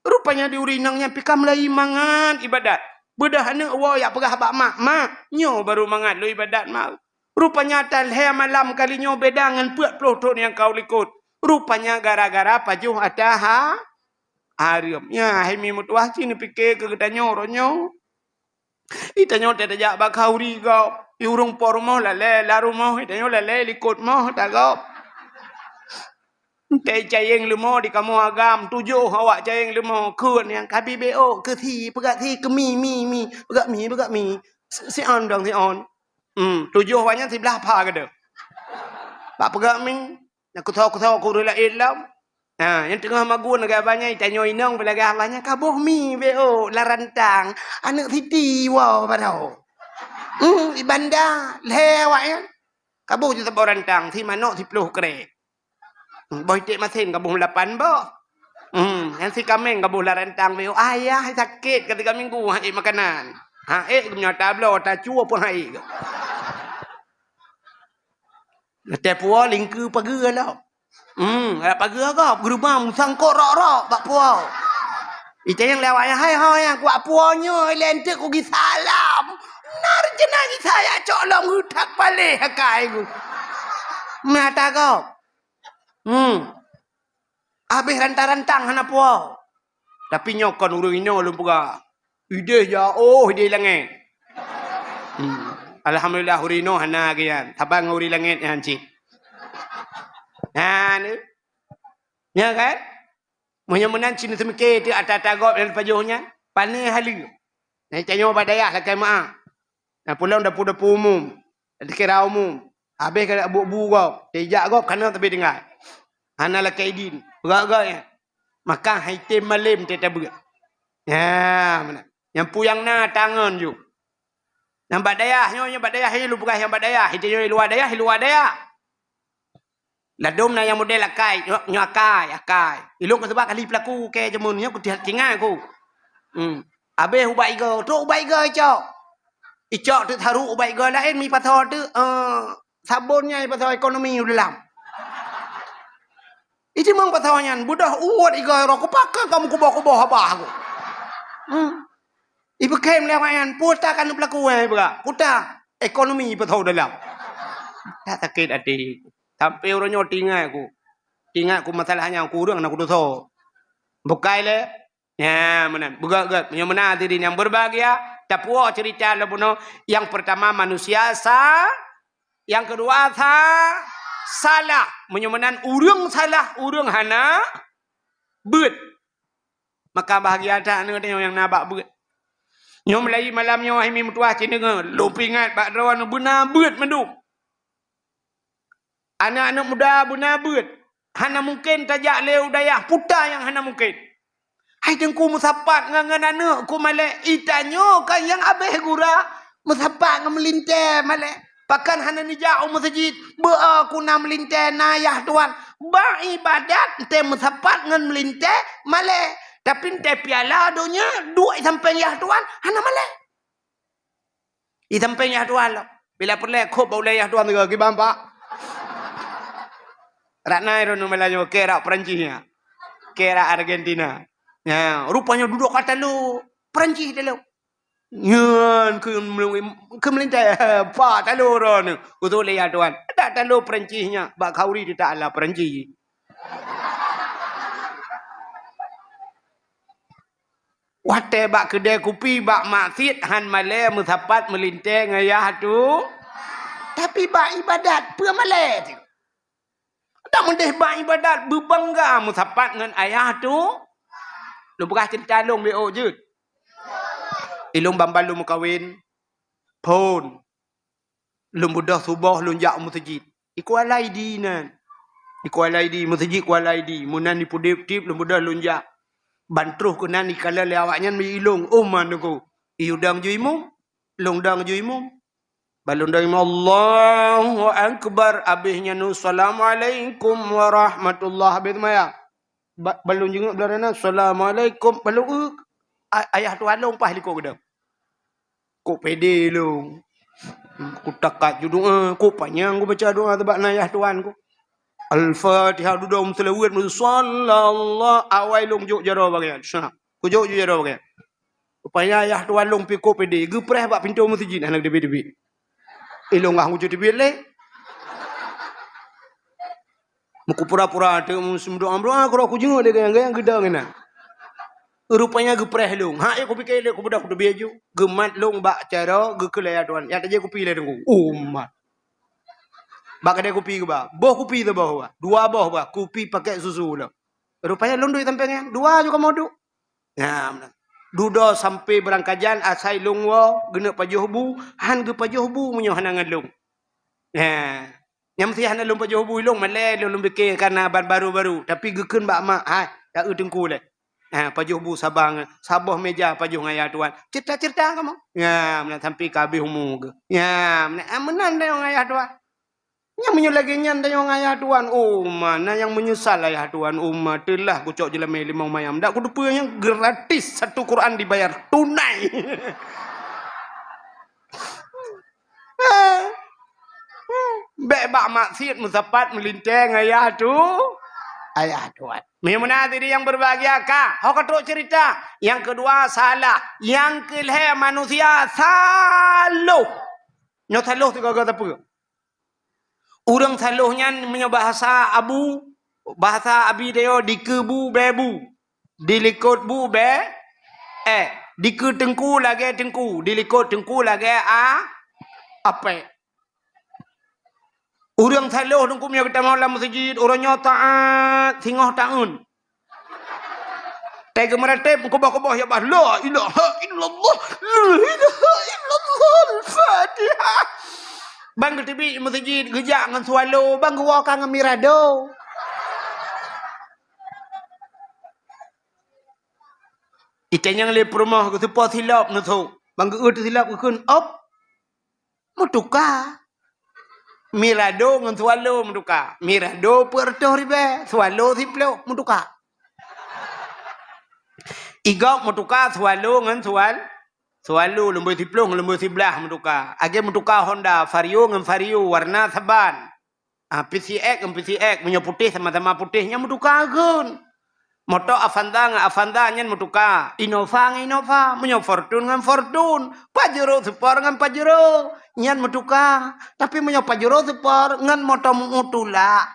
Rupanya di ureueng inong nyan pih ka meulayeue mangat ibadat. Beudôh aneuk woe jak peugah bak mak, "Mak, nyoe barô mangat lôn ibadat, Mak." Rupanya ata lhée malam kali nyoe beda ngon peuet ploh thon nyang ka u likot. Rupanya gara-gara pajoh ata ha-, hareuem. Nyan, hai mi meutuah cit neupike keu geutanyoe uroe nyoe. Geutanyoe teuh tajak bak khauri gob. Di ureueng po rumoh lalée lam rumoh, geutanyoe lalée likot moh tagob. Teuh cayeng leumo di kamoe agam, tujoh awak cayeng leumo, kheun nyang ka B O, keu si, peugah si, keu mi, mi, mi, peugah mi, peugah mi. Si, si on dong, si on. Hmm, tujoh awak nyan siblah pha keudeh. Bak peugah mi, na kusoe-kusoe keu ureueng laén lom. Ha, nyang teungoh magun lagée abah nyan, tanyoe inong pih lagée abah nyan, ka boh mi B O lam rantang. Aneuk Siti woe baroe. Hmm, di banda, lhée awak nyan. Ka boh ju saboh rantang, si manok siploh krek. Hmm, boh iték masen ka boh lapan boh. Hmm, nyang si kaméng ka boh lam rantang B O. Ayah sakét ka tiga minggu han ék makanan. Han ék geumeunyoe tabloe, tacue pun han ék. Watée puwoe lingkeue pageue lom. Hmm, rab pageue gob, geureubah meusangkot rok-rok bak puwoe. Itanyong lé awak nyan, "Hai ho nyang kuat puwoe nyoe, ilée eunteuk kugisa lom." Na reuncana gisa jak cok lom geuthat paléh akai ku. Mata gob. Hmm. Habéh rantang-rantang hana puwoe. Tapi nyoe kon ureueng inoe lôn peugah. Ideh jaoh ideh langét. Hmm. Alhamdulillah ureueng inoe hana lagée nyan. Saban ngon ureueng langét nyan cit. Nah, ni. Nya kan? Meunyoe meunan cit neuseumiké teuk ata-ata gob nyang pajoh nyan, pané haleue. Nyan tanyoe bak dayah lakée meu'ah. Nah, pulang dapu-dapu umum. Dikira umum. Habéh ka bu-bu gob, tijak gob kana teubi tinggai. Hana lakée idin. Peugah-peugah nyan. Maka hai tem malem teutabeuet. Nya, meunan. Nyang puyang na tangon ju. Nyang bak dayah nyoe, nyang bak dayah, ilôn peugah nyang bak dayah, itu nyoe luwa dayah, luwa dayah. Ladôm na nyang model akai, nyoe, nyoe akai, akai. Ilôn ka seubab kali peulaku kée jameun nyoe kutihat tinggai ku. Hmm. Habéh ubak igoe, trok ubak igoe icok. Icok teuk saru ubak igoe laén mi pasoe teuk, eh, sabon nyang pasoe ekonomi u dalam. Itimang pasoe nyan, beudôh uwot igoe roh, kupaka kamu kuboh-kuboh abah ku. Hmm. Ipeukém lé awak nyan, puta kan peulaku eh, peugah. Puta ekonomi pasoe u dalam. That sakét até. Sampai uroe nyoe teuingat ku. Teuingat ku masalah nyan ku ureueng na kudosa. Bukai lé. Nya, meunan. Beugét-gét. Meunyoe meunan hadirin yang berbahagia, tapuwoe cerita lom bunoe. Yang pertama manusia sa-, yang kedua sa-, salah. Meunyoe meunan ureueng salah, ureueng hana beuet. Maka bahagia that aneuk tanyoe nyang na bak beuet. Nyoe meulayeue malam nyoe hai mi meutuah cit deungoe, lôn peuingat bak droeneuh beuna beuet mandum. Aneuk-aneuk muda beuna beuet. Hana mungken tajak lé u dayah, puta nyang hana mungken. Hai teungku meusapat ngon, ngon aneuk ku malée, itanyoe kan nyang abéh gura, meusapat ngon meulintée malée. Pakon hana neujak u meuseujid, beu ku na meulintée na yah tuan. Bak ibadat teuh meusapat ngon meulintée malée. Tapi teuh piala donya duek i sampéng yah tuan hana malée. I sampéng yah tuan lom. Bila peureulée khôb bak ulée yah tuan sigoe kiban pak. Rak nai droeneuh malam nyoe keu rak Perancis nyan. Keu rak Argentina. Nya, rupanya dudoe ka talo Perancis talo. Nyan keu, keu meulintée pak talo droeneuh. Utoe lé yah tuan. Dak talo Perancis nyan bak khauri teutak ala Perancis. Watée bak keudée kupi bak maksiet han malée meusapat meulintée ngon yah tu. Tapi bak ibadat peue malée tu? Dak meudeh bak ibadat beubangga meusapat ngon ayah tu. Lôn peugah ceurita lôn B O jeuet. Ilôn ban-ban lôn meukawen. Phon. Lôn beudôh suboh lôn jak u meuseujid. I Kuala Idi nan. I Kuala Idi, meuseujid Kuala Idi. Meunan di Pudip-Pudip lôn beudôh lôn jak. Ban troh keunan ikalon lé awaknyan meuilông, "Oh, ma Teungku, i udang ju imum, lôn dang ju imum." Ban lôn dang imum, "Allahu Akbar," abéh nyan, "Assalamualaikum warahmatullah," abéh seumayang. Ba-, ban lôn jingok blah na, "Assalamualaikum," ban lôn, "Eh, a-, ayah tuan lôn paih likot keudang." Kok pede lôn. Kutakat ju doa, kok panyang kubaca doa sabab na ayah tuan ku. Al-Fatihah, dudoe meuseulaweuet, meusallallahu, awai lôn jok jaroe bagian. Sa, kujok ju jaroe bagian. Rupanya ayah tuan lôn pi kok pede, geupreh bak pintoe meuseujid, hana geuteubiet-teubiet. Ilôn ngah ujoe teubiet lé. Meukupura-pura teuk, meudoa-doa, kura kujenguk lé gayang-gayang geudong inan. Rupanya geupreh lôn. Hak, ya kupike lé, kubeudôh kuteubiet ju. Geumat lôn bak jaroe, geukheun lé ayah tuan, "Yak tajép kupi lé Teungku." Oh, mat. Bak keudè kupi geuba. Boh kupi saboh ba. Dua boh ba. Kupi pakèt susu lom. Rupanya lôn duek sampéng nyan. Dua ju kamoe duek. Nah, meunan. Dudoe sampoe beurangkajan asai lôn woe, geuneuk pajoh bu, han geupajoh bu meunyoe hana ngon lôn. Nah, nyang meusti hana lôn pajoh bu lôn, malèe lôn, lôn pike kareuna ban baru-baru. Tapi geukheun bak mak, "Hai, ta eu Teungku lé." Ha, pajoh bu saban, saboh meja pajoh ngon ayah tuan. Cerita-cerita kamoe. Ya, meunan sampoe ka habéh umu geuh. Ya, meunan, ah, meunan tanyoe ngon ayah tuan. Nyang meunyoe lagèe nyan tanyoe ngon ayah tuan, oh ma, na nyang meunyeusal ayah tuan, oh ma, teulah kucok jeulamèe limong mayam. Dak kuteupeue nyang gratis, satu Quran dibayar tunai. Bèk bak maksiet meusapat meulintèe ngon ayah tu, ayah tuan. Meunyoe meunan hadirin yang berbahagia ka, ho ka trok cerita. Yang kedua salah, yang keulhèe manusia saloh. Nyoe saloh sigoe-goe sapeue? Ureueng saloh nyan meunyoe bahasa abu, bahasa abi tanyoe dikeue bu, bèe bu. Dilikot bu, bèe, eh, dikeue teungku lagèe teungku, dilikot teungku lagèe a, apèe. Ureueng saloh teungku meunyoe geutamong lam meuseujid, uroe nyoe taat, singoh taeun. Teuh geumeuratéb, meukeubah-keubah ya bah, "La ilaha illallah, la ilaha illallah, Al-Fatihah." Ban geuteubiet meuseujid, geujak ngon swallow, ban geuwoe ka ngon mirado. Itanyong lé peurumoh geuseupôt silop neusok, ban geuôt silop geukheun, "Op." Meutuka. Mirado ngon swallow meutuka. Mirado peuet reutôh ribèe, swallow siplôh meutuka. Igop meutuka swallow ngon swal-, swallow lumbôi siplôh ngon lumbôi siblaih meutuka. Lagèe meutuka Honda Vario ngon Vario warna saban. Ah, P C X ngon P C X, meunyoe putéh sama-sama putéh, nyan meutuka kheun. Moto Avanza ngon Avanza nyan meutuka. Innova ngon Innova, meunyoe Fortuner ngon Fortuner, Pajero Sport ngon Pajero, nyan meutuka. Tapi meunyoe Pajero Sport ngon moto meu-, tulak,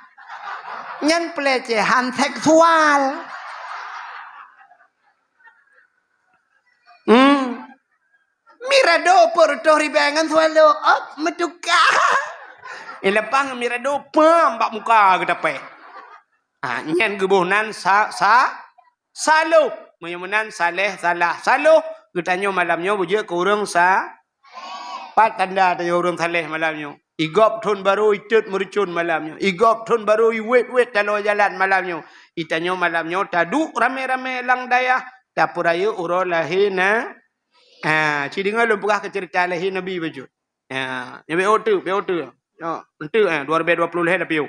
nyan pelecehan seksual. Hmm. Mirado peuet reutôh ribèe ngon swallow, op, meutuka. Eh, leupah ngon mirado, pam, bak muka geutapèh. Ah, nyan geuboh nan sa-, sa-, saloh. Meunyoe meunan saleh, salah. Saloh, geutanyoe malam nyoe beujeuet keu ureueng sa-, pat tanda tanyoe ureueng saleh malam nyoe. Igop thon barô, itot meurucon malam nyoe. Igop thon barô, iwet-wet taloe jalan malam nyoe. Itanyoe malam nyoe taduek ramé-ramé lam dayah, tapeurayeuk uroe lahé na-, ah, ci deungoe lôn peugah keu ceurita lahé Nabi bacut. Ah, nyoe bèk ho teuk, bèk ho teuk. Nyoe, enteuk, ah, dua ribèe dua ploh lhèe na piôh.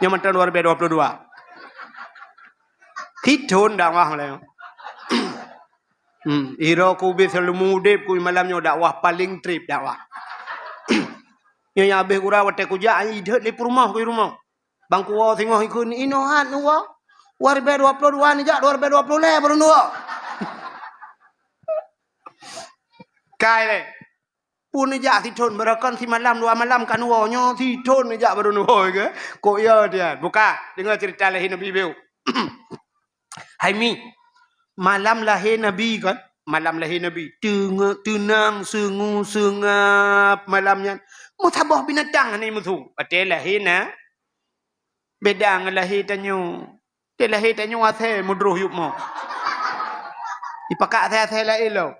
Nyoe mantong dua ribèe dua ploh dua. Sithon dakwah malam nyoe. Hmm, uroe ku ubé seuleumu udép ku malam nyoe dakwah paleng trép dakwah. Nyoe nyang abéh gura watèe kujak, idhôt lé peurumoh ku i rumoh. Ban kuwoe singoh ikheun, inoe hat neuwoe. Dua ribèe dua ploh dua neujak, dua ribèe dua ploh lhèe baru neuwoe. Kai lé. Pun neujak sithon, barokon simalam dua malam ka neuwoe, nyoe sithon neujak baru neuwoe ke? Kok iya, Tian? Buka, deungoe ceurita lahé Nabi beu. Hai Mi, malam lahé Nabi kan? Malam lahé Nabi, teunge-, teunang, seungue, seungab malam nyan. Meusaboh binatang hana meusu. Watèe lahé na, beda ngon lahé tanyoe. Watèe lahé tanyoe asèe meudroh yup mo. Ipakat asèe-asèe laén lom.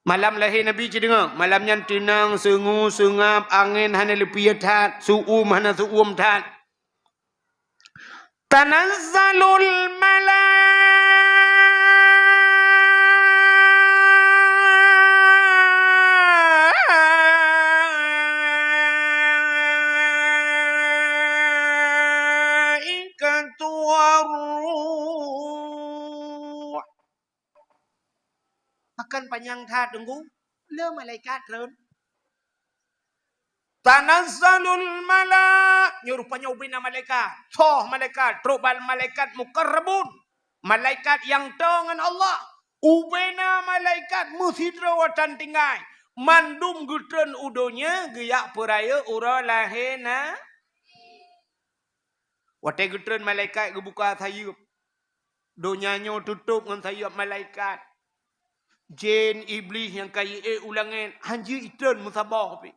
Malam lahé Nabi ci deungoe, malam nyan teunang, seungue, seungab, angén hana leupie that, seu-uem hana seu-uem that. Tanazzalul malaikatu war-ruh. Pakon panyang that, Teungku? Le malaikat treun. Tanazzalul mala-, nyoe rupanya ubena malaikat. Soe malaikat, trok bak malaikat muqarrabun. Malaikat nyang toe ngon Allah. Ubena malaikat meusidroe watèe tinggai. Mandum geutreun u donya geujak peurayeuk uroe lahé na-, watèe geutreun malaikat geubuka sayeuep. Donya nyoe tutôp ngon sayeuep malaikat. Jén Iblih nyang ka jiék u langèt, han jeuet itreun meusaboh pih.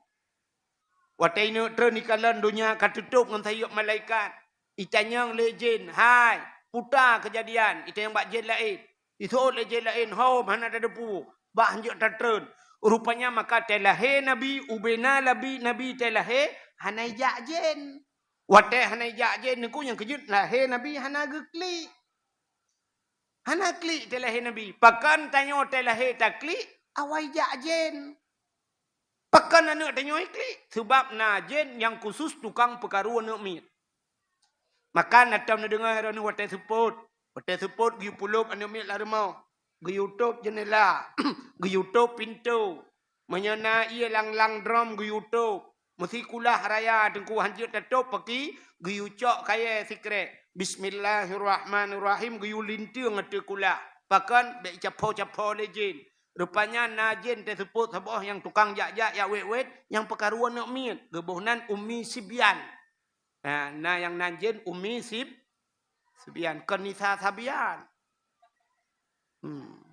Watèe ineuk treun ikalon donya ka tutôp ngon sayeuep malaikat. Itanyong lé jén, "Hai, peue teuma keujadian?" Itanyong bak jén laén. Iseuôt lé jén laén, "Hom, hana tateupeue, bah han jeuet tatreun." Rupanya maka watèe lahé nabi, ubena nabi, nabi watèe lahé, hana ijak jén. Watèe hana ijak jén, Teungku, nyang keujeuet lahé nabi hana geuklik. Hana klik watèe lahé nabi. Pakon tanyoe watèe lahé taklik, awai jak jén. Pakon aneuk tanyoe iklik? Seubab na jén nyang khusus tukang peukaru aneuk miet. Maka na tom neudeungoe droeneuh watèe seupôt. Watèe seupôt geuyue pulôp aneuk miet lam rumoh. Geuyue tôp jeundela, geuyue tôp pintoe. Meunyoe na ié lang-lang drom geuyue tôp. Meusi kulah raya Teungku han jeuet tatôp paki, geuyue cok kayèe sikrek. Bismillahirrahmanirrahim, geuyue linteueng ateueh kulah. Pakon bèk icapo-capo lé jén. Rupanya na jén teuseupôt saboh nyang tukang jak-jak jak wét-wét, nyang peukaru aneuk miet. Geuboh nan Ummi Sibyan. Ha, na nyang nan jén Ummi Sib-, Sibyan, kon Nisa Sabian. Hmm.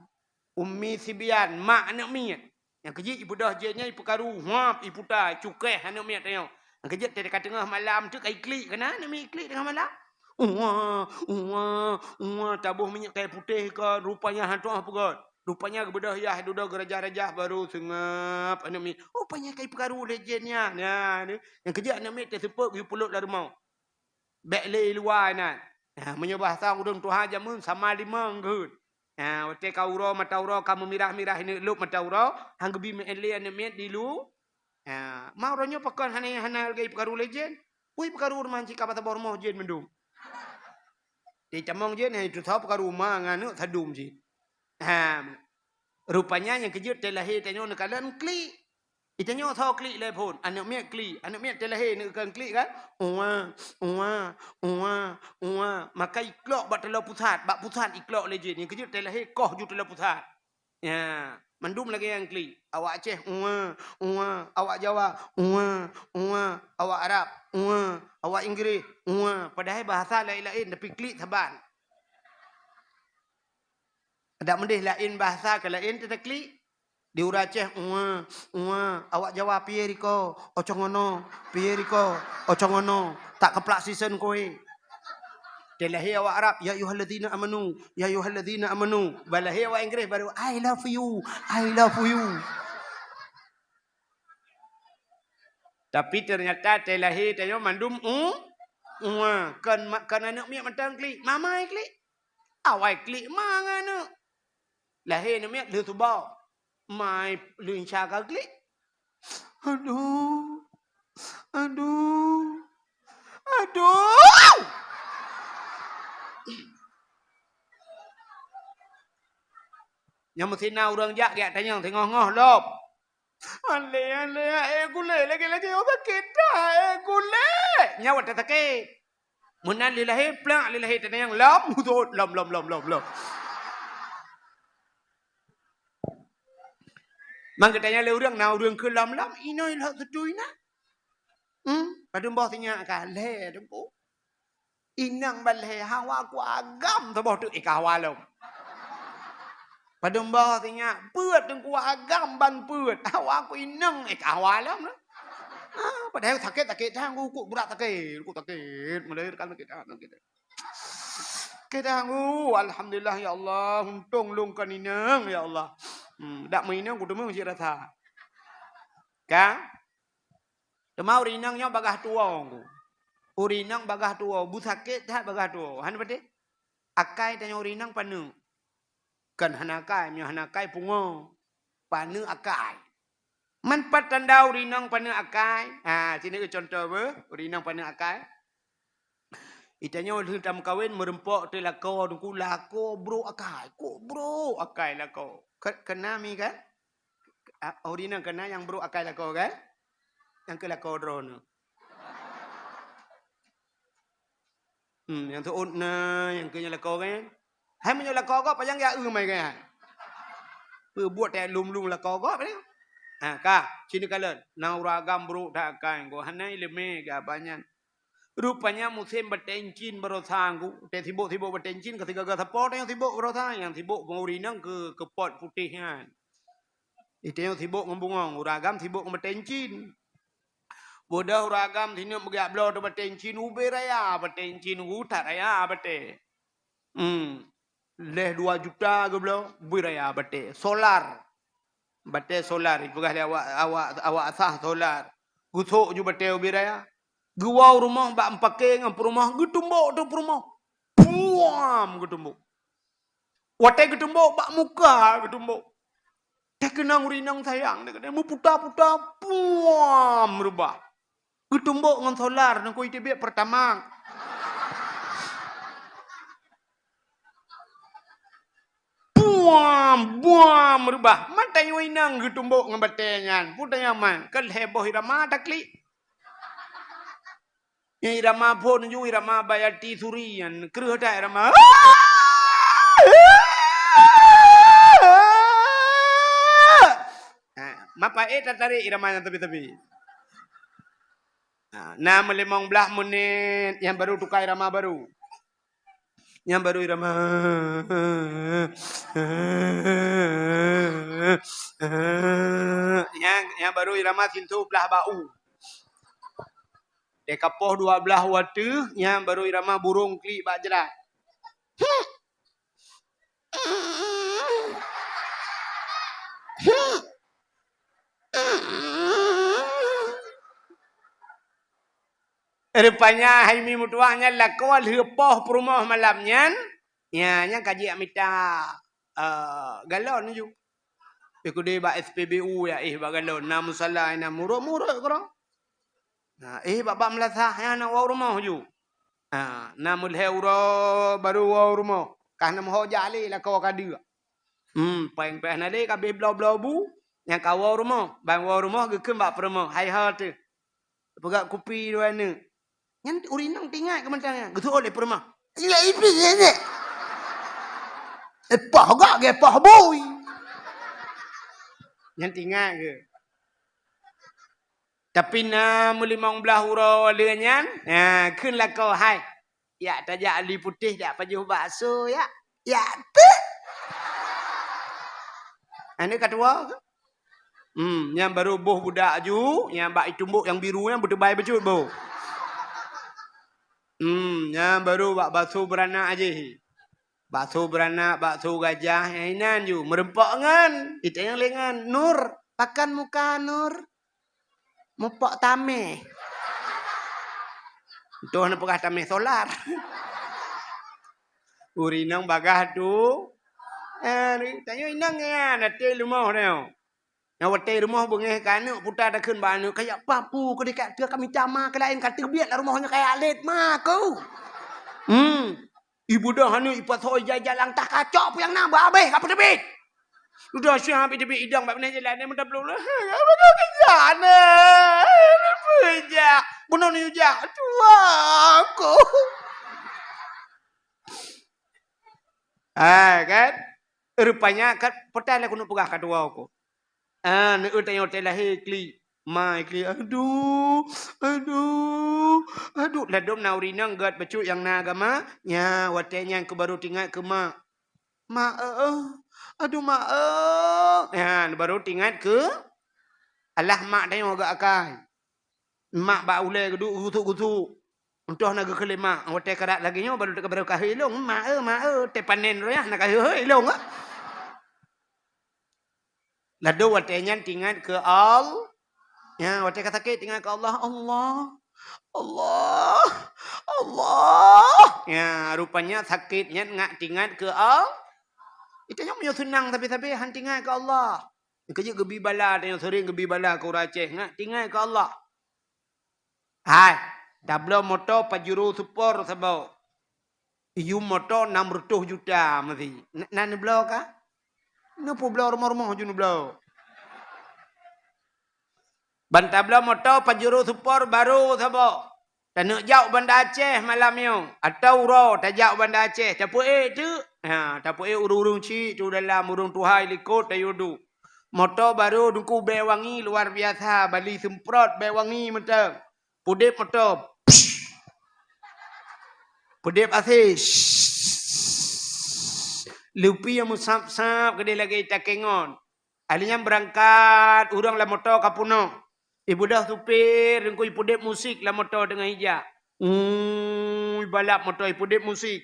Ummi Sibyan, mak aneuk miet. Nyang keujeuet ibeudôh jén nyan ipeukaru, huap, iputa, cukéh aneuk miet tanyoe. Nyang keujeuet teuka teungoh malam teuk ka iklik, kana aneuk miet iklik teungoh malam. Uwa, uwa, uwa, taboh minyeuk kayèe putéh kon, rupanya han tu'oh peugöt. Rupanya geubeudôh yah dudoe geurajah-rajah baru seungab aneuk miet. Rupanya ka ipeukaru lé jén nyan. Nyan, nyang keujeuet aneuk miet teuseupôt geupulôp lam rumoh. Bèk lé i luwa inan. Ha, meunyoe bahasa ureueng tuha jameun sama limong geuh. Ha, watèe ka uroe mata uroe ka meumirah-mirah ineuk lôb mata uroe, han geubi meu'èn lé aneuk miet di lu. Ha, ma uroe nyoe pakon hana, hana lagèe peukaru lé jén. Ui peukaru rumoh cit ka bak saboh rumoh jén mandum. Di tamong jén, hai tusoe peukaru ma ngon aneuk sadum cit. Ha, rupanya nyang keujeuet watèe lahé tanyoe neukalon klik. Itanyoe soe klik lé phôn, aneuk miet klik, aneuk miet watèe lahé neukon klik kan? Uwa, uwa, uwa, uwa. Maka iklok bak taloe pusat, bak pusat iklok lé jén. Nyang keujeuet watèe lahé koh ju taloe pusat. Ya, mandum lagèe nyang klik. Awak Aceh, uwa, uwa. Awak Jawa, uwa, uwa. Awak Arab, uwa. Awak Inggréh, uwa. Padahai bahasa laén-laén, tapi klik saban. Adak meudeh laén bahasa keu laén teutaklik. Di ureueng Aceh, "Uwa, uwa." Awak Jawa, "Piye riko?" "Ocong ono." "Piye riko?" "Ocong ono." Tak keuplak sisen koe. Watèe lahé awak Arab, "Ya ayyuhalladzina amanu, ya ayyuhalladzina amanu." Bah lahé awak Inggréh baru, "I love you, I love you." Tapi ternyata watèe lahé tanyoe mandum u, uwa. Kon ma-, kon aneuk miet mantong klik, mama klik. Awai klik ma ngon aneuk. Lahé aneuk miet lheueh suboh. Mai lheueh isya ka klik. Aduh. Aduh. Aduh. Nyang meusinan ureueng jak geutanyong teungoh-ngoh lom. Alé, alé, eh, gulé lagèe-lagèe, oh, sakét that, eh, gulé. Nyan watèe sakét. Meunan lé lahé, plak lé lahé, teungoh lom, lom, lom, lom, lom, lom. Mang geutanyong lé ureueng, na ureueng keu lom-lom, inoe lhok seutui na. Hmm, padum boh sinyak ka, lhèe teungku. Inong ban lhèe, hawa ku agam saboh teuk, eh, ka hawa lom. Padum boh sinyak, peuet teungku agam ban peuet, hawa ku inong, eh, ka hawa lom. Ah, padahai sakét-sakét that, ku, ku brat sakét, ku sakét, mulai kan sakét that, sakét that. Sakét that, ku, alhamdulillah ya Allah, untông lôn kon inong ya Allah. Hmm, dak meuinong ku teumé cit rasa. Kan? Teuma ureueng inong nyoe bagaih tuwo ku. Ureueng inong bagaih tuwo, beusakét that bagaih tuwo. Hana patéh? Akai tanyoe ureueng inong paneuk. Kan hana akai, meunyoe hana akai pungo. Paneuk akai. Man pat tanda ureueng inong paneuk akai? Ha, sinoe contoh beuh, ureueng inong paneuk akai. Itanyoe lheueh tameukawen meureumpok teuh lakoe, Teungku, lakoe brok akai, kok brok akai lakoe. Ke-, keuna mi kan? A, ureueng inong keuna nyang brok akai lakoe kan? Nyang keu lakoe droeneuh. Hmm, nyang seuôt na, nyang keu nyang lakoe kan? Hai meunyoe lakoe gob, pajan geujak eu mai kan? Peubuet teuh lom-lom lakoe gob ni. Ha, ka, sinoe kalon. Na ureueng agam brok that akai, gob hana ileumé geuh banyan. Rupanya musém batée incin baroesa, Teungku. Teuh sibok-sibok batée incin, ka sigaga sapo tanyoe sibok baroesa, nyang sibok ureueng inong keu, keu pot putéh nyan. Itanyoe sibok ngon bungong, ureueng agam sibok ngon batée incin. Bodoh ureueng agam sineuk meugeuyak bloe teuh batée incin, ubé raya batée incin, utat raya batée. Hmm. Lheueh dua juta geubloe, ubé raya batée. Solar. Batée solar, ipeugah lé awak, awak, awak asah solar. Geusok ju batée ubé raya. Geuwoe u rumoh bak meupaké ngon peurumoh, geutumbok teuh peurumoh. Puam! Geutumbok. Watée geutumbok bak muka geutumbok. Teuh keunong ureueng inong sayang, teuh keunong meuputa-puta, puam! Reubah. Geutumbok ngon solar, neukui teubiet Pertamax. Puam! Buam! Reubah. Man tanyoe inong geutumbok ngon batée nyan. Peue tanyoe man, ka lhée boh irama taklik. Nyang irama phon ju, irama Bayati Suri nyan. Kreueh that irama. Ha, mapa ék tatarék irama nyan teubit-teubit. Ha, na meulimong blaih menit, nyan baru tuka irama baru. Nyan baru irama. Nyan, nyan baru irama sintoh blaih bak u. Teuh kapoh dua blaih u ateueh, nyan baru irama burong klik bak jrat. Rupanya hai mi meutuah nyan lakoe lheueh poh peurumoh malam nyan, nya, nyan ka jijak mita, eh, galon ju. Ikudi bak S P B U ya, eh, bak galon, na musala, na murot-murot keudroe. Na, eh, bak, bak meulasah, ya, na woe u rumoh ju. Ha, na meulhèe uroe baru woe u rumoh. Ka na meuho jak lé lakoe ka deuek. Hmm, péng pih na lé ka abéh bloe-bloe bu, nyang ka woe u rumoh. Ban woe u rumoh geukheun bak peurumoh, "Hai ho teuh. Peugöt kupi dua aneuk." Nyan ureueng inong teuingat keu mantong nyan. Geuseuôt lé peurumoh. Iya ipi nyan. Eh, poh gak ge poh bui. Nyan teuingat keu. Tapi na meulimong blaih uroe lheueh nyan, ha, kheun lakoe, "Hai, jak tajak Li Putéh jak pajoh bakso, jak." "Jak teuh." Aneuk ka tuwoe. Hmm, nyan baru boh budak ju, nyang bak itumbok nyang biru nyan beuteubai bacut boh. Hmm, nyan baru bak bakso beuranak jih. Bakso beuranak, bakso gajah, nyang inan ju, meureumpok ngon, itanyong lé ngon, "Nur, pakan muka, Nur?" "Mupok tamèh." Toh na peugah tamèh solar. Ureueng inong bagaih tu. Eh, tanyoe inong nyan, até rumoh nyoe. Nyang watèe rumoh beungèh keu aneuk, puta takheun bak aneuk, "Kajak papu keu dikat teuh kami cama keu laén ka teubiet lam rumoh nyoe kajak lét ma ku." Hmm. Ibeudôh aneuk ipasoe ija-ija lam tah kacok peue nyang na beuhabéh ka peuteubiet. Dudoe syah habéh teubiet idong bak binéh jalan, dia meutabloe. "Apa kau kejak na? Apa jak? Bunoe ni jak tuang ku." Ah, kan? Rupanya kan peue lé keuneuk peugah ka tuwoe ku. Ah, neueu tanyoe watèe lahé klik. Ma klik, "Aduh, aduh, aduh." Ladôm na ureueng inong gèt bacut nyang na agama, nya watèe nyan keu baru teuingat keu mak. "Mak, eh, aduh, mak, eh." Nya baru teuingat keu alah mak tanyoe geuakai. Mak bak ulèe geuduek gusuk-gusuk. Entôh na geukheun lé mak, watèe karap lagèe nyoe baru, baru kahé lôn, "Mak, eh, mak, eh." Teuh panen royah na kahé lôn, eh. Ladôm watèe nyan teuingat keu Al-, nya, watèe ka sakét teuingat keu Allah, "Allah, Allah, Allah. Ya, rupanya sakét nyan ngat teuingat keu Allah. Geutanyoe meunyoe seunang sabe-sabe han teuingat keu Allah. Keujeuet geubi bala, tanyoe sering geubi bala keu ureueng Aceh, ngat teuingat keu Allah. Hai, tabloe moto Pajero Sport saboh. Iyum moto enam ratus juta meusi. Na, na neubloe ka? Neupubloe rumoh-rumoh ju neubloe. Ban tabloe moto Pajero Sport barô saboh. Taneuk jak u Banda Aceh malam nyoe. Atawa uroe tajak u Banda Aceh. Tapeuék teuk? Ha, tapeuék ureueng-ureueng chik tu dalam, ureueng tuha i likot tayue duek. Moto barô Teungku bèe wangi luar biasa, bali seumprot bèe wangi mantong. Peudép moto. Peudép asèe. Lupi nyang meusab-sab keudéh lagèe takèe ngon. Ahli nyan beurangkat, ureueng lam moto ka peunoh. Ibeudôh supir, Teungku ipeudép musik lam moto teungoh ijak. Ui, balap moto ipeudép musik.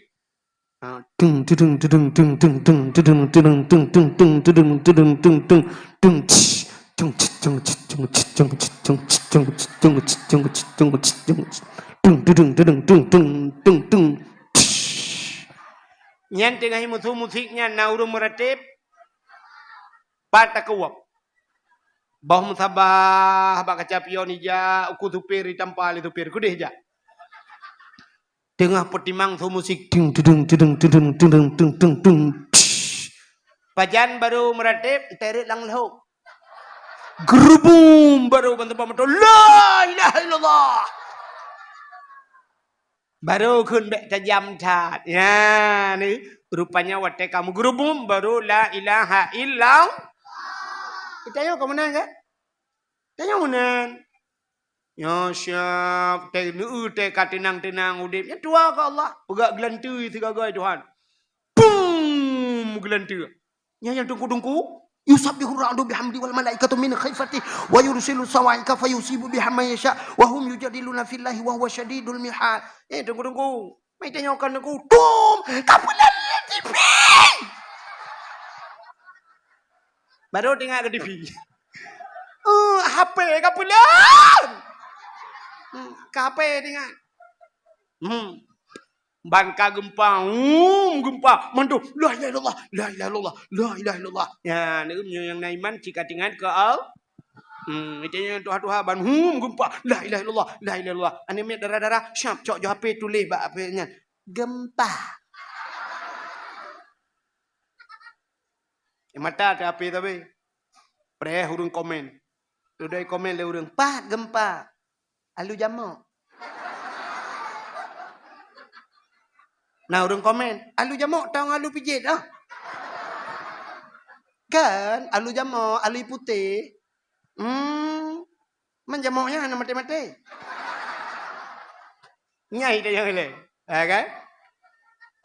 Ha, tung, tudung, tudung, tung, tung, tung, tudung, tudung, tung, tung, tung, tudung, tudung, tung, tung, tung, tsh, tung, tsh, tung, tsh, tung, tsh, tung, tsh, tung, tsh, tung, tsh, tung, tsh, tung, tsh, tung, tsh, tung, tsh, tung, tudung, tudung, tung, tung, tung, tsh. Nyan teungoh imusu musik nyan na ureueng meuratéb. Pat takeuwab. Boh meusabah bak kaca pion ijak, uku supir itampa lé supir, keudéh jak. Teungoh peutimang su musik, ting, tudung, tudung, tudung, tudung, tung, tung, tung, tsh. Pajan barô meuratéb, teuret lam lhok. Geurubum, barô ban teumpat moto, "La ilaha illallah." Barô kheun bèk tajam that. Ya, ni, rupanya watèe ka meugeurubum, barô la ilaha illallah. Tanyoe ka meunan kan? Tanyoe meunan. Nyoe siab, teuh, neu-eu teuh ka teunang-teunang udép. Nyan tuha keu Allah. Peugah geulanteue sigagai Tuhan. Pum! Geulanteue. Nyan nyang teungku-teungku. Yusabbihu ra'du bihamdi wal malaikatu min khifati wa yursilu sawa'iqa fayusibu biha man yasha wa hum yujadiluna fillahi wa huwa syadidul mihal. Eh, teungku-teungku. Mai tanyoe keu teungku. Tum! Ka peuleueh T V! Baru teuingat keu T V. Eh, H P ka peuleueh. Hmm, ka H P teuingat. Hmm. Ban ka geumpa, um, geumpa. Mandum, "La ilaha illallah, la ilaha illallah, la ilaha illallah." Ya, neu-eu meunyoe nyang na iman cit ka teuingat keu Allah. Hmm, itu nyang tuha-tuha ban, hum, geumpa. "La ilaha illallah, la ilaha illallah." Aneuk miet dara-dara, siap cok jo H P tuléh bak H P nyan. Geumpa. Eh, mata teuh H P tapi. Preh ureueng komen. Tudoi komen lé ureueng, "Pat geumpa?" "Alu jamok." Na ureueng komen, "Alu jamok tong alu pijet ah." Kan, alu jamok, alu putéh. Hmm. Man jamok nyan hana maté-maté. Nyai tanyong ilèe. Ha, kan?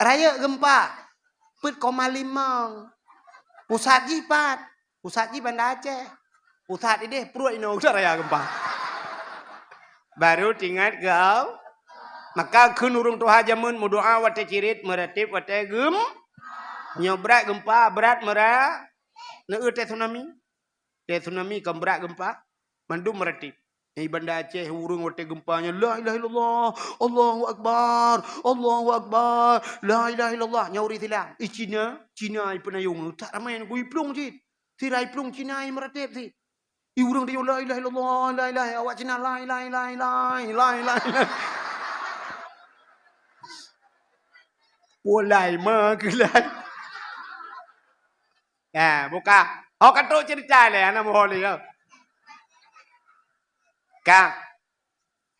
Rayeuk geumpa. Peuet koma limong. Pusat jih pat. Pusat jih Banda Aceh. Pusat idéh pruet inoe udah raya geumpa. Baru teuingat keu Allah. Maka kheun ureueng tuha jameun meudoa watèe cirit, meuratéb watèe geum-, nyoe brat geumpa, brat meura-, neu-eu teuh tsunami. Teuh tsunami kon brat geumpa, mandum meuratéb. Di Banda Aceh ureueng watèe geumpa nyan, "La ilaha illallah, Allahu akbar, Allahu akbar, la ilaha illallah." Nyan ureueng Islam. I Cina, Cina i peunayong, tak ramè nyan, i plueng cit. Sira i plueng Cina i meuratéb cit. I ureueng tanyong, "La ilaha illallah, la ilaha," awak Cina, "La ilaha, la ilaha, la ilaha, la ilaha." Walai ma keulai. Nah, buka. Ho ka trok cerita lé, hana meuho lé, ya. Ka.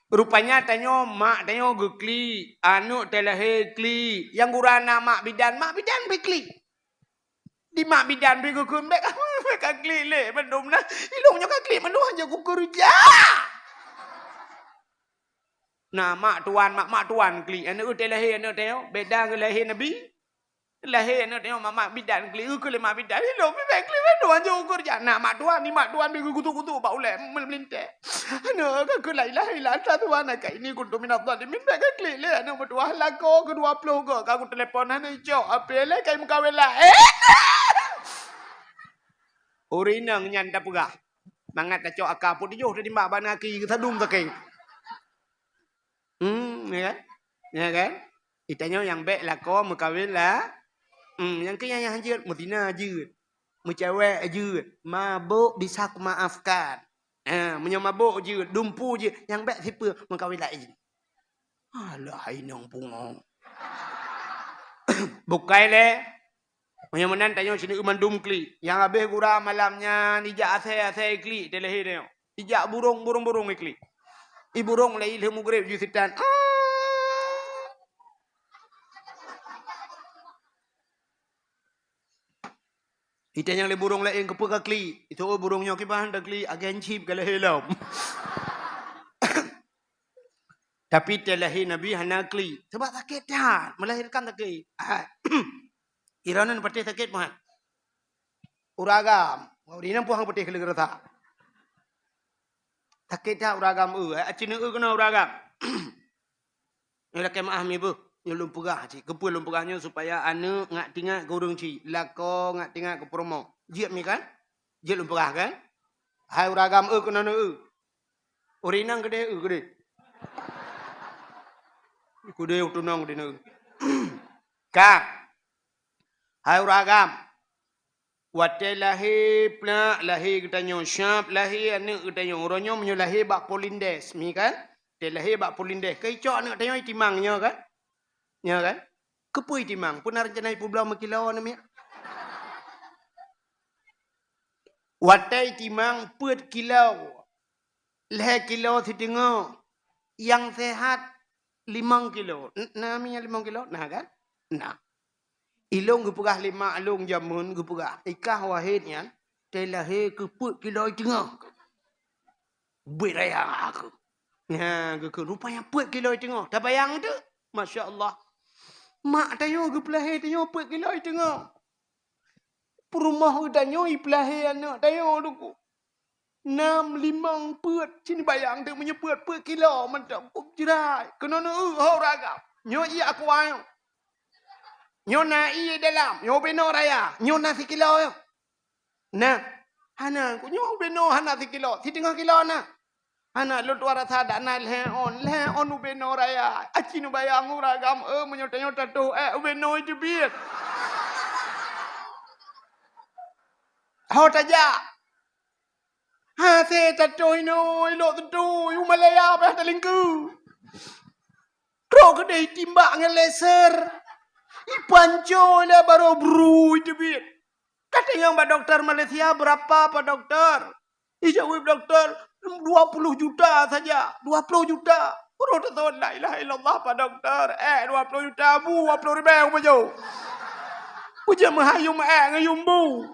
Rupanya tanyoe, mak tanyoe geuklik, aneuk teuh lahé klik. Nyang gura na mak bidan, mak bidan pih klik. Di mak bidan pih geukheun, "Bèk ka, bèk ka klik lé, mandum na. Ilôn nyoe ka klik, mandum hanjeuet kukeureuja." Na mak tuan, mak, mak tuan klik. Aneuk teuh lahé, aneuk teuh nyoe. Beda ngon lahé Nabi. Lahé aneuk teuh nyoe, mak, mak bidan klik. Geukheun lé mak bidan, "Ilôn pih bèk klik, mandum hanjeuet kukeureuja." Na mak tuan, di mak tuan pih geukutuk-kutuk bak ulèe meulintèe. "Aneuk, ka kheun la ilaha illa anta subhanaka inni kuntu minaz zalimin. Bèk ka klik lé aneuk meutuah, lakoe keu dua ploh goe ka kutelepon hana icok, api lé ka imeukawen laén." Ureueng inong nyan tapeugah. Mangat tacok aka peuet tujoh tatimbak bak aneuk aki geusadum sakét. Ya kan? Ya kan? Itanyoe nyang bèk lakoe meukawen la. Hmm, nyang keu nyang hanjeuet, meuzina jeuet. Meucewek jeuet. Mabök bisa kumaafkan. Ha, meunyoe mabök jeuet, dumpeue jeuet, nyang bèk sipeue meukawen laén. Alah, inong pungo. Bukai lé. Meunyoe meunan tanyoe sineuk mandum klik. Nyang habéh gura malam nyan ijak asèe-asèe klik teuh lahé tanyoe. Ijak burông, burông-burông klik. I burông lé ilheueh mugreb ju sitan. Ita nyang lé burông laén keupeue ka klik. Itu, oh, burông nyoe kiban ta klik, agen chip ka lahé lom. Tapi teuh lahé Nabi hana klik. Sebab sakét that, melahirkan sakét. Ah. Ironan patéh sakét, Muhammad. Uragam. Ureueng inong puhang patéh keu leugeurasa. Sakét that uragam eu, eh, aci neu eu keunoe uragam. Nyoe lakèe meu'ah mi beuh, nyoe lôn peugah cit. Keupeue lôn peugah nyoe? Supaya aneuk ngat tingat keu ureueng chik, lakoe ngat tingat keu peurumoh. Jeuet mi kan? Jeuet lôn peugah kan? Hai uragam eu keunoe neu eu. Ureueng inong keudeh eu keudeh. Keudeh u tunong keudeh neu eu. Ka. Hai uragam. Watèe lahé plak, lahé geutanyoe syab, lahé aneuk geutanyoe. Uroe nyoe meunyoe lahé bak Polindes, mi kan? Teuh lahé bak Polindes. Ka icok aneuk tanyoe itimang nyoe kan? Nyoe kan? Keupeue itimang? Peue na reuncana ipeubloe meukilo aneuk miet? Watèe itimang peuet kilo. Lhèe kilo siteungoh. Nyang sehat limong kilo. N-, na mi nyang limong kilo? Na kan? Na. Ilôn geupeugah lé mak lôn jameun geupeugah, i kah Wahid nyan teuh lahé keu peuet kilo iteungoh. Bit raya aku. Nya, geukheun rupanya peuet kilo iteungoh. Tabayang teuh? Masya Allah. Mak tanyoe geupeulahé tanyoe peuet kilo iteungoh. Peurumoh geutanyoe ipeulahé aneuk tanyoe, Teungku. Nam, limong, peuet, cit neubayang teuh meunyoe peuet, peuet kilo mantong, peuet jrai. Keunoe neu eu ho uragam. Nyoe ié aqua nyoe. Nyoe na ié dalam, nyoe ubenoe raya, nyoe na sikilo nyoe. Na, hana, nyoe ubenoe hana sikilo, siteungoh kilo na. Hana, lôn tuan rasa dak na lhèe ôn, lhèe ôn ubenoe raya. Aci neubayang uragam eu meunyoe tanyoe tatoh èk ubenoe teubiet. Ho tajak. Hase tatoh inoe, ilok teutôi, u Malaya payah talingkeu. Trok keudeh itimbak ngon laser. Ipanco lé barô brui teubiet. Katanyong bak dokto Malaysia, "Berapa, Pak Dokto?" Ijaweueb dokto, "Dua puluh juta saja." Dua puluh juta. Roh teutôt, "La ilaha illallah, Pak Dokto. Eh, dua puluh juta, bu dua puluh ribèe kupajoh." Peue jeuet meuhai yum èk ngon yum bu.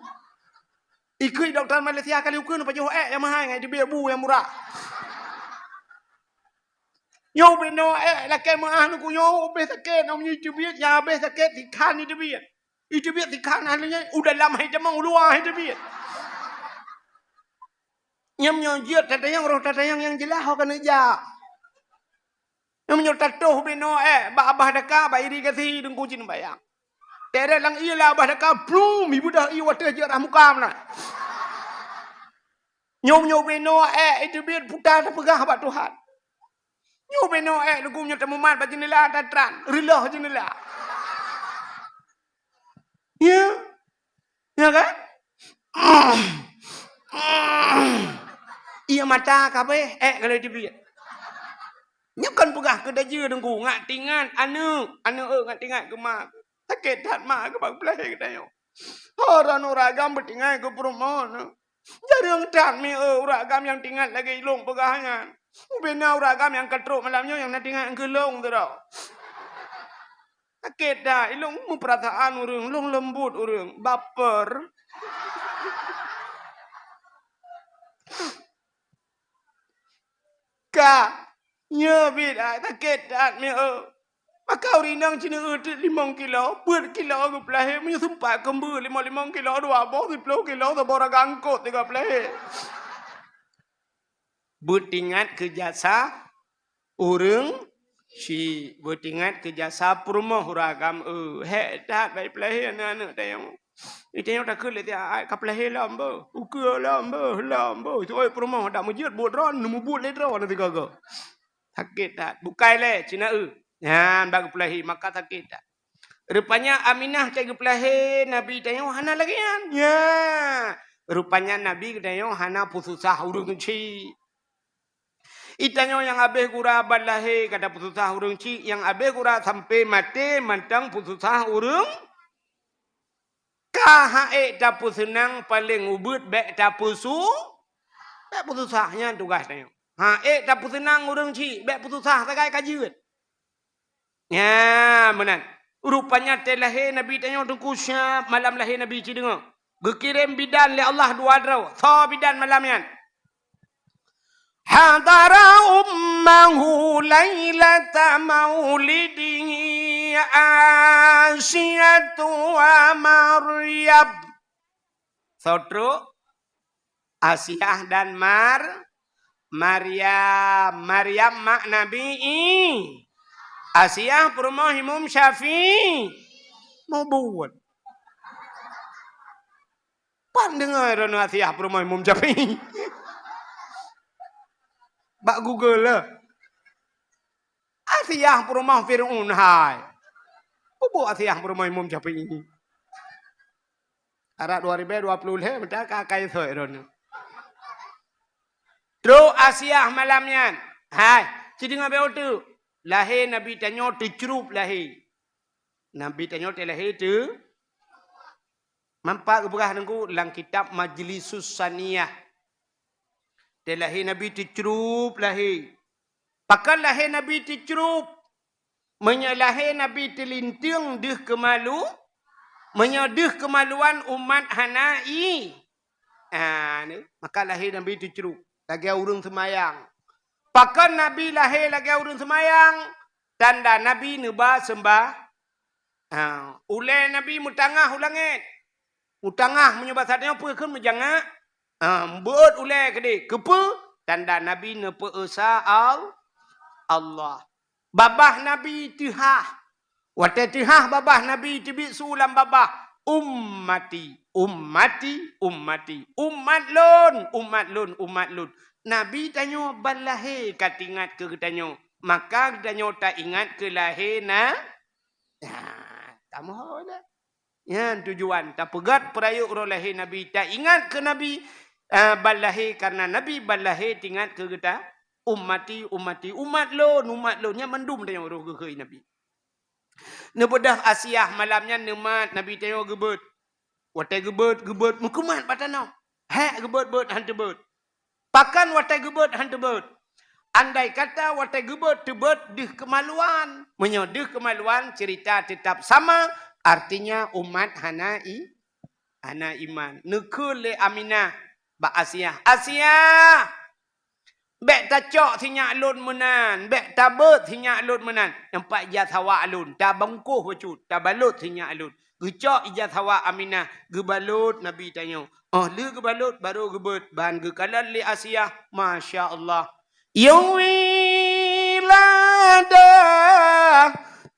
Ikheun dokto Malaysia kali ukeue neupajoh èk nyang meuhai ngon teubiet bu nyang murah. Nyoe ubenoe èk lakèe meu'ah Teungku, nyoe ubé sakét, nyoe meunyoe teubiet nyang habéh sakét sikhan teubiet. Iteubiet sikhan hana lé nyan, u dalam hai tamong, u luwa hai teubiet. Nyan meunyoe jeuet tatanyong, roh tatanyong nyang jeulaih ho keuneuk jak. Nyan meunyoe tatoh ubenoe èk bak abah daka, bak irigasi Teungku cit neubayang. Teret lam ié lam abah daka, plum, ibeudôh ié watèe jeuet rah muka meunan. Nyoe meunyoe ubenoe èk, iteubiet puta tapeugah bak Tuhan. Nyoe ubenoe èk, Teungku, meunyoe tamumat bak jeuneula tatran, reuloh jeuneula. Ya. Ya kan? Ié mata ka abéh, èk ka lheueh teubiet. Nyoe kon peugah keu dajeue Teungku, ngat tingat aneuk, aneuk eu ngat tingat keu mak. Sakét that mak keu bak peulahé geutanyoe. Ho droeneuh uragam beutingat keu peurumoh neuh. Jareueng that mi eu uragam nyang tingat lagèe ilôn peugah nyan. Ubena uragam nyang ka trok malam nyoe nyang na tingat keu lôn sidroe. Sakét that, ilôn meupeurasaan ureueng, lôn leumbot ureueng, baper. Ka, nyoe bit, ah, sakét that mi eu. Maka ureueng inong cit neu eu teuk limong kilo, peuet kilo geupeulahé, meunyoe seumpat keumbeu limong, limong kilo dua boh, siploh kilo saboh ragam eungkôt teuga peulahé. Beutingat keu jasa ureueng chik, beutingat keu jasa peurumoh ureueng agam, eu, hék that bak ipeulahé aneuk-aneuk tanyoe. Di tanyoe takheun lé tieb, "Ai, ka peulahé lom beuh, ukeue lom beuh, lom beuh." Itu, oi, peurumoh dak meujeuet buet droe, neumubuet lé droe na sigoe-goe. Sakét that. Bukai lé, cina eu. Nyan bak geupeulahé, maka sakét that. Rupanya Aminah cai geupeulahé Nabi tanyoe hana lagée nyan. Nya. Rupanya Nabi geutanyoe hana peususah ureuëng chik. Itanyoe nyang abéh gura ban lahé ka tapeususah ureuëng chik, nyang abéh gura sampoe maté mantong peususah ureuëng. Ka han ék tapeuseunang, paleng ubit bék tapeusu-, bék peususah, nyan tugaih tanyoe. Han ék tapeuseunang ureuëng chik, bék peususah sagai ka jeuet. Nya, meunan. Rupanya watée lahé Nabi tanyoe Teungku siab malam lahé Nabi cit deungoe. Geukirém bidan lé Allah dua droe. Soe bidan malam nyan? Hadara ummahu lailata maulidihi Asiyatu wa Maryam. Soe trok? Asiah dan Mar-, Maryam. Maryam mak Nabi I-, Asiah peurumoh Imam Syafi'i. Mubuet. Pan deungoe droeneuh Asiah peurumoh Imam Syafi'i? Bak Google lah. Asiah peurumoh Fir'aun hai. Peue buet Asiah peurumoh Imam Syafi'i? Arak dua ribèe dua ploh lhèe meuta ka akai sot droeneuh. Trok Asiah malam nyan. Hai, ci deungoe bèk uteuk. Lahé Nabi tanyoe teucrup lahé. Nabi tanyoe teu lahé teu. Manfaat geupeugah Teungku lam kitab Majlisus Saniyah. Teu lahé Nabi teucrup lahé. Pakon lahé Nabi teucrup? Meunyoe lahé Nabi teulinteung deuh keumalu, meunyoe deuh keumaluan umat hana i-, ah, ni, maka lahé Nabi teucrup lagèe ureueng seumayang. Pakon Nabi lahé lagèe ureueng seumayang? Tanda Nabi neuba seumbah-, ah, ulèe Nabi meutangah u langèt. Meutangah meunyoe basa tanyoe peue kheun meujangak, ah, beuet ulèe keudéh. Keupeue? Tanda Nabi neupeu-esa Al-, Allah. Babah Nabi teuhah. Watèe teuhah babah Nabi teubiet su lam babah, "Ummati, ummati, ummati." Umat lôn, umat lôn, umat lôn. Nabi tanyoe ban lahé ka teuingat keu geutanyoe. Maka geutanyoe taingat keu lahé na-, ya, tamoe dah. Nyan tujuan tapeugöt peurayeuk uroe lahé Nabi, taingat keu Nabi, ah, ban lahé, kareuna Nabi ban lahé teuingat keu geuta, "Ummati, ummati, umat lôn, umat lôn." Nyan mandum tanyoe roh geuhôi Nabi. Neubeudôh Asiah malam nyan neumat Nabi tanyoe geubeuet. Watèe geubeuet, geubeuet meukumat bak tanoh. Hèk geubeuet-beuet han teubeuet. Pakon watèe geubeuet han teubeuet? Andai kata watèe geubeuet teubeuet deuh keumaluan. Meunyoe deuh keumaluan, ceurita teutap sama, artinya umat hana i-, hana iman. Neukheun lé Aminah bak Asiah, "Asiah, bèk tacok sinyak lôn meunan, bèk tabeuet sinyak lôn meunan. Nyan pat ija sawa lôn, tabungkôh bacut, tabalot sinyak lôn." Geucok ija sawa Aminah, geubalot Nabi tanyoe. Óh lheueh geubalot, barô geubeuet, ban geukalon lé Asiah. Masya Allah. Yoh wiladah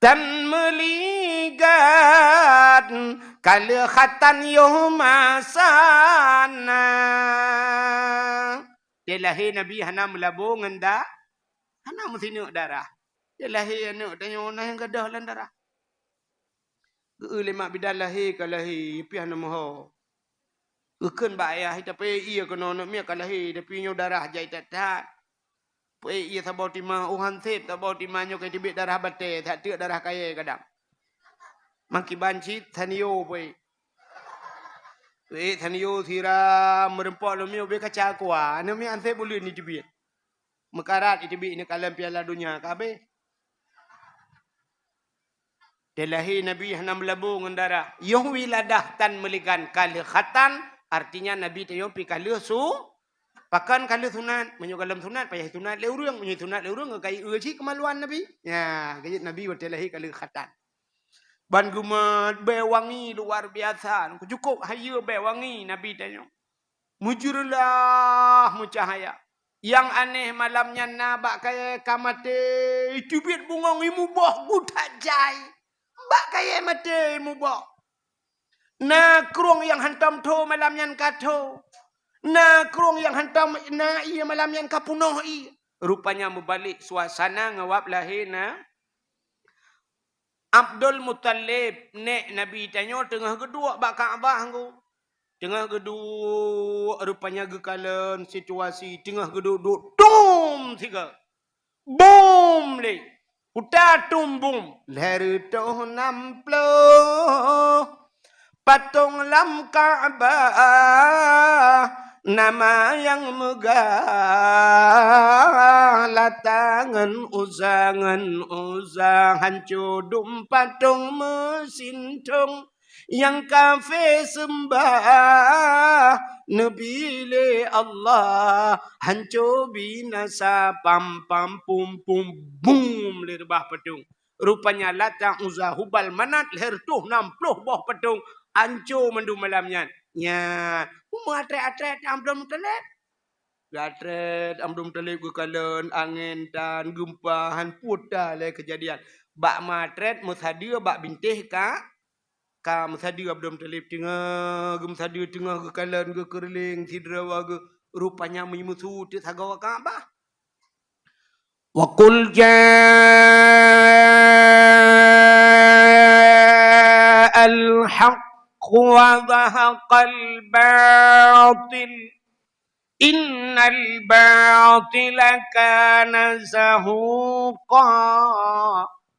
tan meuligat, ka lheueh khatan yoh masa na. Watèe lahé Nabi hana meulabô ngon da-, hana meusineuk darah. Watèe lahé aneuk tanyoe na nyang gadôh lam darah. Geu-eu lé mak bidan lahé ka lahé, pih hana meuho. Geukheun bak ayah, "Tapeuék ié keunoe aneuk miet ka lahé, tapi nyoe darah jai that-that." Peuék ié saboh tima, oh han sép saboh tima nyoe ka teubiet darah batèe, that teuk darah kayèe kadang. Mangkiban cit, sanio peuék. Peuék sanio siram, meureumpok lom nyoe bèk kaca aqua, aneuk miet han sép buleuen jiteubiet. Meukarat jiteubiet neukalon Piala Donya ka habéh. Watèe lahé Nabi hana meulabô ngon darah. Yoh wiladah tan meuligan ka lheueh khatan, artinya Nabi tanyoe pih ka lheueh su-, pakon ka lheueh sunat. Meunyoe gohlom sunat, payah sunat lé ureueng. Meunyoe sunat lé ureueng, ka jeuet keumaluan Nabi. Nya, ka jeuet Nabi watèe lahé ka lheueh khatan. Ban geumat bèe wangi luar biasa. Cukôp hayeue bèe wangi Nabi tanyoe. Meujeureulah meucahya. Nyang aneh malam nyan na bak kayèe ka maté, teubiet bungöng ié muboh geuh that jai. Bak kayèe maté ié muboh. Na krueng nyang hantom tho malam nyan ka tho. Na krueng nyang hantom na ié malam nyan ka peunoh ié. Rupanya meubalek suasana ngon wab lahé na. Abdul Muthalib, nék Nabi tanyoe teungoh geuduek bak Ka'bah nggu. Teungoh geuduek, rupanya geukalon situasi, teungoh geuduek-duek, dum sigoe. Bum lé. Kuta tumbong. Lhèe reutôh nam ploh patong lam Ka'bah, nama nyang meugah Lata ngon Uzza, ngon Uzza, hanco dum patong meusintong. Nyang kafé seumbah neubi lé Allah, hanco binasa, pam, pam, pum, pum, bum, lé reubah patong. Rupanya Lata, Uzza, Hubal, Manat, lhèe reutôh nam ploh boh patong, hanco mandum malam nyan. Nyan, peue meuatrét-atrét Abdul Muthalib. Geuatrét Abdul Muthalib, geukalon angén tan, geumpa, han puta lé keujadian. Bak meuatrét meusadeue bak bintéh ka Ka meusadeue Abdul Muthalib, teungoh geumeusadeue, teungoh geukalon, geukeureuléng sidroe geu-, rupanya meusu teuk sagoe Ka'bah. Wa qul ja'al haqq wa zahaqal batil. Innal batila kana zahuqa.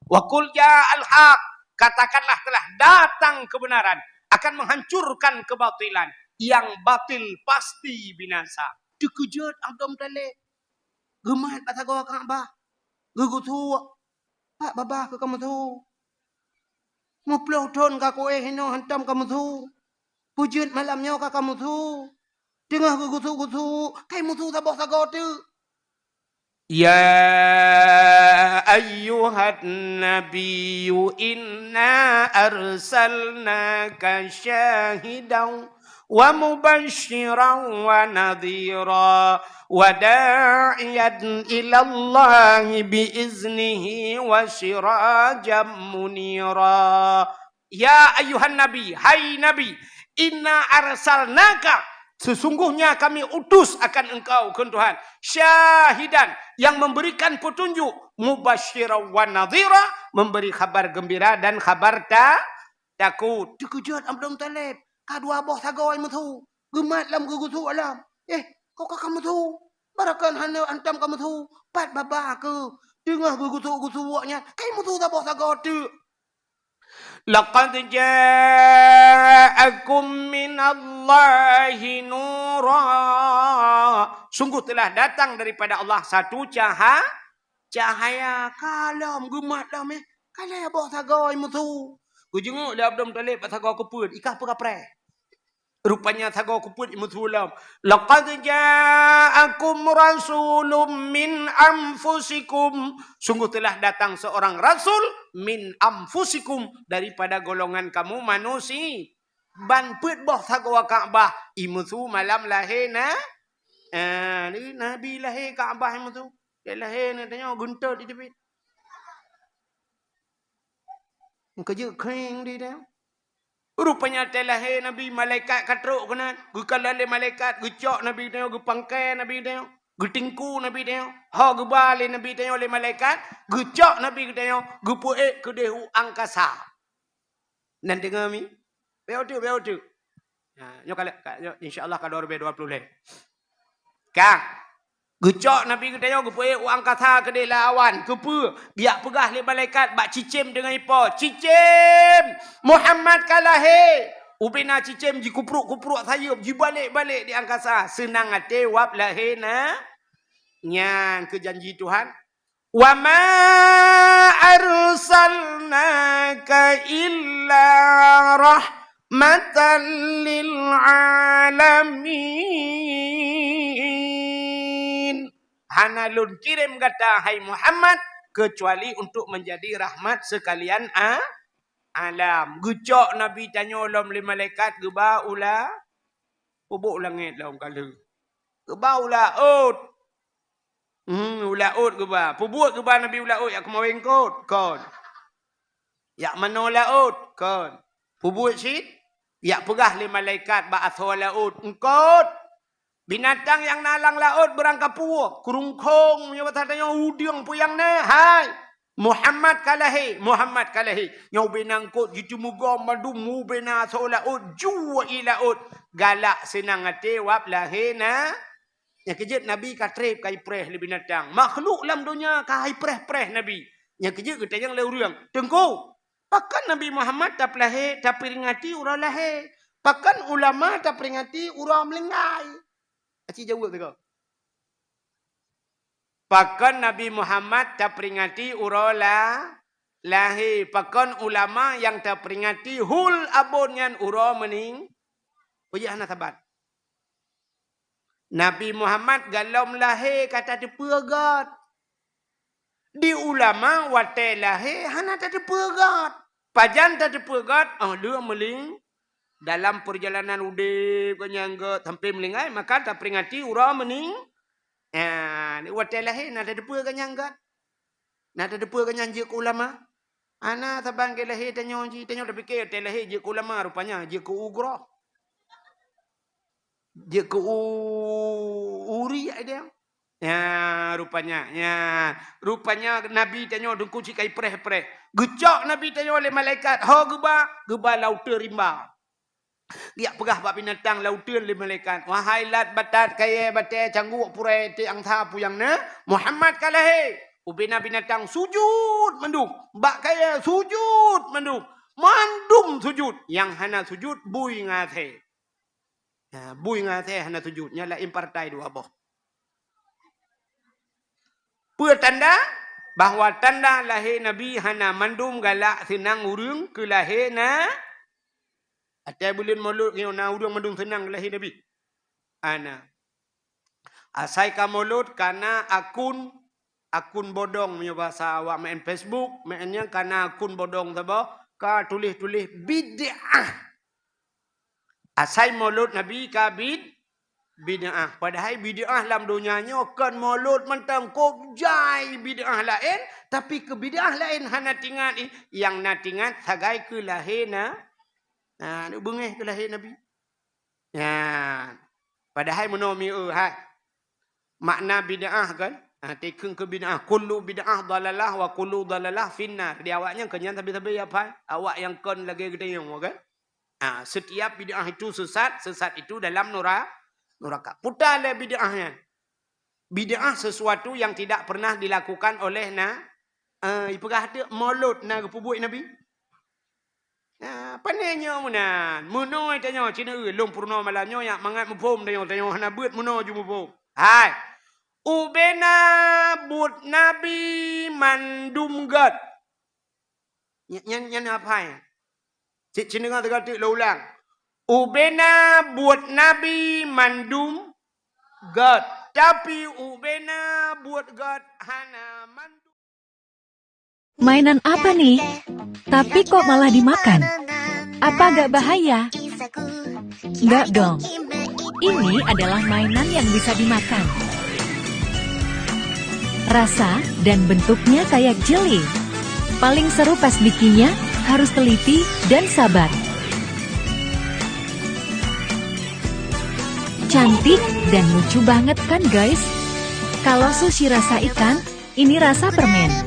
Wa qul ja'al haq, katakanlah telah datang kebenaran, akan menghancurkan kebatilan, yang batil pasti binasa. Teukeujot Abdul Muthalib. Geumat bak sagoe Ka'bah. Geugusuk. Pat babah keu kamoe su. Meuploh thon ka kuéh inoe hantom kamoe su. Peujeuet malam nyoe ka kamoe su. Teungoh geugusuk-gusuk, kai musu saboh sagoe teuk. Ya ayyuhan nabiyyu inna arsalnaka syahidan wa mubasysyiran wa nadhira wa da'iyan ilallahi bi iznihi wa sirajan munira. Ya ayyuhan nabi, hai Nabi, inna arsalnaka, sesungguhnya kami utus akan engkau, kheun Tuhan, syahidan, yang memberikan petunjuk, mubasysyiran wa nadhira, memberi khabar gembira dan khabar ta-, takut. Teukeujot Abdul Muthalib, ka dua boh sagoe meusu, geumat lom geugusuk lom. Eh, kok ka kamoe su? Barakon hana hantom kamoe su, pat babah keuh. Teungoh geugusuk-gusuk nyan, kai musu saboh sagoe teuk. Laqad ja'akum minallahi nura. Sungguh telah datang daripada Allah satu caha-, cahaya. Ka lom geumat lom, eh. Ka lhèe boh sagoe meusu. Geujenguk lé Abdul Muthalib bak sagoe keupeuet, i kah peukapreh. Rupanya sagoe keupeuet meusu lom. Laqad ja'akum rasulun min anfusikum. Sungguh telah datang seorang rasul min anfusikum, daripada golongan kamu manusia. Ban peuet boh sagoe Ka'bah, i meusu malam lahé na-, eh, Nabi lahé Ka'bah i meusu. Lahé na tanyoe geuntot di teupit. Keujeuet kring di dia. Rupanya watèe lahé Nabi, malaikat ka trok keunan. Geukalon lé malaikat, geucok Nabi geutanyoe, geupangkai Nabi geutanyoe, geutingku Nabi geutanyoe. Ho geuba lé Nabi geutanyoe lé malaikat, geucok Nabi geutanyoe, geupeuék keudéh u angkasa. Nan deungoe mi? Bèk uteuk, bèk uteuk. Ha, nyoe ka lheueh, ka, nyoe, insya Allah ka dua ribu dua puluh lhèe. Ka. Geucok Nabi geutanyoe geupeuék u angkasa keudéh lam awan. Keupeue? Geujak peugah lé malaikat bak cicém deungon ipo, "Cicém, Muhammad ka lahé!" Ubena cicém jikupruek-kupruek sayeuep, jibalek-balek di angkasa. Seunang até wab lahé na. Nyan keuh janji Tuhan. "Wa ma arsalnaka illa rahmatan lil alamin." Hana lôn kirém gata, hai Muhammad, keucuali untuk menjadi rahmat sekalian a-, alam. Geucok Nabi tanyoe lom lé malaikat geuba u la-, peubuet u langét lom ka lheueh. Geuba u laôt. Hmm, u laôt geuba. Peubuet geuba Nabi u laôt, jak keumawén kot? Kon. Jak manoe laôt? Kon. Peubuet cit? Jak peugah lé malaikat bak asoe laôt, "Eungkot." Binatang nyang na lam laôt beurangkapeue, keurungkong, meunyoe basa tanyoe udeueng peue nyang na, hai. Muhammad ka lahé, Muhammad ka lahé. Nyoe ubé na eungkôt jiteumugom mandum, ubé na asoe laôt, jue ié laôt. Galak seunang até wab lahé na. Nyang keujeuet Nabi ka treb ka ipreh lé binatang. Makhluk lam donya ka ipreh-preh Nabi. Nyang keujeuet geutanyong lé ureuëng, "Teungku, pakon Nabi Muhammad tapeulahé, taperingati uroe lahé? Pakon ulama taperingati uroe meuninggai?" Aci jaweueb teuka. Pakon Nabi Muhammad taperingati uroe la-, lahé? Pakon ulama nyang taperingati hul abon nyan uroe meuning-, peue jih hana saban? Nabi Muhammad golom lahé ka tateupeue gét. Di ulama watée lahé hana tateupeue gét. Pajan tateupeue gét? Oh, lheueh meuling-, dalam peurjalanan udeb geuh nyang gét sampoe meuninggai, maka taperingati uroe meuning-, ya, watée lahé na tateupeue gét nyang gét. Na tateupeue gét nyang jeuet keu ulama. Hana saban keu lahé tanyoe jih, tanyoe tapike watée lahé jeuet keu ulama, rupanya jeuet keu ugroh. Jeuet keu u-, uri ai dia. Ya, rupanya, ya. Rupanya Nabi tanyoe Teungku cit ka ipreh-preh. Geucok Nabi tanyoe lé malaikat, ho geuba, geuba lam uteuen rimba. Geujak peugah bak binatang lam uteuen lé malaikat, "Wahai lat batat kayée batée cangguek purée tiek angsa peue nyang na, Muhammad ka lahé." Ubé na binatang sujut mandum, bak kayée sujut mandum, mandum sujut, nyang hana sujut bui ngon asée. Ha, bui ngon asée hana sujut, nyan laén partai dua boh. Peue tanda? Bahwa tanda lahé Nabi hana mandum galak seunang ureuëng keu lahé na. Watée buleuen Molot nyoe na ureuëng mandum seunang keu lahé Nabi? Hana. Asai ka Molot ka na akun, akun bodong meunyoe basa awak meu'en Facebook, meu'en nyang ka na akun bodong saboh, ka tuléh-tuléh bid'ah. Asai Molot Nabi ka bid-, bid'ah. Padahai bid'ah lam donya nyoe kon Molot mantong, kok jai bid'ah laén, tapi keu bid'ah laén hana tingat ih, nyang na tingat sagai keu lahé na, na, beungéh keu lahé Nabi. Nyan. Padahai meunoe mieu hai. Makna bid'ah kan? Ha, tikheun keu bid'ah. Kullu bid'ah dalalah wa kullu dalalah finnar. Di awak nyan kon nyan sabe-sabe ya pai. Awak nyang kon lagée geutanyoe kan? Ha, setiap bid'ah itu sesat, sesat itu dalam nura-, neraka. Puta lé bid'ah nyan. Bid'ah sesuatu yang tidak pernah dilakukan oleh na-, eh, ipeugah teuk Molot na geupeubuet Nabi. Nah, pane nyoe meunan. Meunoe tanyoe, cina eu, lôn peurunoe malam nyoe, yak mangat muphom tanyoe, tanyoe hana beuet meunoe ju muphom. Hai. Ubena buet Nabi mandum gét. Nya-, nyan, nyan apa hai? Cit, cit deungoe teuka teuk lôn ulang. Ubena buet Nabi mandum gét, tapi ubena buet gét hana mandum. Mainan apa nih? Tapi kok malah dimakan? Apa gak bahaya? Nggak dong. Ini adalah mainan yang bisa dimakan. Rasa dan bentuknya kayak jelly. Paling seru pas bikinnya, harus teliti dan sabar. Cantik dan lucu banget kan, guys? Kalau sushi rasa ikan, ini rasa permen.